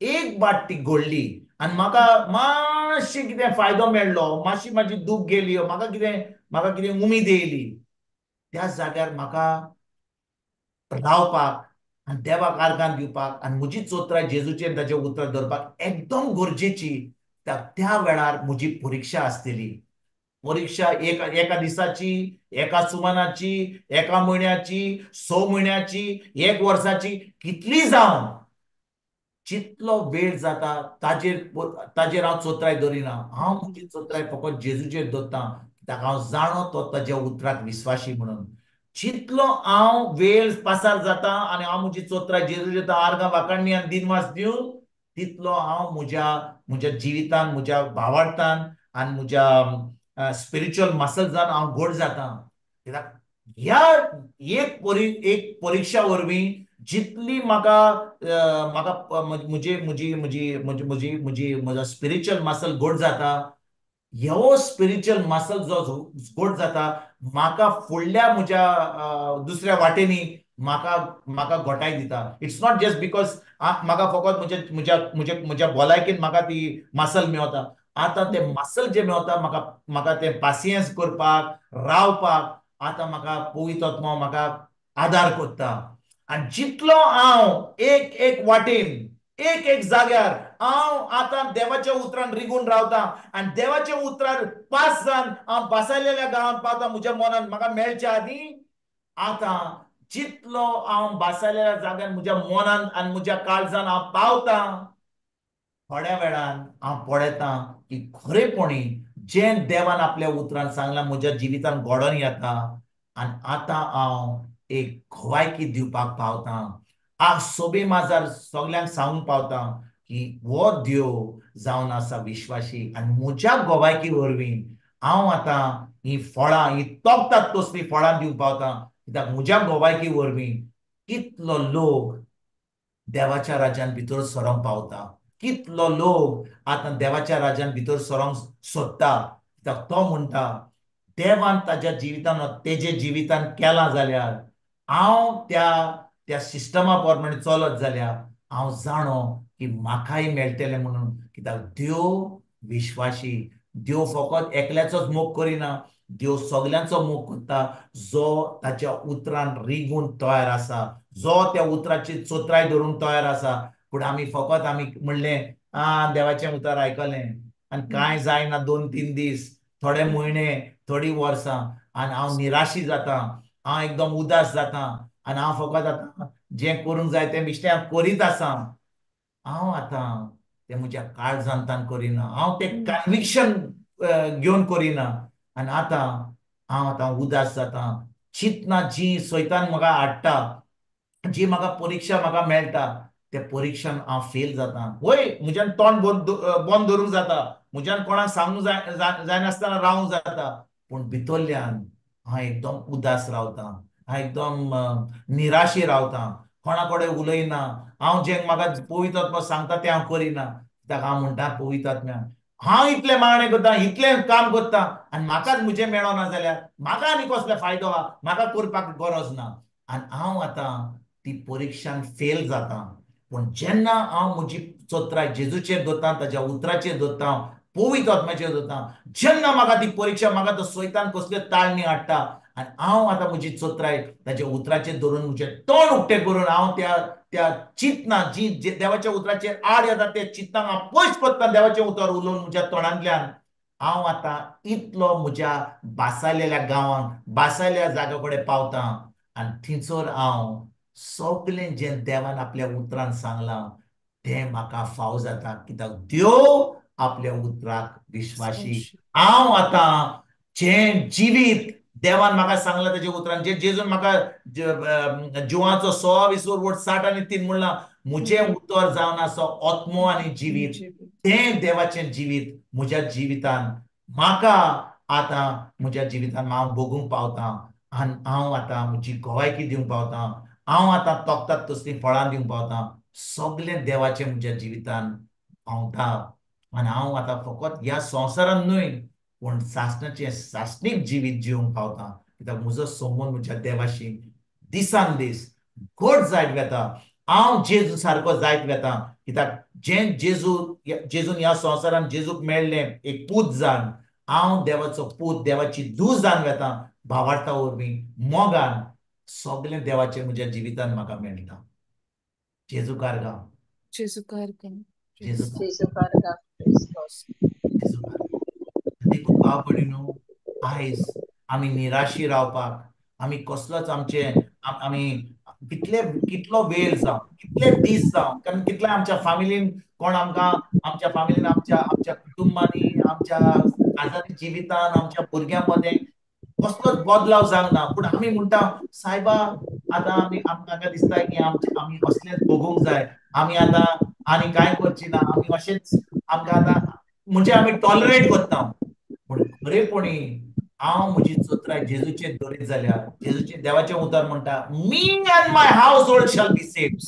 एक वाट ती घडली आनी म्हाका मातशें कितें फायदो मेळ्ळो, मातशी म्हाजी दूख गेली, म्हाका कितें उमेद येयली, त्या जाग्यार म्हाका रावपाक आनी देवाक आर्गां दिवपाक आनी म्हजी चोत्राय जेजूचेर ताचें उतर दवरपाक एकदम गरजेची. त्या वेळार म्हजी परिक्षा आसतली. परिक्षा एका दिसाची, एका सुमानाची, एका म्हयन्याची, 6 म्हयन्याची, 1 वर्साची, कितली जावन जितलो वेळ जाता ताजेर ताजेर हांव चोत्राय दवरिना. हांव म्हजी चोत्राय फकत जेजूचेर दवरता, कित्याक हांव जाणो तो ताज्या उतराक विस्वाशी म्हणून. जितलो हांव वेळ पासार जाता आनी हांव म्हजी चोत्राय जेजूचेर आर्गां वाखाणणी आनी दिनवास दिवन तितलो हांव म्हज्या म्हज्या जिवितान, म्हज्या भावार्थान आनी म्हज्या स्पिरिच्युअल मसल्सान हांव घट जाता. कित्याक ह्या एक परिक्षा वरवीं जितली म्हाका म्हाका म्हजी म्हजी म्हजी म्हजी म्हजी म्हजी म्हजो स्पिरिच्युअल मसल घट जाता, ह्यो स्पिरिच्युअल मसल जो घट जाता म्हाका फुडल्या म्हज्या दुसऱ्या वाटेनी म्हाका म्हाका घटाय दिता. It's not just because म्हाका फकत म्हज्या म्हज्या म्हज्या म्हज्या भलायकेन म्हाका ती मसल मेवता, आतां तें मसल जें मेवता म्हाका म्हाका तें पासियेंस करपाक, रावपाक आतां म्हाका पवित्र आत्मो म्हाका आदार करता. आनी जितलो हांव एक एक वाटेन, एक एक जाग्यार हांव आतां देवाच्या उतरान रिगून रावता आनी देवाच्या उतरान पास जावन हांव बासायलेल्या गांवांत पावता म्हज्या मनान म्हाका मेळच्या आदीं, आतां जितलो हांव बासायलेल्या जाग्यार म्हज्या मनान आनी म्हज्या काळजान हांव पावता, थोड्या वेळान हांव पळयतां की खरेपणी जें देवान आपल्या उतरान सांगलां म्हज्या जिवितान घडोवन येता आनी आतां हांव एक गवायकी दिवपाक पावतां. आज सोबे माजार सगल्यांक सांगूंक पावतां की हो देव जावन आसा विश्वासी आनी म्हज्या गवायकी वरवीं हांव आतां ही फळां, ही तोखतात तसलीं फळां दिवंक पावतां. कित्याक म्हज्या गवायकी वरवीं कितलो लोक देवाच्या राज्यान भितर सरोंक पावता, कितलो लोक आतां देवाच्या राज्यान भितर सरोंक सोदता. कित्याक तो म्हणटा देवान ताज्या जिवितान तेजे जिवितान केलां जाल्यार हांव त्या त्या सिस्टमा प्रमाणे चलत जाल्यार हांव जाणो की म्हाकाय मेळटलें म्हणून. कित्याक देव विश्वासी, देव फकत एकल्याचोच मोग करिना, देव सगल्यांचो मोग करता जो ताच्या उतरान रिगून तयार आसा, जो त्या उतराची चोत्राय धरूंक तयार आसा. पूण आमी फकत आमी म्हणलें आ देवाचें उतर आयकलें आनी कांय जायना, 2-3 दीस, थोडे म्हयने, थोडीं वर्सां आनी हांव निराशी जाता, हांव एकदम उदास जाता आनी हांव फकत आतां जें करूंक जाय तें बेश्टें हांव करीत आसा. हांव आतां तें म्हज्या काळजांतान करिना, हांव तें कन्विक्शन घेवन करिना आनी आतां हांव आतां उदास जाता. चिंतना जी सैतान म्हाका हाडटा, जी म्हाका परिक्षा म्हाका मेळटा, त्या परिक्षान हांव फेल जाता. वय म्हज्यान तोंड बंद दवरूंक जाता, म्हज्यान कोणाक सांगूंक जायनासतना रावूंक जाता, पूण भितरल्यान हांव एकदम उदास रावता, हांव एकदम निराशी रावता, कोणा कडेन उलयना. हांव जें म्हाका पवित्र आत्मा सांगता तें हांव करिना. कित्याक हांव म्हणटा पवित्र आत्म्या हांव इतलें मागणें करता, इतलें काम करता आनी म्हाकाच म्हजें मेळना जाल्यार म्हाका आनी कसलो फायदो आहा, म्हाका करपाक गरज ना. आनी हांव आतां ती परिक्षान फेल जाता. पूण जेन्ना हांव म्हजी चोत्राय जेजूचेर दवरता, ताज्या उतराचेर दवरता, पवित्र आत्म्याचेर दवरता, जेन्ना म्हाका ती परिक्षा म्हाका तो सैतान कसल्यो ताळणी हाडटा आनी हांव आतां म्हजी चोत्राय ताज्या उतराचेर धरून म्हजें तोंड उक्तें करून हांव त्या त्या चिंतना जी देवाच्या उतराचेर आड येता त्या चिंतनाक हांव पयस करता. देवाचें उतर उलोवन म्हज्या तोंडांतल्यान हांव आतां इतलो म्हज्या बासायलेल्या गांवांत, बासायल्या जाग्या कडेन पावता आनी थंयसर हांव सगळें जें देवान आपल्या उतरान सांगलां तें म्हाका फाव जाता. कित्याक देव आपल्या उतराक विश्वासी. हांव आतां जें जिवीत देवान म्हाका सांगलां ताच्या उतरान, जें जेजून म्हाका जिवाचो 26:60 आणि 3 म्हणलां, म्हजें उतर जावन आसा आत्मो आनी जिवीत, तें देवाचें जिवीत म्हज्या जिवितान म्हाका आतां म्हज्या जिवितान हांव भोगूंक पावता आनी हांव आतां म्हजी गवायकी दिवंक पावता, हांव आतां तोखतात तसलीं फळां दिवंक पावता. सगळें देवाचें म्हज्या जिवितान पावता आनी हांव आतां फकत ह्या संवसारान न्हय पूण सासणाचें सासणीक जिवीत जिवंक पावता. कित्याक म्हजो संबंद म्हज्या देवाशी दिसान दीस घट जायत वेता. हांव जेजू सारको जायत वेता. कित्याक जें जेजून ह्या संवसारान जेजूक मेळ्ळें एक पूत जावन, हांव देवाचो पूत, देवाची धूव जावन वेता. भावार्था वरवीं मोगान सगळें देवाचें म्हज्या जिवितान म्हाका मेळटा. जेजू कारगा, जेजू कारगा, जेजू कारगा. देखून भाव भयणीनो, आयज आमी निराशी रावपाक, आमी कसलोच आमचे आमी कितले कितलो वेळ जावं, कितले दीस जावं, कारण कितले आमच्या फामिलीन कोण आमकां आमच्या फामिलीन आमच्या आमच्या कुटुंबांनी, आमच्या खाजगी जिवितान, आमच्या भुरग्यां मदें कसलोच बदलाव जावंक ना. पूण आमी म्हणटा सायबा आतां आमी आमकां दिसता की आमचे आमी असलेंच भोगूंक जाय, आमी आतां आनी कांय करची ना, आमी अशेंच आमकां आतां म्हणजे आमी टॉलरेट करता. पूण खरेपणी हांव म्हजी चोत्राय जेजूचेर दवरीत जाल्यार, जेजूचेर देवाचें उतर म्हणटा, me and my household shall be saved,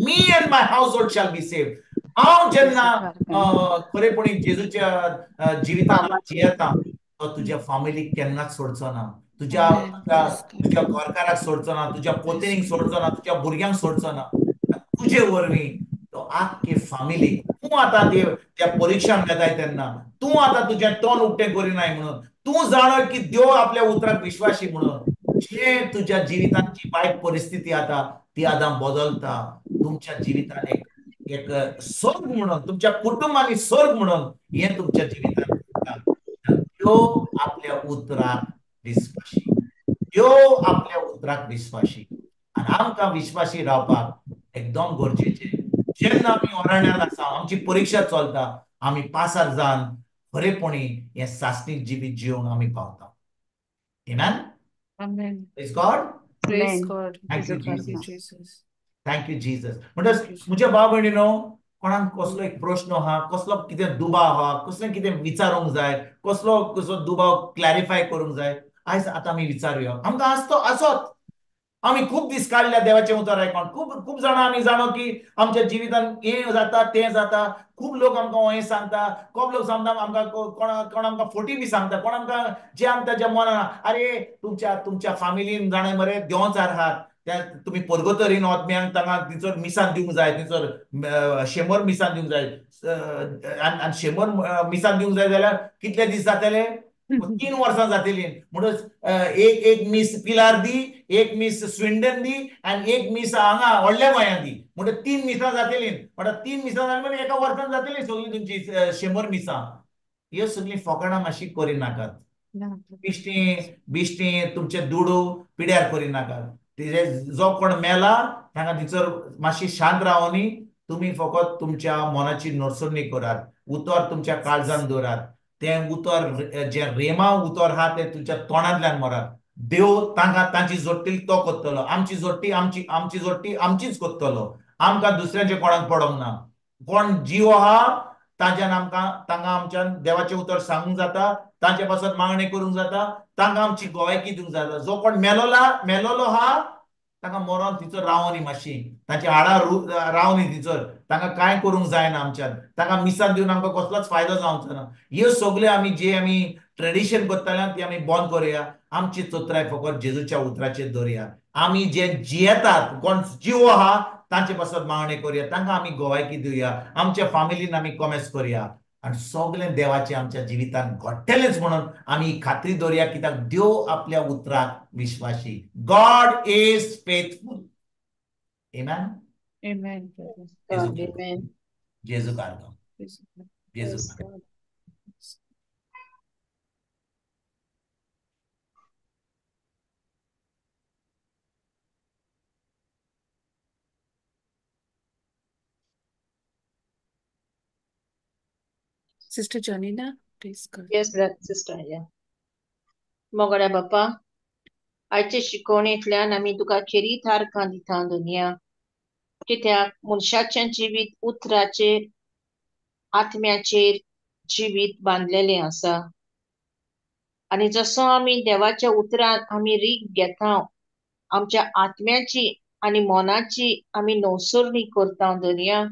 me and my household shall be saved. हांव जेन्ना खरेपणी जेजूच्या जिवितान जियेता तो तुज्या फामिलीक केन्नाच सोडचो ना, तुज्या तुज्या घरकाराक सोडचो ना, तुज्या पोतेनीक सोडचो ना, तुज्या भुरग्यांक सोडचो ना. तुजे वरवीं तो आख्खे फामिलीक तूं आतां त्या परिक्षान वेताय तेन्ना तूं आतां तुजें तोंड उक्तें करिनाय म्हणून तूं जाणो की देव आपल्या उतराक विश्वासी म्हणून जे तुज्या जिवितांत जी वायट परिस्थिती आतां ती आतां बदलता. तुमच्या जिवितान एक एक स्वर्ग म्हणून, तुमच्या कुटुंबांनी स्वर्ग म्हणून हें तुमच्या जिवितान देव आपल्या उतराक विस्वाशी, देव आपल्या उतराक विस्वाशी. आनी आमकां विस्वाशी रावपाक एकदम गरजेचें. जेन्ना आमी ओराण्यान आसा, आमची परिक्षा चलता, आमी पासार जावन खरेपणी हें सासणीक जिवीत जिवंक आमी पावता. Amen? Amen. Praise God. Praise God. Thank you, Jesus. Thank you, Jesus. म्हणटच म्हज्या भाव भयणीनो, कोणाक कसलो एक प्रश्न आहा, कसलो कितें दुबाव आहा, कसलें कितें विचारूंक जाय, कसलो कसलो दुबाव क्लॅरिफाय करूंक जाय, आयज आतां आमी विचारुया. आमकां आसतो आसत, आमी खूब दीस काडल्या देवाचें उतर आयकोन, खूब खूब जाणां आमी जाणो की आमच्या जिवितान हें जाता तें जाता, खूब लोक आमकां हें सांगता, खूब लोक सांगता आमकां, कोण कोण आमकां फोटी बी सांगता, कोण आमकां जे आमकां ताच्या मनान, अरे तुमच्या तुमच्या फामिलीन जाणा मरे देंवचार आहात, त्या तुमी परगतरीन आत्म्यांक तांकां थंयसर मिसान दिवंक जाय, थंयसर 100 मिसान दिवंक जाय, आनी 100 मिसान दिवंक जाय जाल्यार कितले दीस जातले? 3 वर्सां जातली. म्हणून एक एक मीस पिलार दी, एक मीस स्विंडन दी, आनी एक मीस हांगा व्हडल्या गोंयांत दी, म्हणटा 3 मिसां जातली. म्हणटा 3 मिसां जाली म्हणजे एका वर्सान जातली सगळीं तुमची 100 मिसां. ह्यो सगळीं फोकाणां मातशी करिनाकात, बिश्टी बिश्टी तुमचे दुडू पिड्यार करिनाकात. तिजे जो कोण मेला तांकां थंयसर मातशी शांत रावनी, तुमी फकत तुमच्या मनाची नरसरणी करात, उतर तुमच्या काळजान दवरात, तें उतर जें रेमा उतर आहा तें तुमच्या तोंडांतल्यान मरात. देव तांकां तांची जोडटी तो करतलो, आमची जोडटी आमची, आमची जोडटी आमचीच करतलो. आमकां दुसऱ्यांचे कोणाक पडोंक ना. कोण जीव आहा तांच्यान आमकां तांकां आमच्यान देवाचें उतर सांगूंक जाता, तांचे पासत मागणें करूंक जाता, तांकां आमची गोवायकी दिवंक जाता. जो कोण मेलोलो आहा तांकां मरोन थंयसर रावनी मातशी, तांची हाडां रावनी थंयसर, तांकां कांय करूंक जायना आमच्यान, तांकां मिसान दिवन आमकां कसलोच फायदो जावचो ना. ह्यो सगल्यो आमी जे आमी ट्रेडिशन करताले ती आमी बंद करुया. आमची चत्राय फकत जेजूच्या उतराचेर दवरुया. आमी जे जियेतात, कोण जिवो आहा तांचे पासत मागणें करुया, तांकां आमी गोवायकी दिवया, आमच्या फामिलीन आमी कॉमेस करुया, आनी सगळें देवाचें आमच्या जिवितान घडटलेंच म्हणून आमी खात्री दवरुया. कित्याक देव आपल्या उतराक विश्वासी. God is faithful. Amen. Amen. जेजू कारगांव, जेजू कारगांव. Sister Janina, please go. Yes, sister. Yeah. मोगड्या बापा, आयचे शिकवणेंतल्यान आमी तुका खेरीत आर्गां दिता दुनिया, कित्याक मनशाचें जिवीत उतराचेर आत्म्याचेर जिवीत बांदलेलें आसा. आनी जसो आमी देवाच्या उतरान आमी रीग घेता, आमच्या आत्म्याची आनी मनाची आमी नवसरणी करता दुनिया,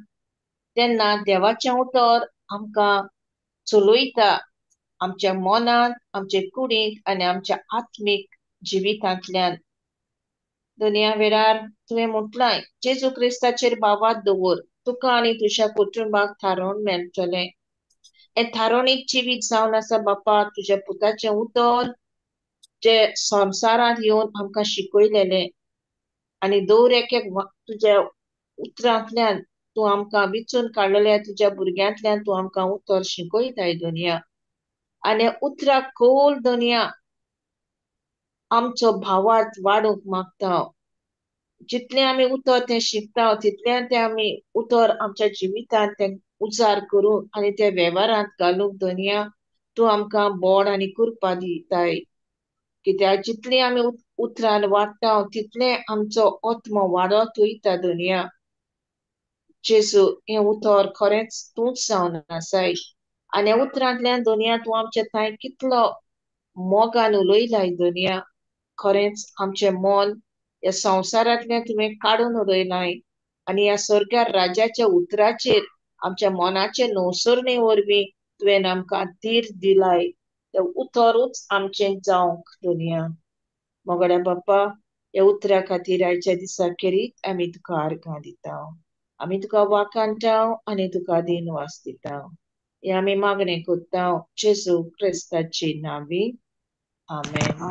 तेन्ना देवाचें उतर आमकां चलयता आमच्या मनांत, आमचे कुडींत आनी आमच्या आत्मीक जिवितांतल्यान. दुनिया वेळार तुवें म्हटलां, जेजू क्रिस्ताचेर भावात दवर, तुका आनी तुज्या कुटुंबाक थारोवन मेळटलें. हें थारोवणीक जिवीत जावन आसा बापा, तुज्या पुताचें उतर जें संवसारांत येवन आमकां शिकयलेलें, आनी दर एक तुज्या उतरांतल्यान तूं आमकां विचून काडलेल्या तुज्या भुरग्यांतल्यान तूं आमकां उतर शिकयताय दुनिया. आनी उतराक खोल दुनिया आमचो भावार्थ वाडूंक मागता. जितलें आमी उतर तें शिकता तितलें तें आमी उतर आमच्या जिवितांत तें उजार करून आनी त्या वेव्हारांत घालूंक दुनिया तूं आमकां बोड आनी कृपा दिताय. कित्याक जितलें आमी उतरान वाडटा तितलें आमचो आत्मो वाडत वयता दुनिया. जेजू हें उतर खरेंच तूंच जावन आसाय, आनी ह्या उतरांतल्यान दुनिया तूं आमच्या थंय कितलो मोगान उलयलाय दुनिया. खरेंच आमचें मन ह्या संवसारांतल्यान तुवें काडून उडयलाय आनी ह्या स्वर्गार राजाच्या उतराचेर आमच्या मनाचे नवसरणे वरवीं तुवें आमकां धीर दिलाय. तें उतरूच आमचें जावंक दुनिया. मोगड्या बाप्पा, ह्या उतरा खातीर आयच्या दिसा खेरीत आमी तुका आर्गां दिता, आमी तुका वाखाणटा आनी तुका दिनवास दिता. हे आमी मागणें करता जेजू क्रिस्ताचे नांवी, आमेन.